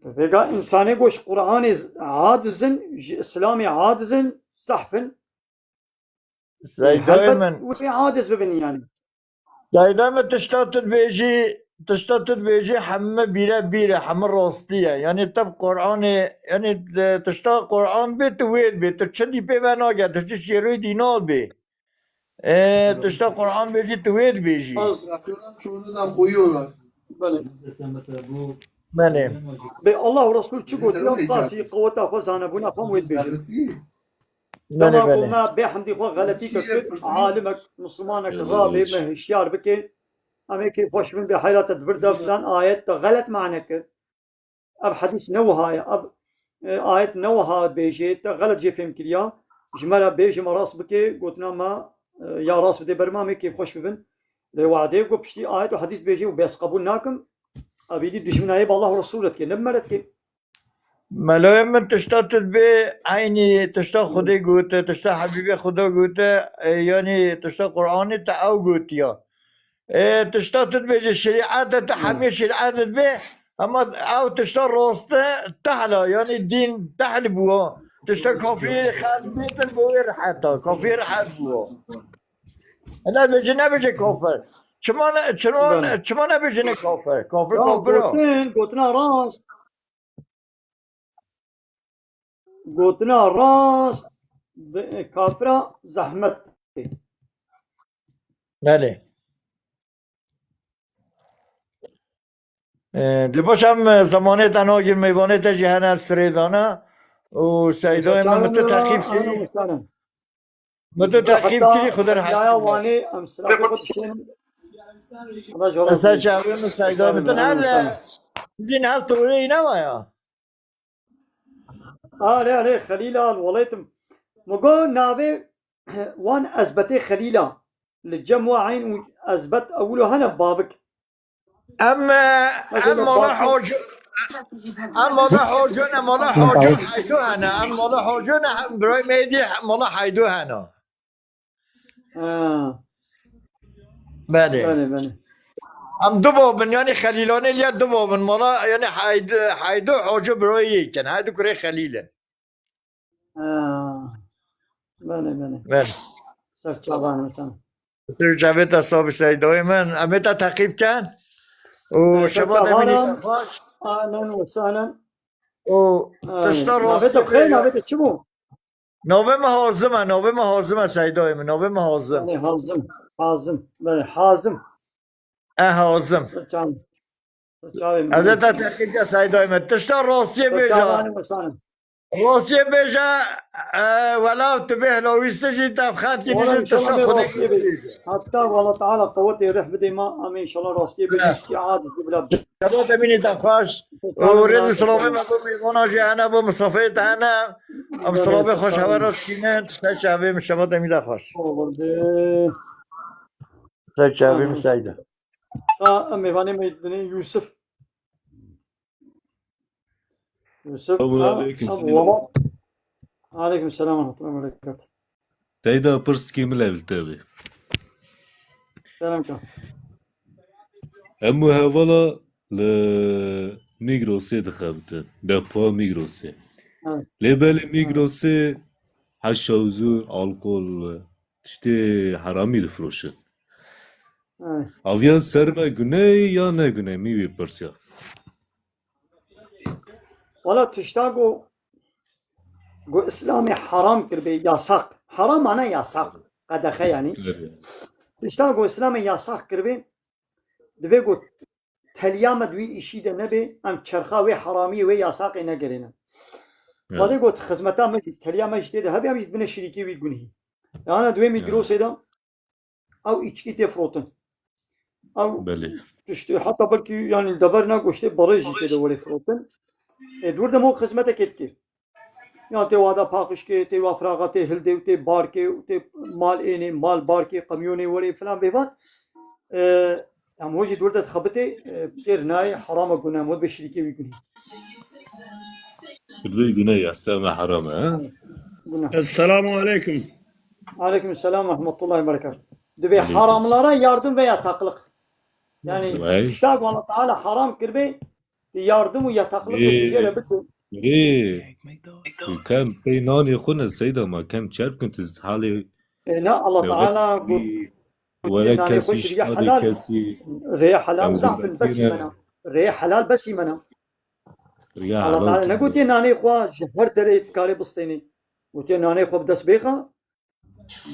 Vêga însanê ku ji Qur'anê aciz in, ji Îslamê aciz in, zehf in. Seyda Helbet min. wê aciz bibin yani. Seyda min, tişta tu dibêjî, tişta tu dibêjî heme bîre bîre, heme rastî ye. Yani te bi Qur'anê, yani, e, tişta Qur'an bê, tu wê dibê. Tu çi dî pê ve nake, tu çi şêroyê dî nabê. E, tişta Qur'an bêjî, tu wê dibêjî. Az, çoğunu da koyuyorlar. Belê. Belê. Bê Allah û Resul çi gotiye, qasî qeweta xwe, zanebûna xwe wê dibêjin. Belê, Dema ku belê. me bê hemdî xwe xeletî kir, alimek, mislimanek rabê me hişyar bike. Em ê kê xweş bin bê heyra te di vir de filan ayet te xelet mane kir. Ev hedîs ne wiha ye, ev, e, ayet ne wiha dibêje, te xelet jê fêm kiriya. Ji me re bêje, me rast bike, gotina me, e, ya rast bide ber me, em ê kêfxweş bibin. Lê wadê ku piştî ayet û hedîs dibêje û bê ez qebûl nakim, ev îdî dijminayê bi Allah û Resûl re dike, ne bi me re dike. Melayê min, tişta tu dibê eynî tişta Xwedê gote, tişta Hebîbê Xweda gote, e, yanî tişta Qur'anê te ew gotiya. E, tişta tu dibêje şerîet e, tu Hı. hemî şerîet dibê, hema ew tişta rast e, tehla, yanî dîn tehl bûwa. Tişta kafirê xelk bêtin bo wê rehet e, kafirê rehet bûwa. Hela dibêje nebêje kafir. Çima ne, çima, Belê. çima nebêjine kafir? Kafir Ya, kafir e. gotin, gotina rast. Gotina rast, bi, kafira zehmet. Belê. E, li baş em, e, zemanê te nagir, mêvanê te jî hene, sirê dane û Seydayê me, me tu teqîb kirî. Me tu teqîb kirî, Xwedê rehet Xelîlaya bike. Wanê, em silavê xwe dişên. Ser çavê min Seydayê min. Tu ne, Jîn hev torê ne waya. Alê, alê, Xelîla, welêtim. Min got navê wan Ezbetê Xelîla. Li cem wa eyn û Ezbet ewilo hene bavik. Em, e, Mesela em mala bavik. Hoca, em mala Hoca ne, mala Hoca Heydo hene. Em mala Hoca ne, em birayê me dî mala Heydo hene. Ha. Belê. Belê, belê. Em du bab in, yanî Xelîlanê liya du bab in. Mala, yanî Heydi, Heydi û Hacî birayê yek in. Her du kurê Xelîl in. Ha. Belê, belê. Belê. Ser çavan insan. Ser çavê te sabî Seydayê min. Em ê te teqîb ken. Û Ser şema çavan demî in. Ahlen û sahlen. Û Ay, tişta navê te rastî xeyr, navê te çi bû? Navê min Hazim e, navê min Hazim e, Seydayê min, navê min Hazim. Yanî Hazim, Hazim, belê, Hazim. E, Hazim. Çav-, çavê min. Ez ê te teqîb ke Seydayê min. Tişta rastiyê bêje. Çavanê min sana. Rastiyê bêje, e, wela tu bê hilawîste jî te xet kî Wala nîjin, inşallah tişta bê Xwedê rastiyê bê. Hatta wala Teala qewetê rih bidê ma, em inşallah rastiyê bê, He. Tiştî aciz bê bila. Şebat Emînê te xweş. Û rêzî silavê me bo mêvana jî hene, bo misafirê te hene. Em silavê xweş hewe re dikînin. Ser çavê min, şebat Emînê te xweş. Ser çavê min Seyda. Ha, em mêvanê me dinê Yusuf. Yusuf, Selamun ha, aleyküm, selamun Seyda. Aleyküm selam ve rahmetullahi ve berekatuhu. Seyda, pirsikê min lê li te bê. Selam ka. Hemû hevala li Migrosê dixebitin, depoya Migrosê. Evet. Lê belê Migrosê heşa û zûr, alkol, tiştê heramî difiroşin. Evet. Aviyan ser me guney ya ne guney, min wî pirsiya. Wala tişta ku, ku Îslamê heram kiribê, yasak. Heram mane yasak. Qedexe yanî. Evet. Tişta ku Îslamê yasak kiribê, divê ku teliya me di wî îşî de nebe, em çerxa wê heramiyê, wê yasaqê negerêne. Evet. Wadê got, xizmeta me jî, teliya me jî tê de hebe, em jî dibine şirîkê wî gunhî. Yana di wê Mîgrosê de ew îçkî tê firotin. Ew Belê. tiştê, heta belkî, yani, li dever ne goştê, barê jî tê de were firotin. Ê, dûr de mo xizmetekê dike. Ya tê wada paqişkê, tê wa firaxa, tê hildê û tê barkê û tê mal ênê, mal barkê, qemyonê were filan bêvan. E, em ho jî dûr de dixebitê, e, têr nayê, herama gune, mod be şirîkê wî gunî. Kurdî gune ya, seme herame, ha? Gune. Esselamu aleyküm. Aleyküm selam ve rahmetullahi ve berekatuhu. Dibê Aleyküm haramlara yardım veya taklık. Yani, Vay. tiştak Allah Teala haram kirbe, Ti yardim û yataklik Ê, tijere bikin. ê, tu kem pey nanê xwe ne Seyda, ma kem çer bikin, tu halê E, ne Allah Teala got, got wele nanê xwe kesî ji rêya şadê helal, kesî rêya helal zahfin, bes îmena. Rêya helal bes îmena. Allah Teala negotiye nanê xwe ji her derê dikarê bistênê. Gotiye nanê xwe bi dest bêxa,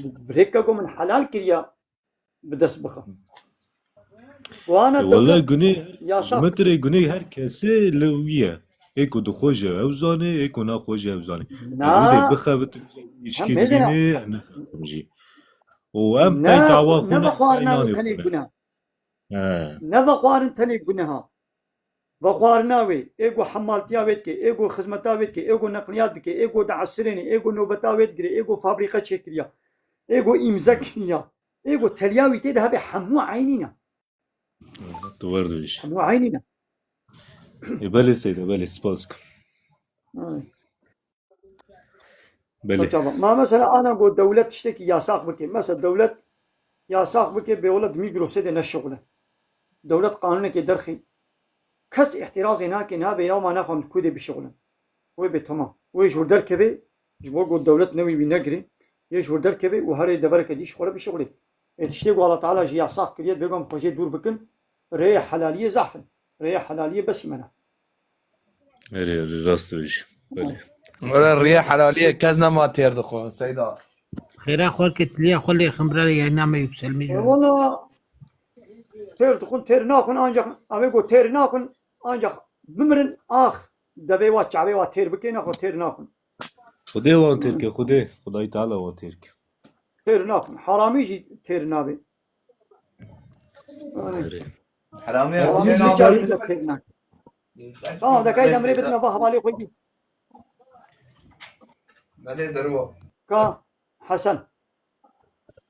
bi rêka ku min helal kiriya, bi dest bixe. Wana E, wele dewlet gunê, yasak. Ji me tirê gunê her kesê li wî ye. Ê ku dixweje ew zanê, ê ku naxweje ew zanê. Na. Ev dê bixebitin, Hem hêdî ne. îşkirînê, em nexebitin jî. Û em Ne, pey dawa ne xwe ne, vexwarina pey wê nanê tenê xwe ne. guna. He. Ne vexwarin tenê guneha. Vexwarina wê, ê ku hemaltiya wê dike, ê ku xizmeta wê dike, ê ku neqliyat dike, ê ku diesirêne, ê ku nobeta wê digire, ê ku fabrîqe çêkiriya, ê ku îmze kiriya, ê ku teliya wî tê de hebe hemû eynî ne. Tu werdibêj. Hemû eynî ne. E, belê Seyda, belê, spas dikim. Ay. Belê. Saçava. Ma mesela ana got dewlet tiştekî yasax bike. Mesela dewlet yasax bike, bê wele di Mîgrosê de neşixule. Dewlet qanûnekê derxî. Kes îhtirazê nake, nabe ya ma naxwam di kûdê bişixulin. Wê bê temam. Wê ji wir derkeve, ji bo got dewlet newî wî negirê. Yê ji wir derkeve û herê devereke dî ji xwe re bişixulê. Ê tiştê ku Allah Teala jî yasax kiriye, bêgom xwe jê dûr bikin. Rêyê helaliyê zehf in. Rêyê helaliyê besî me ne. Erê, erê, rast dibêjî. Belê. Were rêyê helaliyê kes nema têr dixwe, Seyda. Xêra xwe ke tiliya xwe lê ximbirarê yayna me yükselmiş. E, wala têr dixwin, têr naxwin, ancak em ê got têr naxwin, ancak bimirin, ax, devê wa çavê wa têr bike, nexwe têr naxwin. Xwedê wan têr ke, Xwedê, Xwedayî Teala wan têr ke. Têr naxwin. Heramî jî têr nabe. Erê. Heramî Heramî jî çavê de têr nabe. Tamam, dekayî demrê bidin, va hevalê xwe jî. Belê derwa. Ka Hesen.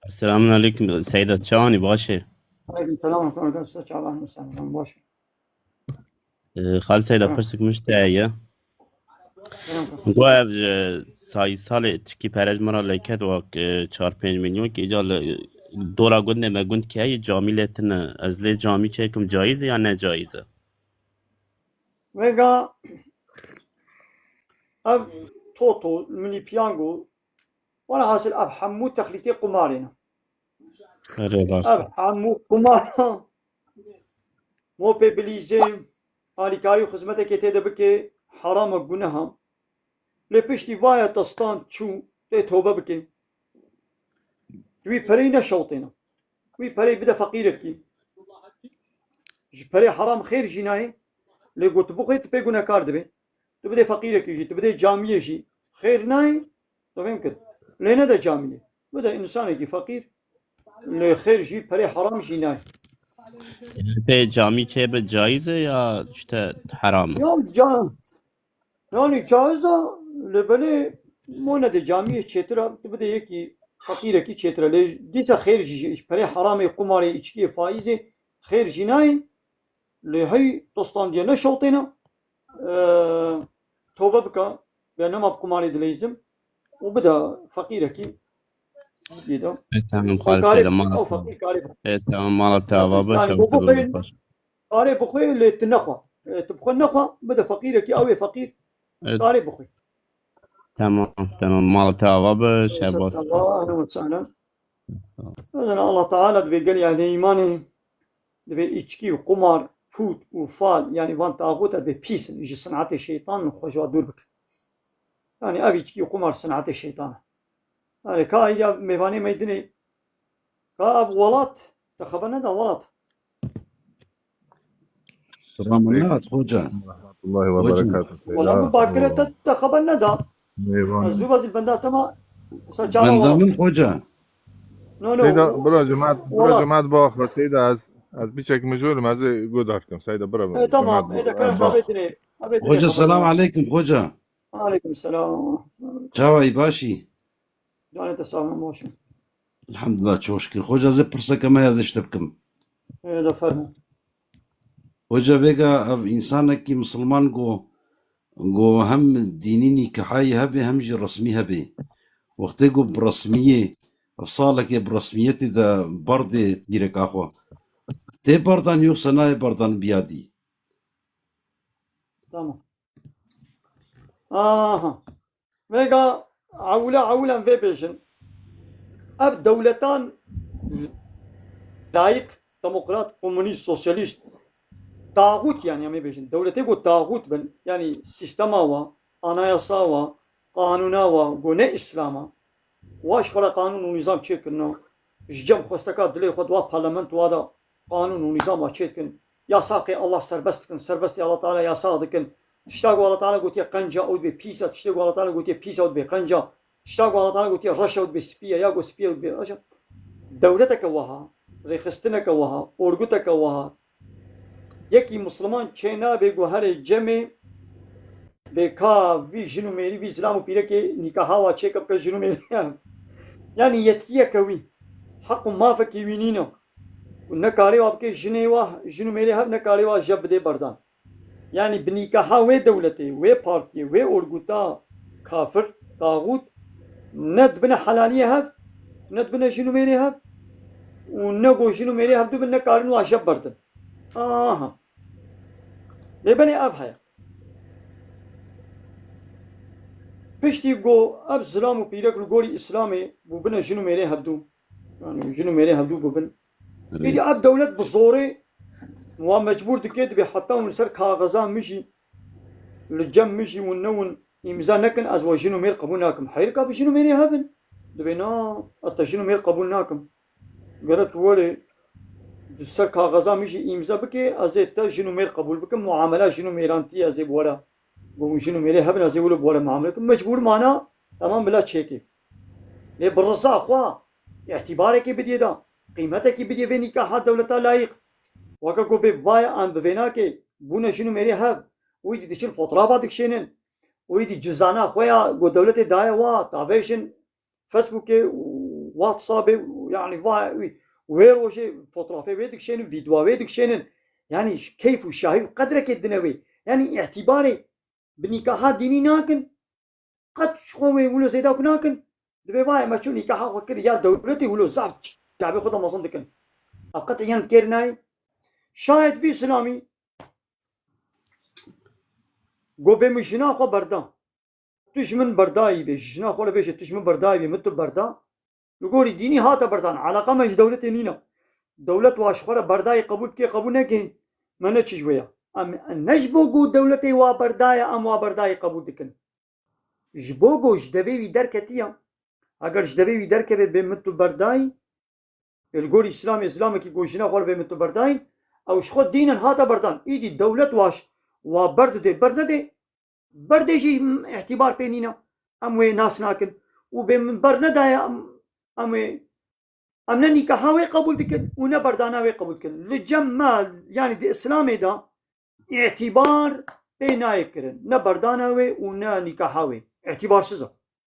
Selamun aleyküm Seyda, çawanî, baş e? Aleyküm selam, rahmetullah, çawan, sen baş. E, Xal Seyda, pirsik min ji te ye. Go ev ji sayîsalê tikî pere ji min re lêket wak, e, çar pênc milyon ki îca li dora gundê me gund ki heye camî lê tine. Ez lê camî çêkim cayîz e ya ne cayîz e? Vêga ev toto, milî piyango, Welhasil ev hemû texlîtê qumarê ne. Erê rast e. Ev hemû qumar. Mo pê bilîzê, alîkarî û xizmetekê tê de bike, heram e, guneha. Lê piştî vaye te stand çû, tê tobe bike. Tu wî pereyî neşewtêne. Wî pereyî bide feqîrekî. Ji perê heram xêr jî nayê. Lê got tu bixwê, tu pê gunekar dibê. Tu bidê feqîrekî jî, tu bidê camiyê jî. Xêr nayê. Tu fêm kir. Lê nede camiyê. Bide însanekî feqîr. Lê xêr jî, perê heram jî nayê. Pê camî çêbe cayîz e ya işte heram e? Ya ca-, yani caiz e, lê belê mo nede camiyê çêtir e, tu bidê yekî feqîrekî çêtir e. Lê dîsa xêr jî, ji perê heramê, qumarê, içkiyê, faîzê xêr jî nayê. Lê hey tostandiye neşewtêne, e, tobe bike, bê nema bi qumarê dileyzim û bide feqîrekî. Bide. E, tamam, Xal Seyda, mala te ava. E, tamam, mala te ava be, şev te baş. Karê bixwe lê tu nexwe. E, tu bixwe nexwe, bide feqîrekî, ew ê feqîr. E, karê bixwe. Tamam, tamam, mala te ava be, şev baş. Ahlen ve sahlen. Sağ ol. Mesela Allah Teala dibê gelê ehlê îmanê, dibê içkî û qumar, pût û fal, yani van taxûta dibê pîs in, ji sinetê şeytan in, xwe ji wa dûr bikin. Yani ev içkî û qumar sinetê şeytan e. Yani ka ya mêvanê me dinê, ka ev welat, te xeber neda welat. Selamun aleykum. Hoca. Rahmetullahi ve berekatuhu. Wala min bakire te, te xeber neda. Eyvallah. Ez zû bezî benda tema. Ser çava. Benda wala min hoca. No, no. Seyda, bira cemaat, bira cemaat bax, Seyda ez, ez biçek mijûl im, ez ê guhdar kim. Seyda, bira. E, tamam. Ê de kerem, babê dinê. Hoca, selam aleykum hoca. Aleykum selam. Çawa yî, baş î? Canê te sağ olun, baş im. Elhamdulillah, çok şükür. Hoca, ez ê pirseke me ya, ez ê ji te bikim. Ê de fermo. Hoca, vêga ev însanekî misilman go, go hem dînî nîkehayî hebe, hem jî resmî hebe. Wextê go bi resmiyê, ev salekê bi resmiyetê de berdê pîreka xwe. Tê berdan, yoxsa nayê berdan biyadî? Tamam. Aha. Vêga ewle ewlen vê bêjin. Ev dewletan layîk, demokrat, komunîst, sosyalîst, taxût, yanî em ê bêjin. Dewletê ku taxût bin, yanî sîstema wa, anayasa wa, qanûna wa, ku ne îslam a, wa ji xwe re qanûn û nîzam çêkirine. Ji cem xwesteka dilê xwe di wa parlamentowa de qanûn û nîzama çêdikin. Yasaqê Allah serbest dikin, serbestê Allah Teala yasaq dikin. Tişta ku Allah Teala gotiye qenca, ew dibê pîs e, tiştê ku Allah Teala gotiye pîs e, ew dibê qenca. Tişta ku Allah Teala gotiye reş e, ew dibê spî ye, ya ku spî ye, ew dibê reş e. Dewleteke wiha, rêxistineke wiha, orguteke wiha, yekî misliman çênabe ku herê cemê bê ka vî jin û mêrî, vî zilam û pîrekê nîkaha wa çêke bike jin û mêrî. Yanî yetkiyeke wî, heq û mafekî wî nîne. Û ne karê wa bike jinê wa, jin û mêrê hev ne karê wa jeb bidê berdan. Yanî bi nîkaha wê dewletê, wê partiyê, wê orguta kafir, taxût, ne dibine helaliyê hev, ne dibine jin û mêrê hev û ne go jin û mêrê hev dibin ne karin wa jeb berdin. Aha. Lê belê ev heye. Piştî go ev zilam û pîrek li gorî Îslamê bûbine jin û mêrê hevdû. Yanî jin û mêrê hevdû bûbin. Evet. Îdî ev dewlet bi zorê wa mecbûr dike, dibê heta hûn li ser kaxeza min jî, li cem min jî hûn ne hûn îmza nekin, ez we jin û mêr qebûl nakim. Heyr ka bi jin û mêrê hebin. Dibê na, ez te jin û mêr qebûl nakim. Gere tu welê di ser kaxeza min jî îmza bike, ez ê te jin û mêr qebûl bikim, muamela jin û mêrantî ez ê bi we re. Go hûn jin û mêrê hebin, ez ê wilo bi we re muamele bikim. Mecbûr mana, tamam bila çêkê. Lê bi riza xwe, îtîbarekê bidiyê da, qîmetekî bidiyê vê nîkaha dewleta layîq. Weke ku bê vaya an bi vê nakê, bûne jin û mêrê hev, wî dî diçin fotoğrafa dikişênin. Wî dî cizana xwe ya ku dewletê daye wa, tavêjin Facebookê û WhatsAppê û yanî va-, wî, wê rojê fotoğrafê wê dikişênin, vîdyoa wê dikişênin. Yanî keyf û şahî û qedrekê dine wê. Yanî îtîbarê bi nîkaha dînî nakin. Qet ji xwe wê wilo zêda ku nakin. Dibê vayê me çû nîkaha xwe kir ya dewletê wilo zaf çavê xwe de mezin dikin. Ev qet yan kêr nayê. Şayet vî silamî go bê min jina xwe berda. Tu ji min berdayî bê, ji jina xwe re bêje tu ji min berdayî bê, min tu berda. Li gorî dînî hate berdan. Eleqa me ji dewletê nîne. Dewlet wa ji xwe re berdayî qebûl dike, qebûl neke, me ne çi ji wê ye. Em ne ji bo ku dewletê wa berdaye, em wa berdayî qebûl dikin. Ji bo ku ji devê wî derketiye. Eger ji devê wî derkeve bê min tu berdayî, li gorî Îslamê, Îslamekî ku jina xwe re bê min tu berdayî, ew ji xwe dînin hate berdan. Îdî dewlet wa ji wa berdidê, bernedê, berdê jî îtîbar pê nîne. Em wê nas nakin. Û bê min bernedaye, em, em wê, em ne nîkaha wê qebûl dikin û ne berdana wê qebûl dikin. Li cem me, yanî di Îslamê de îtîbar pê nayê kirin. Ne berdana wê û ne nîkaha wê. Îtîbarsiz e.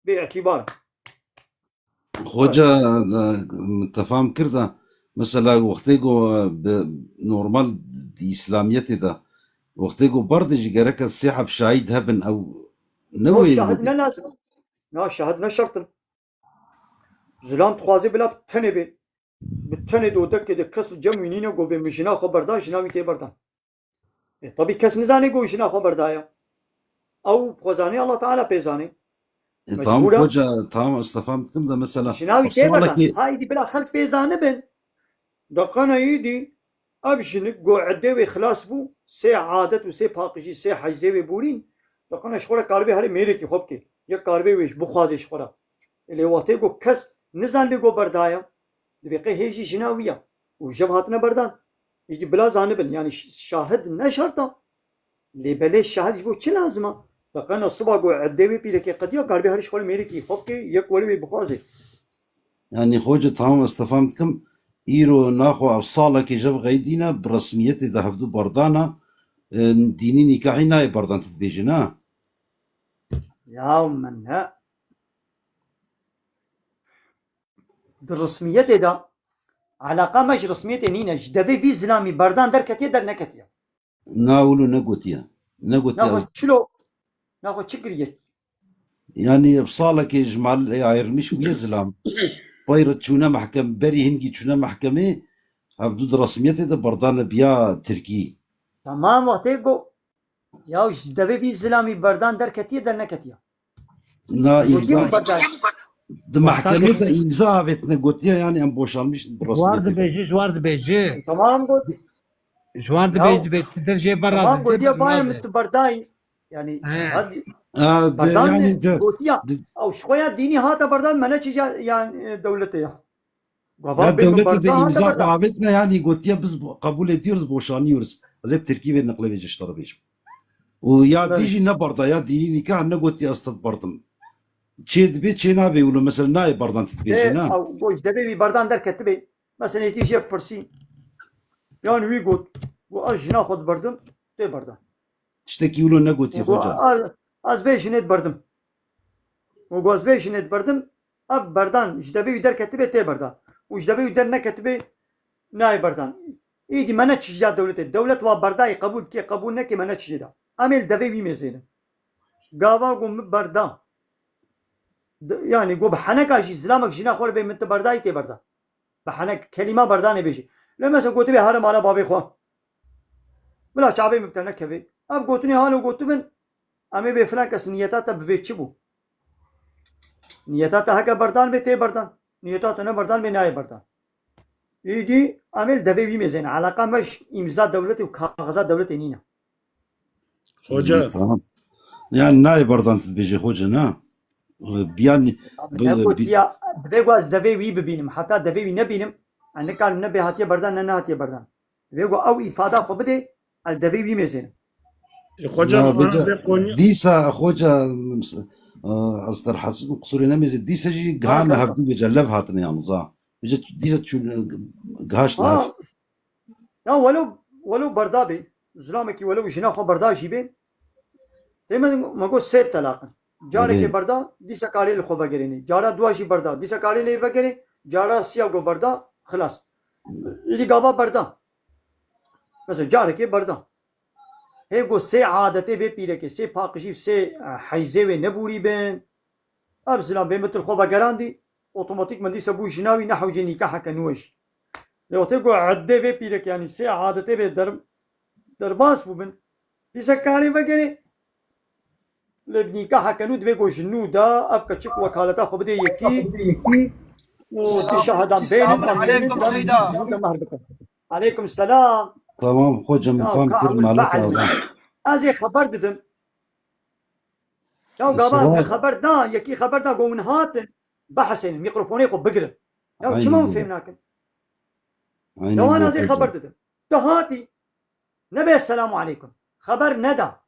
Bê îtîbar e. Hoca, e, te fam kir de, mesela wextê ku, e, bi normal di Îslamiyetê de, wextê ku berdê jî gereke sê heb şahîd hebin, ew ne No, wê şahid ne lazim. Na, şahid ne şert in. Zilam dixwaze bila bi tenê bê. Bi tenê di odekê de kes li cem wî nîne, go bê min jina xwe berda, jina wî tê berdan. E, tabii kes nizane ku jina xwe berdaye. Ew xwe zanê, Allah Teala pê zanê. E, tamam, mecbûr e. Hoca, tamam, ez te fam dikim de mesela, jina wî tê berdan. Salekê Ha, îdî bila xelk pê zanibin. Deqana îdî ev jinik ku edê wê xilas bû, sê adet û sê paqijî, sê heyzê wê borîn. Deqana ji xwe re karibê herê mêrekî xwe bike. Yek karibê wê bixwaze ji xwe re. Lê wextê ku kes nizanibê ku berdaye, dibê qey hê jî jina wî ye. Û jev hatine berdan. Îdî bila zanibin, yani ş-, şahid ne şert a. Lê belê şahid ji bo çi lazim a? Te qena siba ku eddê wê pîrekê qediya, karibê her ji xwe mêrekî xwe bike, yek welê wê bixwaze. Yani xoce tamam ez tefam dikim. Îro naxwe ev salekê jev xeydîne bi resmiyetê de hevdu berdana, e, dînî nîkahî nayê berdan tu dibêjî na? Ya min ne. Di resmiyetê de, alaqa me ji resmiyetê nîne. Ji devê vî zilamî berdan derketiye, derneketiye. Na wilo negotiye. Negotiye. Naxwe çilo, naxwe çi kiriye? Yani ev salekê ji malê ayrılmış bûye zilam. Peyre çûne mehkem, berî hingî çûne mehkemê, hevdu di resmiyetê de berdane biya Tirkî. Tamam, wextê ku ya ji devê vî zilamî berdan derketiye, derneketiye. Na Gotiye îmza ku berdan. Di mehkemê de îmza avêtine gotiye, yani em boşanmış bi Ji war resmiyetê. dibêjî, ji war dibêjî. Tamam got. Ji war Ya dibêjî, dibê tu dev jê berra tamam didê gotiye bayê bernadê. min tu berdayî. Yani He. hadi Ha, de, berdan yani de de, gotiya. de, Ew ji xwe ya dînî hata berdan, me ne çi ya, ya e, dewletê ya. Gava ya bê min devlete de berdan hata imza berdan. avêtine, yani gotiye biz bu- kabul ediyoruz, boşanıyoruz. Ez hep Tirkî ve neqlevê ji tara bêjim. Û ya dî Belê. Jî ne berda, ya dînî nîkah ne gotiye ez te diberdim. Çê dibê, çê nabê wilo, mesela nayê berdan tu dibêjî, E, na? ew, go ji devê wî berdan derketibê. Mesela yekî jê pirsî. Yan wî got. Got ez jina xwe diberdim. Tê berdan. Tiştekî wilo negotiye Û got xoca. ez, ez vê jinê diberdim. Û got ez vê jinê diberdim. Ev berdan ji devê wî derketibê tê berdan. Û ji devê wî derneketibê nayê berdan. Îdî me ne çi ji ya dewletê. Dewlet wa berdayê qebûl dike, qebûl neke me ne çi jê da. Em ê li devê wî mêzênin. Gava ku min berda. De- Yani ku bi heneka jî zilamek jina xwe li bê min tu berdayî tê berda. Bi henek kelîma berdanê bêjî. Lê mesela gotibê here mala babê xwe. Bila çavê min bi te nekevê. Ev gotinê halo gotibin, em ê bê filan kes niyeta te bi vê çi bû? Niyeta te heke berdan bê tê berdan. Niyeta te ne berdan bê nayê berdan. Îdî em ê li devê wî mêzên. Eleqa me ji îmza dewletê û kaxiza dewletê nîne. Hoca. Tamam. Yani nayê berdan tu dibêjî xoca, na? Biyan Abi ne gotiya, divê ku ez devê wî bibînim. Heta devê wî nebînim, ez nikarim ne bê hatiye berdan ne nehatiye berdan. Divê ku ew îfada xwe bidê, ez devê wî mêzênim. E, hocam, Ya, ana hoca, vê konuya dîsa xoca, e, ez te rahatsız qusûrê nemêzê. Dîsa jî gihane Harika. Hevdû vêca lev hatine yalnız ha. Vêca dîsa çû, e, gihaşt lev. Ha. Ya welo, welo berda bê, zilamekî welo jina xwe berda jî bê. Tê me, me got sê telaq in. Carekê Erê. Berda, dîsa karê li xwe vegerênê. Cara dua jî berda, dîsa karê lê vegerê. Cara siya go berda, xilas. Îdî gava berda. Mesela carekê berda. Hê go sê adetê vê pîrekê, sê paqijî, sê, e, heyzê wê nebûrî bin. Ev zilam bê min tu li xwe vegerandî, otomatik min dîsa bû jina wî, nehewcê nîkaheke nû jî. Lê wextê ku eddê vê pîrek, yanî sê adetê vê der-, derbas bûbin, dîsa karê vegerê. Lê bi nîkaheke nû divê ku ji nû de ev keçik wekaleta xwe bidê yekî û du şahidan bênin, em bênin, em ji nû de mehr bikin. Aleykum selam. Tamam xoca, min Ya fam kir, kahul malet ba'l. ava. Ez ê xeber didim. Ya gava Sıra- xeber da, yekî xeber da, go hûn hatin. Behsênin, mîkrofonê xwe bigirin. Ya Aynen çima hûn öyle. fêm nakin? Aynen Ya wan öyle ez ê hocam. Xeber didim. Tu hatî. Nebe selamu aleykum. Xeber neda.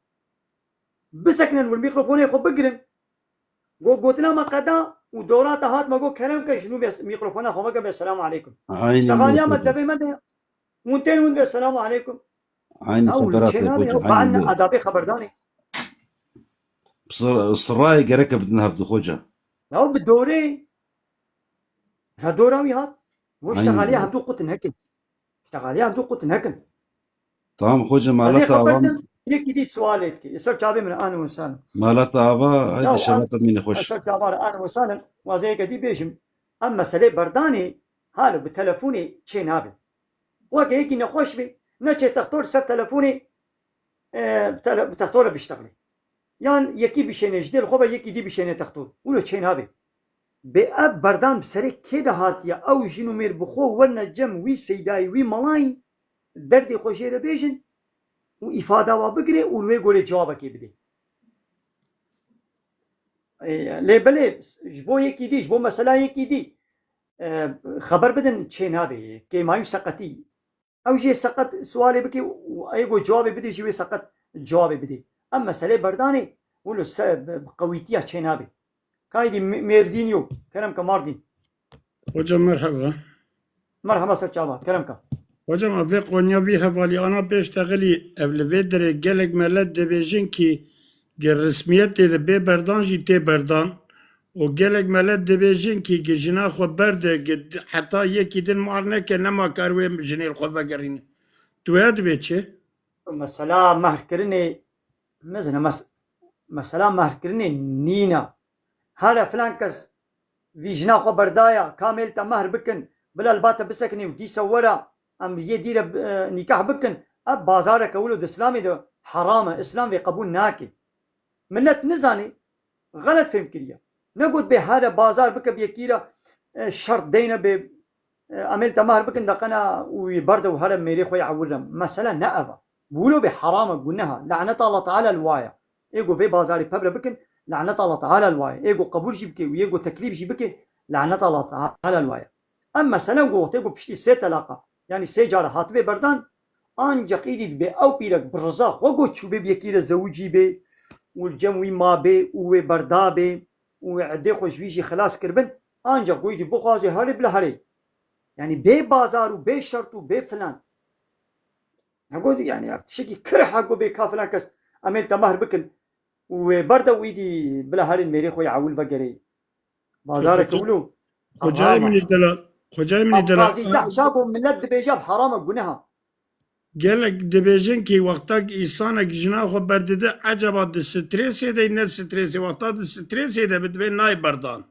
Bisekinin wir mîkrofonê xwe bigirin. Go gotina me qeda û dora te hat me go kerem ke ji nû bê mîkrofona xwe meke bê selamu aleykum. Aynen Ştexaliya öyle me hocam. devê me de. Hûn tên hûn bê selamu aleykum. Aynen Ya wilo xeberat çê e nabe xoca, ya. Ba'ne aynen öyle. Adabê xeberdanê. Sır-, sırrayê gereke bidin hevdu xoca. Ya bi dorê. Ha dora wî hat. Wo Aynen ştexaliya öyle. hevdu qut nekin. Ştexaliya hevdu qut nekin. Tamam xoca, Ez ê malet xeber ava. Dim, yekî dî sualê dikê. Ser çavê min an wisan. Malet ava, haydi Ya şevata mîne xweş. Ser çavê an wisan. Wazê yeke dî bêjim. Em meselê berdanê halo bi telefonê çê nabe. Weke yekî nexweş bê, neçê textor ser telefonê, e, bi tele-, bi textor re biştexilê. Yan yekî bişêne ji dê li xwe ve yekî dî bişêne textor. Wilo çê nabe. Bê ev berdan bi serê kê de hatiye? Ew jin û mêr bi xwe werine cem wî seydayî, wî malayî, derdê xwe jê re bêjin û îfada wa bigire û li wê gorê cewabekê bidê. E, lê belê ji bo yekî dî, ji bo mesela yekî dî, e, xeber bidin çê nabe. Kêmayî û seqetî. Ew jê seqet sualê bike û ê ku cewabê bidê jî wê seqet cewabê bidê. Em meselê berdanê wilo se bi, bi qewîtiya çênabê. Kaydî Mêrdînyo, kerem ke Mardîn. Hocam merhaba. Merhaba ser çava, kerem ke. Hocam, a vê qonya vî hevalî ana pêş texilî ev li vê derê gelek melet dibêjin kî gi resmiyetê de bê berdan jî tê berdan û gelek melet dibêjin kî gi jina xwe berde gi heta yekî din mar neke nema kar wê jinê li xwe vegerîne. Tu wê dibê çi? Mesela mehrkirinê, mezine mes-, mesela mehrkirinê nîna. Here filan kes vî jina xwe berdaya, ka mêl te mehr bikin, bila li ba te bisekinê û dîsa were, em yê dîre, e, nîkah bikin. Ev bazareke wilo di Îslamê de heram e, Îslam vê qebûl nake. Milet nizanî, xelet fêm kiriye. Negot bê here bazar bike bi yekî re, e, şert deyne bê, e, em ê li te mehr bikin deqena û wî berde û here mêrê xwe yê ewil re. Mesele ne ev e. Wilo bê heram e, guneh e. Laneta Allah Teala li wa ye. Ê ku vê bazarê pevre bikin, laneta Allah Teala li wa ye. Ê ku qebûl jî bike û yê ku teklîf jî bike, laneta Allah Teala li wa ye. Em mesele ku wextê ku piştî sê telaqa, yanî sê cara hatibê berdan, ancaq îdî dibê ew pîrek bi riza xwe ku çûbê bi yekî re zewicî bê û li cem wî mabê û wê berdabê û wê edê xwe ji wî jî xilas kiribin, ancaq ku îdî bixwaze herê bila herê. Yanî bê bazar û bê şert û bê filan. Hego, yanî, ev tiştekî kirh e, hego bê ka filan kes em ê li te mehr bikin û wê berde û îdî bila herên mêrê xwe yê ewil vegerê. Bazareke wilo. Xocayê min î delal, xocayê min î delal. Qazî Cehşa ku milet dibêje ev heram e, guneh e. Gelek dibêjin kî wexta ki însanek jina xwe berdide, ecaba di stresê de, ne stresê, wexta di stresê de bi, divê nayê berdan.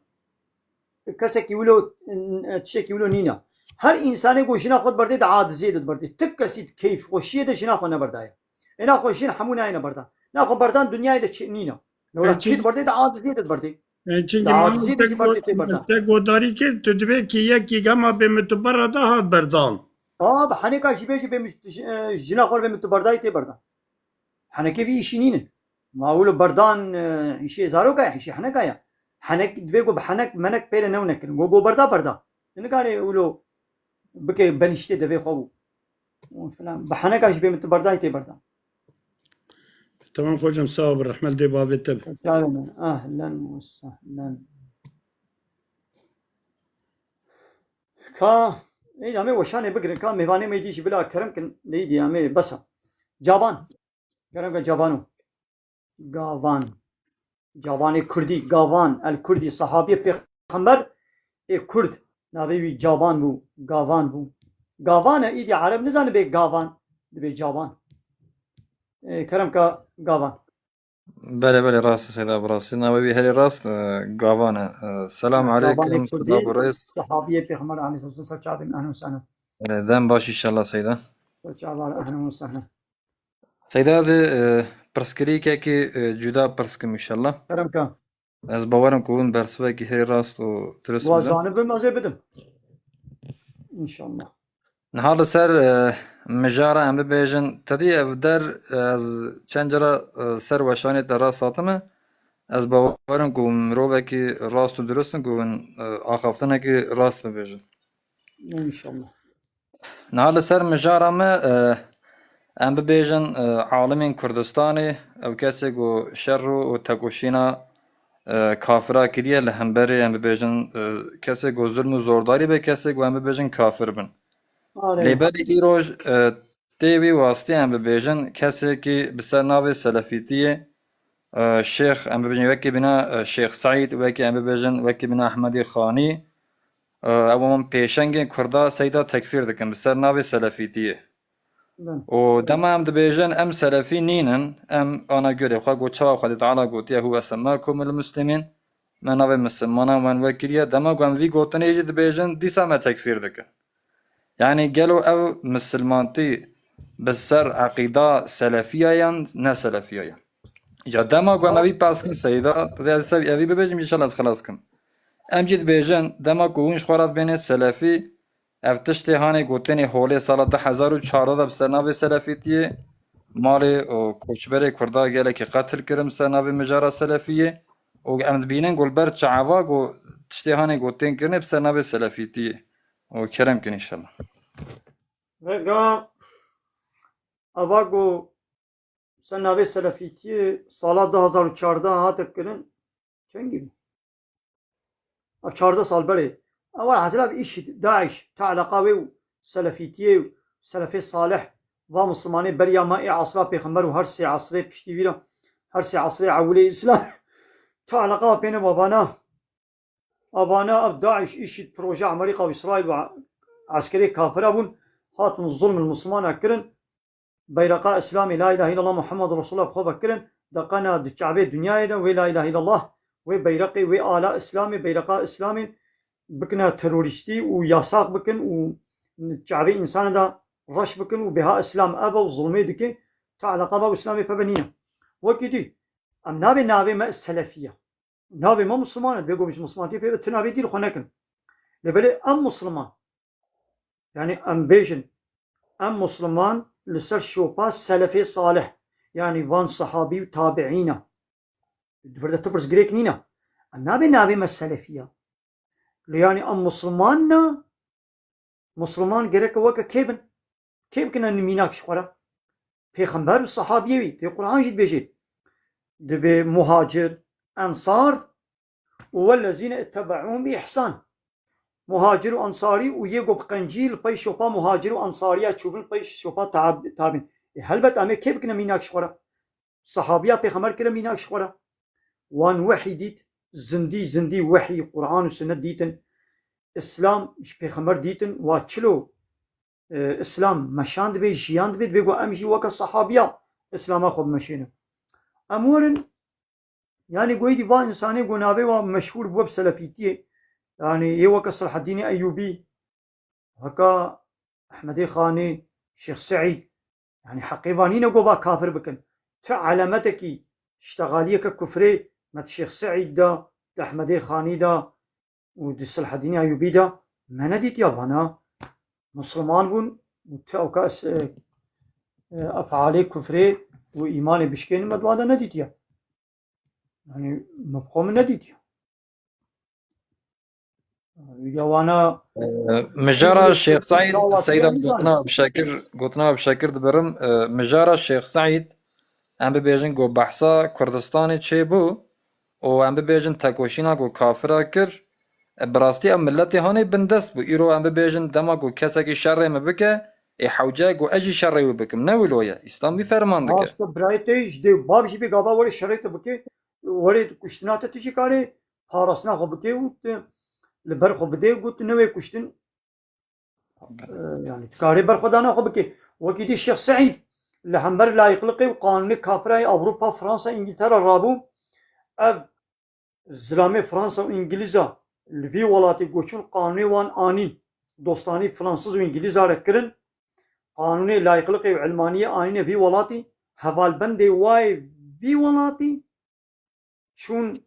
Kesekî wilo, n-, tiştekî wilo nîne. Her însanê ku jina xwe diberdê, di aciziyê de diberdê. Ti kesî di keyfxweşiyê de jina xwe neberdaye. Êna xwe jin hemû nayêne berdan. Na xwe berdan dinyayê de çi-, nîne. Lewra çi diberdê, di aciziyê de diberdê. E, çimkî Di aciziyê de jî berdê tê berdan. Te godarî kir, tu dibê kî yekî gema bê min tu berra da hat berdan. A, bi heneka jî bê jî bê min, e, jina xwe bê min tu berdayî tê berdan. Henekê vî îşî nînin. Ma wilo berdan, e, îşê zaroka ye, îşê heneka ye. Henek, dibê ku bi henek, menek pê re newne kirin. Go, go berda, berda. Tu nikarê wilo bike benîştê devê xwe bû. Û filan. Bi heneka jî bê min tu berdayî tê berdan. Tamam hocam, sağ ol. Rahmet dê bavê te. Çavê min. Ahlen ve sahlen. Ka, ey, em ê weşanê bigirin. Ka mêvanê me dî jî bila kerem kin. Leyî dî em ê besa. Caban. Kerem ke Cabano. Gavan. Cavanê Kurdî, Gavan, el Kurdî, sehabiyê Pêxember ê Kurd. Navê wî Cavan bû, Gavan bû. Gavan e, îdî Ereb nizane bê Gavan, dibê Cavan. Ê, kerem ke Gavan. Belê, belê, rast e, Seyda, bi rastî. Navê wî herî rast, e, Gavan e. E, selam aleykum, Seyda Kurdî, Burêz. Sehabiyê Pêxember aleyhisselam, ser çavên, ehlen ve sehlen. E, dem baş inşallah, Seyda. Ser çavan, ehlen ve sehlen. Seyda, ez ê, e, pirsgirêkekî, e, cuda pirs kim inşallah. Kerem ke. Ez bawerim ku hûn bersivekî herî rast û dirust bidin. Wa zanibim, ez ê bidim. Înşallah. Niha li ser, e, mijara em bibêjin, tedî ev der, e, ez çend cara, e, ser weşanê te rast hatime. Ez bawerim ku mirovekî rast û dirust in ku hûn, e, axaftinekî rast bibêjin. Înşallah. Niha li ser mijara me, e, em bibêjin, e, alimên Kurdistanê, ew kesê ku şer û tekoşîna, e, kafira kiriye li hemberê, em bibêjin, e, kesê ku zulm û zordarî be, kesê ku em bibêjin kafir bin. Arê. Lê berî îroj, e, tê wî wastî em bibêjin, kesê ki bi ser navê selefîtiyê, e, şêx, em bibêjin wekî bîna, e, Şêx Seîd, wekî em bibêjin, wekî bîna Ehmedî Xanî, e, ew hemû pêşengên Kurda Seyda tekfîr dikin bi ser navê selefîtiyê. Belê. Û dema em dibêjin em selefî nînin, em ana gurê xwe got, çawa Xwedê Teala gotiye, "Huve semmakumul muslimîn", me navê misilmanan wan wekiriye. Dema ku em vî gotinê jî dibêjin, dîsa me tekfîr dikin. Yanî gelo ev misilmantî bi ser eqîda selefiya yan ne selefiya yan? Ya dema ku em evî peskin Seyda, divê ez ser evî bibêjim, înşallah ez xilas kim. Em jî dibêjin, dema ku hûn ji xwe re dibêne selefî, ev tiştê hanê gotinê holê sala du hezar û çardeh de bi ser navê selefîtiyê, malê û koçberê Kurda gelekî qetil kirin bi ser navê mijara selefiyê û em dibînin ku li ber çava ku tiştê hanê gotin kirine bi ser navê selefîtiyê. Û kerem kin înşallah. Vega ava ku ser navê selefîtiyê sala du hazar û çardeh hate kirin, kengî bû? Ev çardeh sal berê. Ewa hezira bi îşî, DAIŞ, ta eleqa wê û selefîtiyê û selefê salih, va Muslimanê beriya me ê asra pêxember û her sê asrê piştî vî re, her sê asrê ewilê Îslam, ta eleqa pê ne babana. Avana ev DAIŞ, îşîd, proje Amerîka û Îsraîl ve eskerê kafira bûn, hatin zulm li Muslimana kirin. Beyreqa Îslamê, La ilahe illallah Muhammed Resulullah, bi xwe ve kirin. Deqena di çavê dinyayê de wê La ilahe illallah, wê beyreqê, wê ala Îslamê, beyreqa Îslamê bikine terorîstî û yasax bikin û çavê însanê de reş bikin û bêha Îslam ev e û zulmê dike, ta eleqa ve û Îslamê peve nîne. Wekî dî, em nabê navê me selefî ye. Navê me Musliman e. Dibê ku ji Muslimantiyê pê ve tu navê dî li xwe nekin. Lê belê em Musliman, yani em bêjin, em Musliman li ser şopa selefê salih, yani van sahabî û tabiîna. Di vir de tu pirsgirêk nîne. Em nabê navê me selefî ye. Lê yani em Musliman ne, Musliman gereke weke kê bin? Kê bikine mînak ji xwe re? Pêxember û sahabiyê wî, tê Quran jî dibêjê. Dibê muhacir, ensar û wellezîne ittebeûhum bi îhsan. Muhacir û ensarî û yê ku bi qencî li pey şopa muhacir û ensariya çûbin li pey şopa tab-, tabîn. Ê helbet em ê kê bikine mînak ji xwe re? Sahabiya pêxember kire mînak ji xwe re. Wan wehî dît, zindî, zindî wehî, Quran û Sunnet dîtin. Îslam ji pêxember dîtin, wa çilo, e, Îslam meşan dibe, jiyan dibe, dibe ku em jî weke sahabiya Îslama xwe bimeşênin. Em werin, yani goyî dî va însanê ku navê wa meşhûr bû bi selefîtiyê, yani yê weke Selahedînê Eyûbî, weke Ehmedê Xanê, Şêx Seîd, yani heqê va nîne ku va kafir bikin. Ti elemetekî, ştexaliyeke kufrê me di Şêx Seîd de, di Ehmedê Xanî de û di Selahedînê Eyûbî de me nedîtiya, vana Musliman bûn û ti ewka es-, e, e, efalê kufrê û îmanê bişkênin me di wan de nedîtiya. Yani me bi xwe min nedîtiya. Ya wana Mijara Şêx Seîd, Seyda, gotina bi şekir, gotina bi şekir dibirim. E, mijara Şêx Seîd, em bibêjin ku behsa Kurdistanê çêbû û em bibêjin tekoşîna ku kafira kir, e, bi rastî ev miletê hanê bindest bû. Îro em bibêjin dema ku kesekî şerê min bike, ê hewce ku ez jî şerê wî bikim. Ne wilo ye. Îslam wî ferman dike. Rast e, birayê te jî dê bab jî bê gava were şerê te bike, were kuştina te tu jî karê parastina xwe bike û tu li ber xwe bidê û tu newê kuştin. E, yani tu karê berxwedana xwe bike. Wekî dî Şêx Seîd li hember layiqliqê û qanûnê kafirayê Ewropa, Fransa, Îngiltere rabû. Ev zilamê Fransa û Îngilîza li vî welatê goçûn qanûnê wan anîn. Dostanî Fransiz û Îngilîza re kirin. Qanûnê layiqliqê û ilmaniyê anîne vî welatî. Hevalbendê wayê vî welatî çûn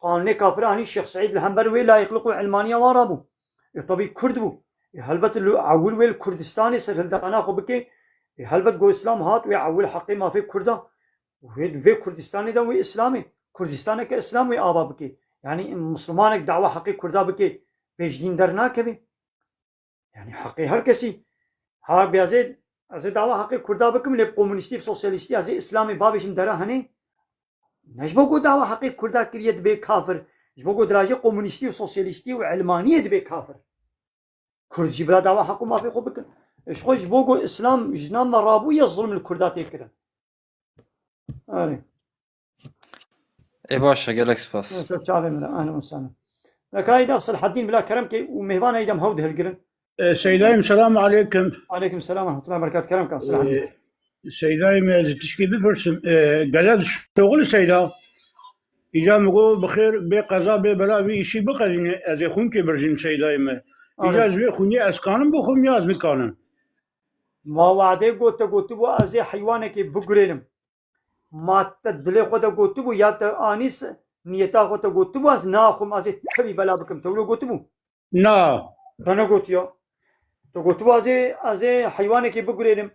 qanûnê kafir anî Şêx Seîd li hember wê layiqliq û ilmaniya wan rabû. Ê tabî Kurd bû. Ê helbet li ewil wê li Kurdistanê serhildana xwe bike. Ê helbet go Îslam hat wê ewil heqê mafê Kurda. Wê, vê Kurdistanê de wê Îslamê. Kurdistaneke Îslam wê ava bike. Yani Mislimanek dawa heqê Kurda bike, pêş dîn dernakeve. Yani heqê her kesî. Ha, bi ez ê, ez ê dawa heqê Kurda bikim, lê bi komunîstî, bi sosyalîstî, ez ê Îslamê bavêjim dera henê. Ne ji bo ku dawa heqê Kurda kiriye dibê kafir. Ji bo ku dirajê komunîstî û sosyalîstî û ilmaniyê dibê kafir. Kurd jî bila dawa heq û mafê xwe bikin. Ji xwe ji bo ku Îslam ji nav me rabûye, zulm li Kurda tê kirin. Erê. Ê baş e, gelek spas. Ser çavê min re, ehlen û sehlen. Neka Îdam Selahedîn bila kerem ke û mêvan Îdam hew dihilgirin. E, Seydayim, selamu aleykum. Aleykum selam ve rahmetullahi ve berekatuhu. Kerem ke Selahedîn. E, Seydayim, ez tişkî bipirsim. E, gelek şoxil Seyda. Îca min got, bi xêr, bê qeza, bê bela vî îşî biqezîne, ez ê xwînkê birzîm Seydayê me. Îca Erê. Ez vê xwînê ez kanim bixwim ya ez nikanim? Ma wadê got, te gotibû, ez ê heywanekê bigurênim. Ma te dilê xwe de gotibû, ya te anî s-, niyeta xwe te gotibû, ez naxwim, ez ê tevî bela bikim. Te wilo gotibû? Na. Te negotiya. Te gotibû, ez ê, ez ê heywanekê bigurênim.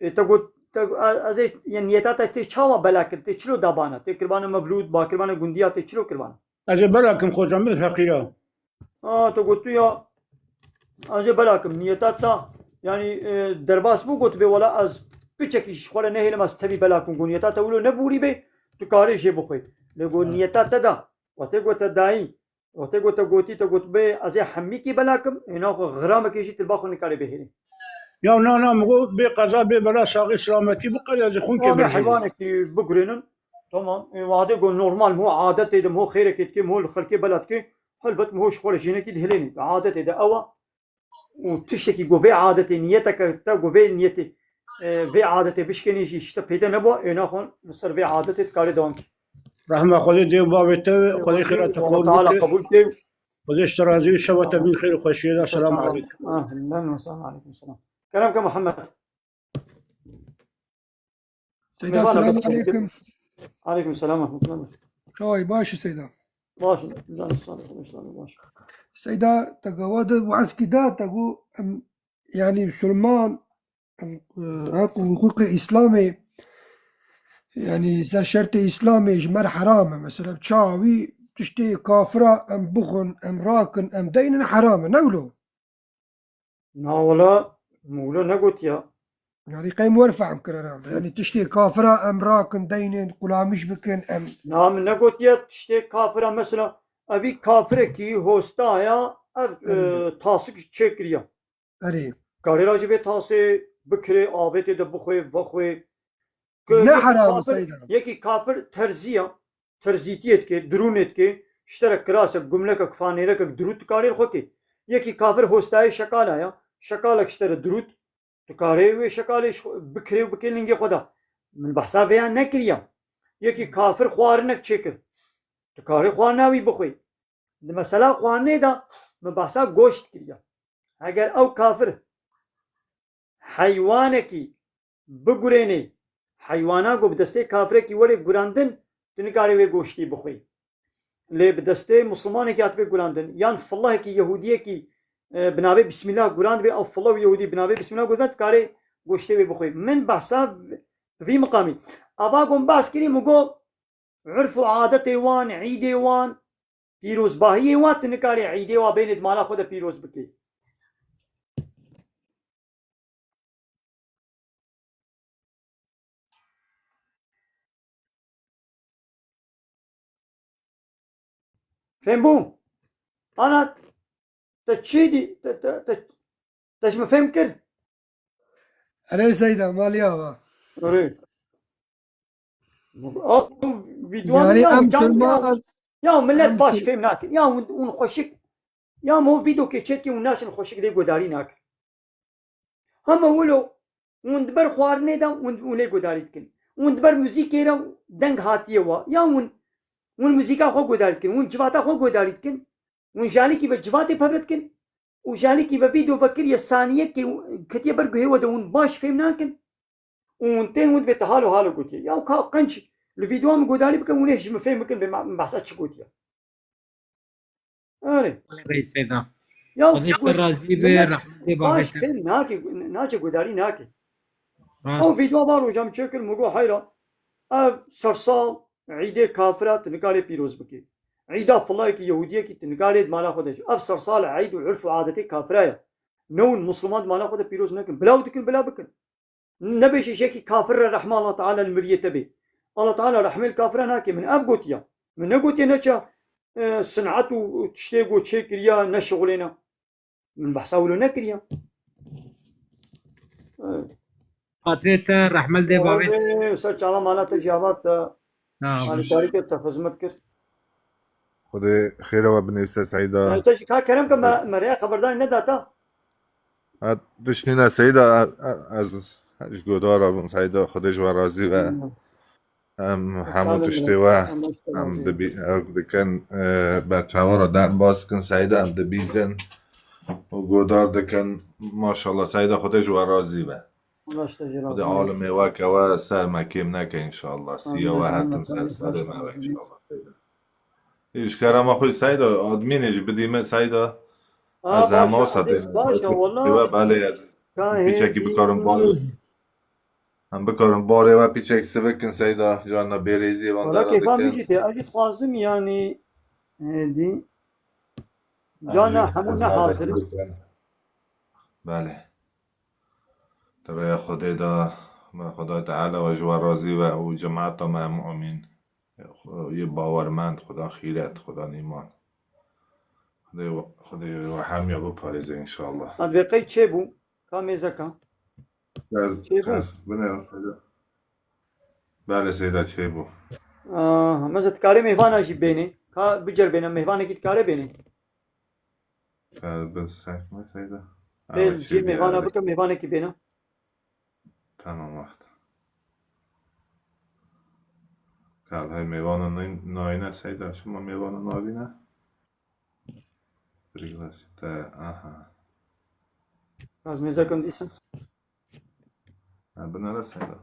Ê, te got, te, a-, ez ê, ya niyeta te tê çawa bela kir, tê çilo dabana, tê kirbana meblûd, ba kirbana gundiya, tê çilo kirbana? Ez ê bela kim, xoca min feqîra. A, te gotu ya, ez ê bela kim, niyeta te, Yanî, e, derbas bû, gotibê, wela ez piçekî ji xwe re nehêlim, ez tevî bela kin ku niyeta te wilo ne borî bê, tu karê jê bixwî. Lê got, niyeta te da, wextê got te dayî, wextê got te gotî, te gotibê, ez ê hemîkî bela kim, êna xwe xiramekê jî tu li ba xwe nikarê bihêlî. Ya na, na, min got bê qeza, bê bela, saxî selametî biqede, ez ê xwînkê Wan ê bihêlî. Heywanekî bigurênin. Tamam. E, wadê got normal, min ho adetê de, min ho xêrekê dikê, min ho li xelkê bela dikê. Helbet min ho ji xwe re jênekî dihêlênê. Adetê de ew e. Û tiştekî ku vê adetê, niyeteke te ku vê niyetê, e, vê adetê bişkenî jî ji te peyde nebû, êna xwe li ser vê adetê dikarê dewam kî. Rehma Xwedê dê û bavê te, Xwedê xêra te qebûl Teala bike. Qebûl kê. Xwedê ji te razî û şeva te bîn xêr û xweşiyê de. Selamu aleykum. Ahlen ve selamu aleykum selam. Kerem ke Muhammed. Seyda, Mêvan e, selamu aleykum. Aleykum selam ve rahmetullah. Çawa yî, baş î Seyda? Baş, can sağ ol, baş. Seyda, te gava de wazkî da, te got, em, yanî Musulman, em, e, hak û hiqûqê Îslamê, yanî ser şertê Îslamê ji me re heram e. Mesela çawa wî tiştê kafira em bixwin, em rakin, em deynin heram e, ne wilo? Na wela, min wilo negotiya. Yanî qey min wer fehm kir herhalde. Yanî tiştê kafira em rakin, deynên qulamîş bikin, em Na, min negotiya tiştê kafira, mesela, evî kafirekî hostaya, ev, Erê. e, tasik çêkiriya. Erê. Karê ra jî vê tasê bikirê, avê tê de bixwê, vexwê. Ku Ne yekî heram e, kafir, Seyda. Yekî kafir terziya, terzîtiyê dike, dirûnê dike, ji te re kirasek, gumlekek, fanêrekek dirût dikarê li xwe kê. Yekî kafir hostayê şekala ya, şekalek ji te re dirût, dikarê wê şekalê ji xwe bikirê û bikê lingê xwe de. Min behsa vêya nekiriya. Yekî kafir xwarinek çêkir. Dikarê xwarina wî bixwê. Di mesela xwarinê de min behsa goşt kiriya. Eger ew kafir heywanekî bigurênê, heywana ku bi destê kafirekî were gurandin, tu nikarê wê goştî bixwî. Lê bi destê Musulmanekî hatibe gurandin, yan fillahekî, Yehûdiyekî, e, bi navê Bismillah gurandibê, ew fillah û Yehûdî bi navê Bismillah gurandibê, tu karê goştê wê bixwî. Min behsa bi vî miqamî. Ava ku min behs kirî, min got, urf û adetê wan, îdê wan, pîrozbahiyê wan, tu nikarî îdê wan bênê di mala xwe de pîroz bikî. Fêm bû? Ana, te çi dî? Te, te, te, te ji min fêm kir? Erê Seyda, malî ava. Erê. Ew vîdyoan Yanî ya em can ya. Silman, Ya millet em baş sil- fêm nakin. Ya hûn, hûn xweşik. Ya min o vîdyo kê çêdikî hûn naçin xweşik lê guhdarî nakin. Hema wilo hûn di ber xwarinê de hûn, hûn lê guhdarî dikin. Hûn di ber muzîkê re deng hatiye wa. Ya hûn, hûn muzîka xwe guhdarî dikin. Hûn civata xwe guhdarî dikin. Hûn ji alîkî ve civatê pevre dikin. Û ji alîkî ve vîdyo vekiriye saniyekê û ketiye ber guhê we de hûn baş fêm nakin. Û hûn tên hûn dibê te halo halo gotiye. Ya ka qenc li vîdyoya min guhdarî bikin, hûn ê ji min fêm bikin bê ma-, min behsa çi gotiye. Erê. Belê bey Seyda. Ya Xwedê ji te razî be, millet rehmetê baş bavê te. Fêm nake, naçe guhdarî nake. Rast. Ew vîdyoya ba roja min çêkir, min got heyra. Ev sersal, îdê kafira tu nikarê pîroz bikî. Îda filayekî yehûdiyekî tu nikarê di mala xwe de jî. Ev sersal e, îd û urf û adetê kafira ye. Ne hûn Musliman di mala xwe de pîroz nekin. Bila ew dikin, bila bikin. Nebêje ji yekî kafir re rehma Allah Teala li miriyê te bê. Allah Teala rehmê li kafira nake. Min ev gotiya. Min negotiye neça, e, sin'et û tiştê ku çêkiriya neşixulêne. Min behsa wilo nekiriya. E. Xatirê te rehmel dê bavê. Ser çava mala te jî ava te. Ha, alîkarî kir, te xizmet kir. Xwedê xêra we binivîse Seyda. Te jî ka kerem ke me, me rêya xeberdanê neda te. Ha, tiştî ne Seyda, e, e, ez ji godara bûm Seyda, Xwedê ji we razî be. Hmm. Em hemû tiştê we, em dibî-, ew dikin, e, berçava re derbas dikin Seyda, em dibîzin û godar dikin. Maşallah Seyda, Xwedê ji we razî be. Allah ji te jî razî be. Xwedê alimê weke we ser me kêm neke înşallah. Siya we her tim ser serê me be înşallah. Ê, ji kerema xwe Seyda, admînê jî bidî min Seyda. Ez hema wisa tê. Baş e, wela. Belê ez pîçekî bikarim bar. Em bikarin barê we pîçek sivik kin Seyda, carna bêrêzî van dera dikin. Wala kêfa min jî tê, ez jî dixwazim yanî, e, dî. Carna hemû ne hazir in. Belê. Di rêya Xwedê de, me Xwedê Teala we ji we razî be û cemaeta me mu'mîn, yê bawermend, xwedan xîret, xwedan îman. Xwedê we, Xwedê we hemiya biparêze înşallah. Hadi be qey çêbû? Ka mêzeka. Ez, Çêbû? ez, binêrim, Seyda. Belê Seyda, çêbû. Ah, mesela dikarê mêvana jî bênê. Ka bicer bêne, mêvanekî dikare bênê. Ka bi sekme Seyda. Bê Ew cî çêbû mêvana yani. Bike, mêvanekî bêne. Tamam, wext. Ka hey mêvana nayne Seyda, şima mêvana navîne. Priglasi te, aha. Ez mêzekim dîsa. Ha, binere Seyda.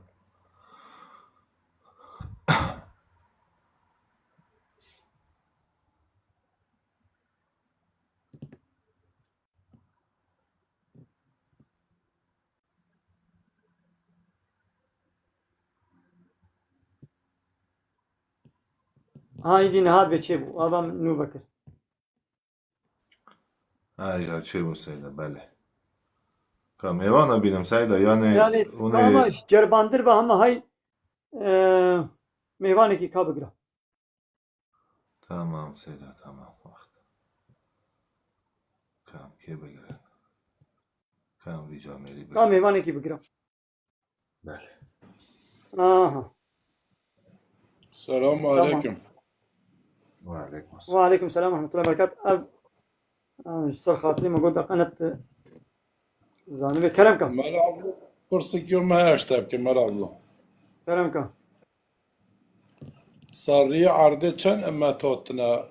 Ha, îdî niha be çêbû. Ava min nû vekir. Ha, ya çêbû Seyda, belê. Ka mêvana bînim Seyda, yani Yani, hûn ê kama ji cerbandir ve hema hay, e, mêvanekî ka bigira. Tamam Seyda, tamam, wext. Kam kê bigire? Kam vî camêrî bigire? Ka mêvanekî bigira. Belê. Aha. Selamun Tamam. aleyküm. Ve aleyküm selam. Ve aleyküm selam ve rahmetullahi ve berekatuhu. Ev, ev ji ser xatirê me got, qenet zanibê. Kerem ka. Mela abla, pirsik yo me eşte bike, Mela abla. Kerem ka. Serrî erdê çend emmet hatine?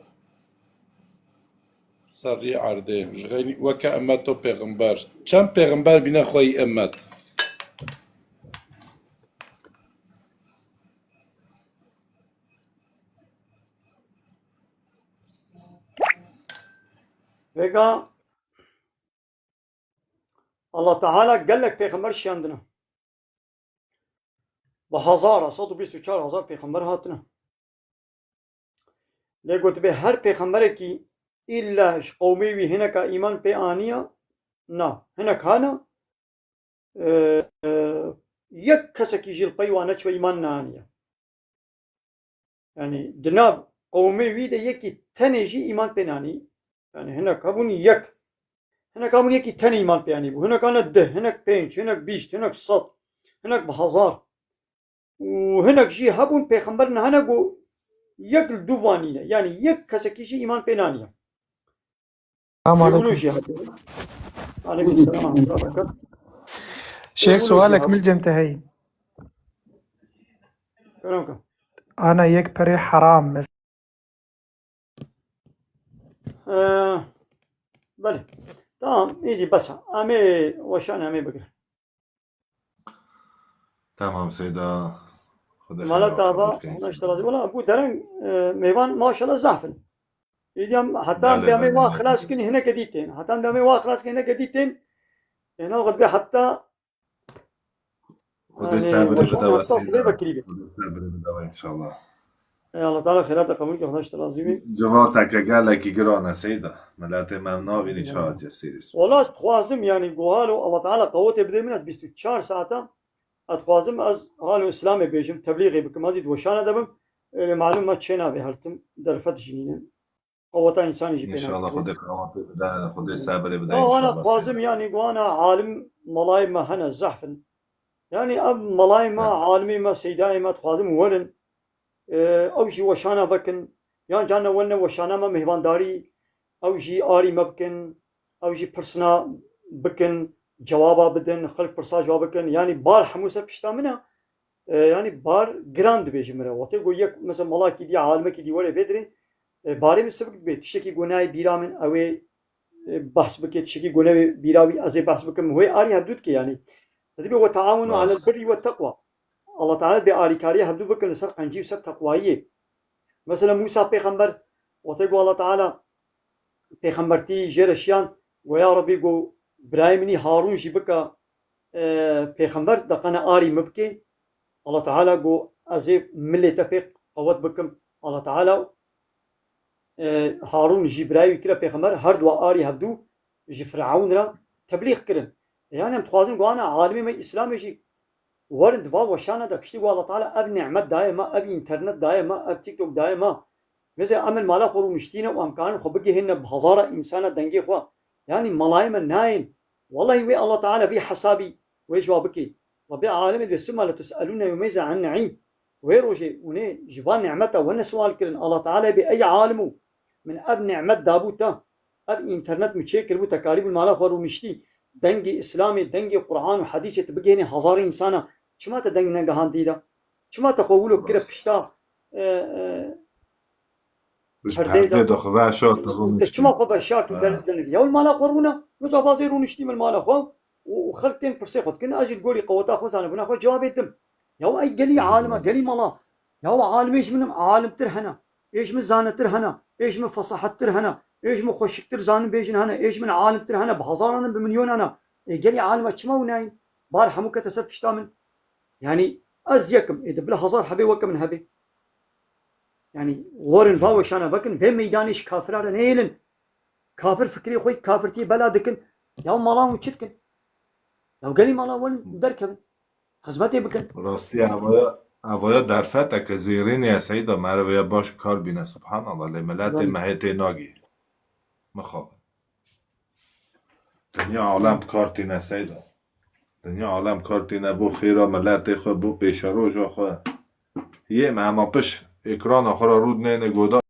Serrî erdê. Ji xeynî weke emmet û pêxember. Çend pêxember bîne xweyî emmet? Vêga Allah Teala gelek pêxember şiyandine. Bi hezara, sed û bîst û çar hezar pêxember hatine. Lê gotibê her pêxemberekî îlla ji qewmê wî hineka îman pê aniya? Na. Hinek hane, e, e, yek kesekî jî li pey wan neçiwe îman neaniye. Yani di nav qewmê wî de yekî tenê jî îman pê nanî. Yani hinek hebûn yek. Hinek hebûn yekî tenê îman pê anî bû. Hinek hane deh, hinek pênc, hinek bîst, hinek sed, hinek bi hezar. Û hinek jî hebûn pêxember nehene ku yek li dû van nîne. Yani yek kesekî jî îman pê naniye. Selamun Êwilo aleyküm. Jî hatiye. Aleyküm selam ve rahmetullah ve berekatuh. Şêx, Êwilo jî sualek hatiye. Min cem te heyî. Kerem ke. Ana yek perê heram mes- Ee, belê. Tamam, îdî bes e. Em ê weşan em ê bigirin. Tamam Seyda. Xwedê Mala xeyra tava, xwe bike hûn işte lazim. Wala bu dereng, e, mêvan maşallah zaf in. Îdî em heta em Belê, bê em ê belê. Wa xilas kin hineke dî tên. Heta em bê em ê wa xilas kin hineke dî tên. Êna xwe dibê heta Xwedê Yani, sebrê weşan bide we heta sibê Seyda. Vekirî be. Xwedê sebrê bide we înşallah. Ey Allah Teala xêrata qebûl ke, Xwedê ji te razî bî. Civateke gelekî giran e Seyda. Miletê me ev navînî çi hatiye sêrî. Wala ez dixwazim, yani, ku halo Allah Teala qewetê bide min, ez bîst û çar saeta ez dixwazim ez halo Îslamê bêjim, teblîxê bikim, ez jî di weşana de bim. Ê, malum me çê nabê her tim derfet jî nînin. Qeweta însanî jî pê nayê. Înşallah Xwedê qewetê bide, Xwedê sebrê bide Ya, wana înşallah dixwazim, Seyda. Yani, wana alim melayê me hene zehf in. Yani, ev melayê me, Evet. Alimê me, seydayê me dixwazim werin. Ee, ew jî weşana vekin. Yan carna werine weşana me mêhvandarî, ew jî arî me bikin. Ew jî pirsina bikin, cewaba bidin, xelk pirsa ji wa bikin. Yani, bar hemû ser pişta min e. E, yani bar giran dibêje min re. Wextê ku yek, mesela, malakî dî, alimekî dî were vê dirê, e, barê min sivik dibe. Tiştekî ku nayê bîra min, ew ê, e, behs bike, tiştekî ku newê bîra wî, ez ê behs bikim. Wê arî hevdû dike, yani. Dibê, "Ve taawunu Rast. Alel birri ve teqwa." Allah Teala dibê arîkariya hevdû bikin li ser qencî û ser teqwayiyê. Mesela Musa pêxember, wextê ku Allah Teala pêxembertî jê re şiyan, go, "Ya Rebî," go, "birayê min î Harûn jî bike, e, pêxember, de qene arî min bike." Allah Teala go, "Ez ê milê te pê qewet bikim." Allah Teala, e, Harûn jî birayê wî kire pêxember, her dua arî hevdû ji Firewn re teblîx kirin. E, yani em dixwazin ku ana alimê me Îslamê jî werin di va weşana de piştî ku Allah Teala ev nimet daye me, ev înternet daye me, ev TikTok daye me. Mesela em li mala xwe rûniştîne û em karin xwe bigihîne bi hezara însana dengê xwe. Yani malayê me nayên. Wellahî wê Allah Teala vî hesabî wê ji wa bikê. Rabbê alemê dibê summa letus'elûne yewmeyze an ne'îm. Wê rojê hûnê ji van nimeta we ne sual kirin. Allah Teala bê ey alim û min ev nimet dabû te. Ev înternet min çêkiribû, te karîbû li mala xwe rûniştî. Dengê Îslamê, dengê Quran û Hedîsê tu bigihînî hezarê însana. Çima te deng negihandî de? Çima te xwe wilo kire pişta, e, e, Pişt perdeyê de? Perdê de xwe veşart, te Te rûniştî. Çima xwe veşart û Ha. Del, del, ya li mala xwe rûne? Wisa bazê rûniştî min mala xwe û, û xelk tên pirsê xwe dikin. Ez jî li gorî qeweta xwe zanibûna xwe cewabê dim. Ya ey gelî alima, gelî mala. Ya alimê ji min alimtir hene. Ê ji min zanetir hene. Ê ji min fesahettir hene. Ê ji min xweşiktir zanin bêjin hene. Ê ji min alimtir hene. Bi hezaran in, bi milyonan e. Ê gelî alima çima û nayîn? Bar hemû kete ser pişta min. Yani ez yekim. Ê de bila hezar hebê weke min hebê. Yani werin va weşana vekin. Vê meydanê ji kafira re neyêlin. Kafir fikrê xwe kafirtiyê bela dikin. Ya mala hûn çi dikin? Ya gelî mala werin derkevin. Xizmetê bikin. Rastî evaya, evaya derfeteke zêrînê ye Seyda, merivê baş kar bîne, subhanallah, lê miletê Belê. Me hê tê nagihî. Mixabin. Dinya alem kar tîne Seyda. Dinya alem kar tîne bo xêra miletê xwe, bo pêşeroja xwe. Yê me hema piş êkrana xwe re rû dinêne goda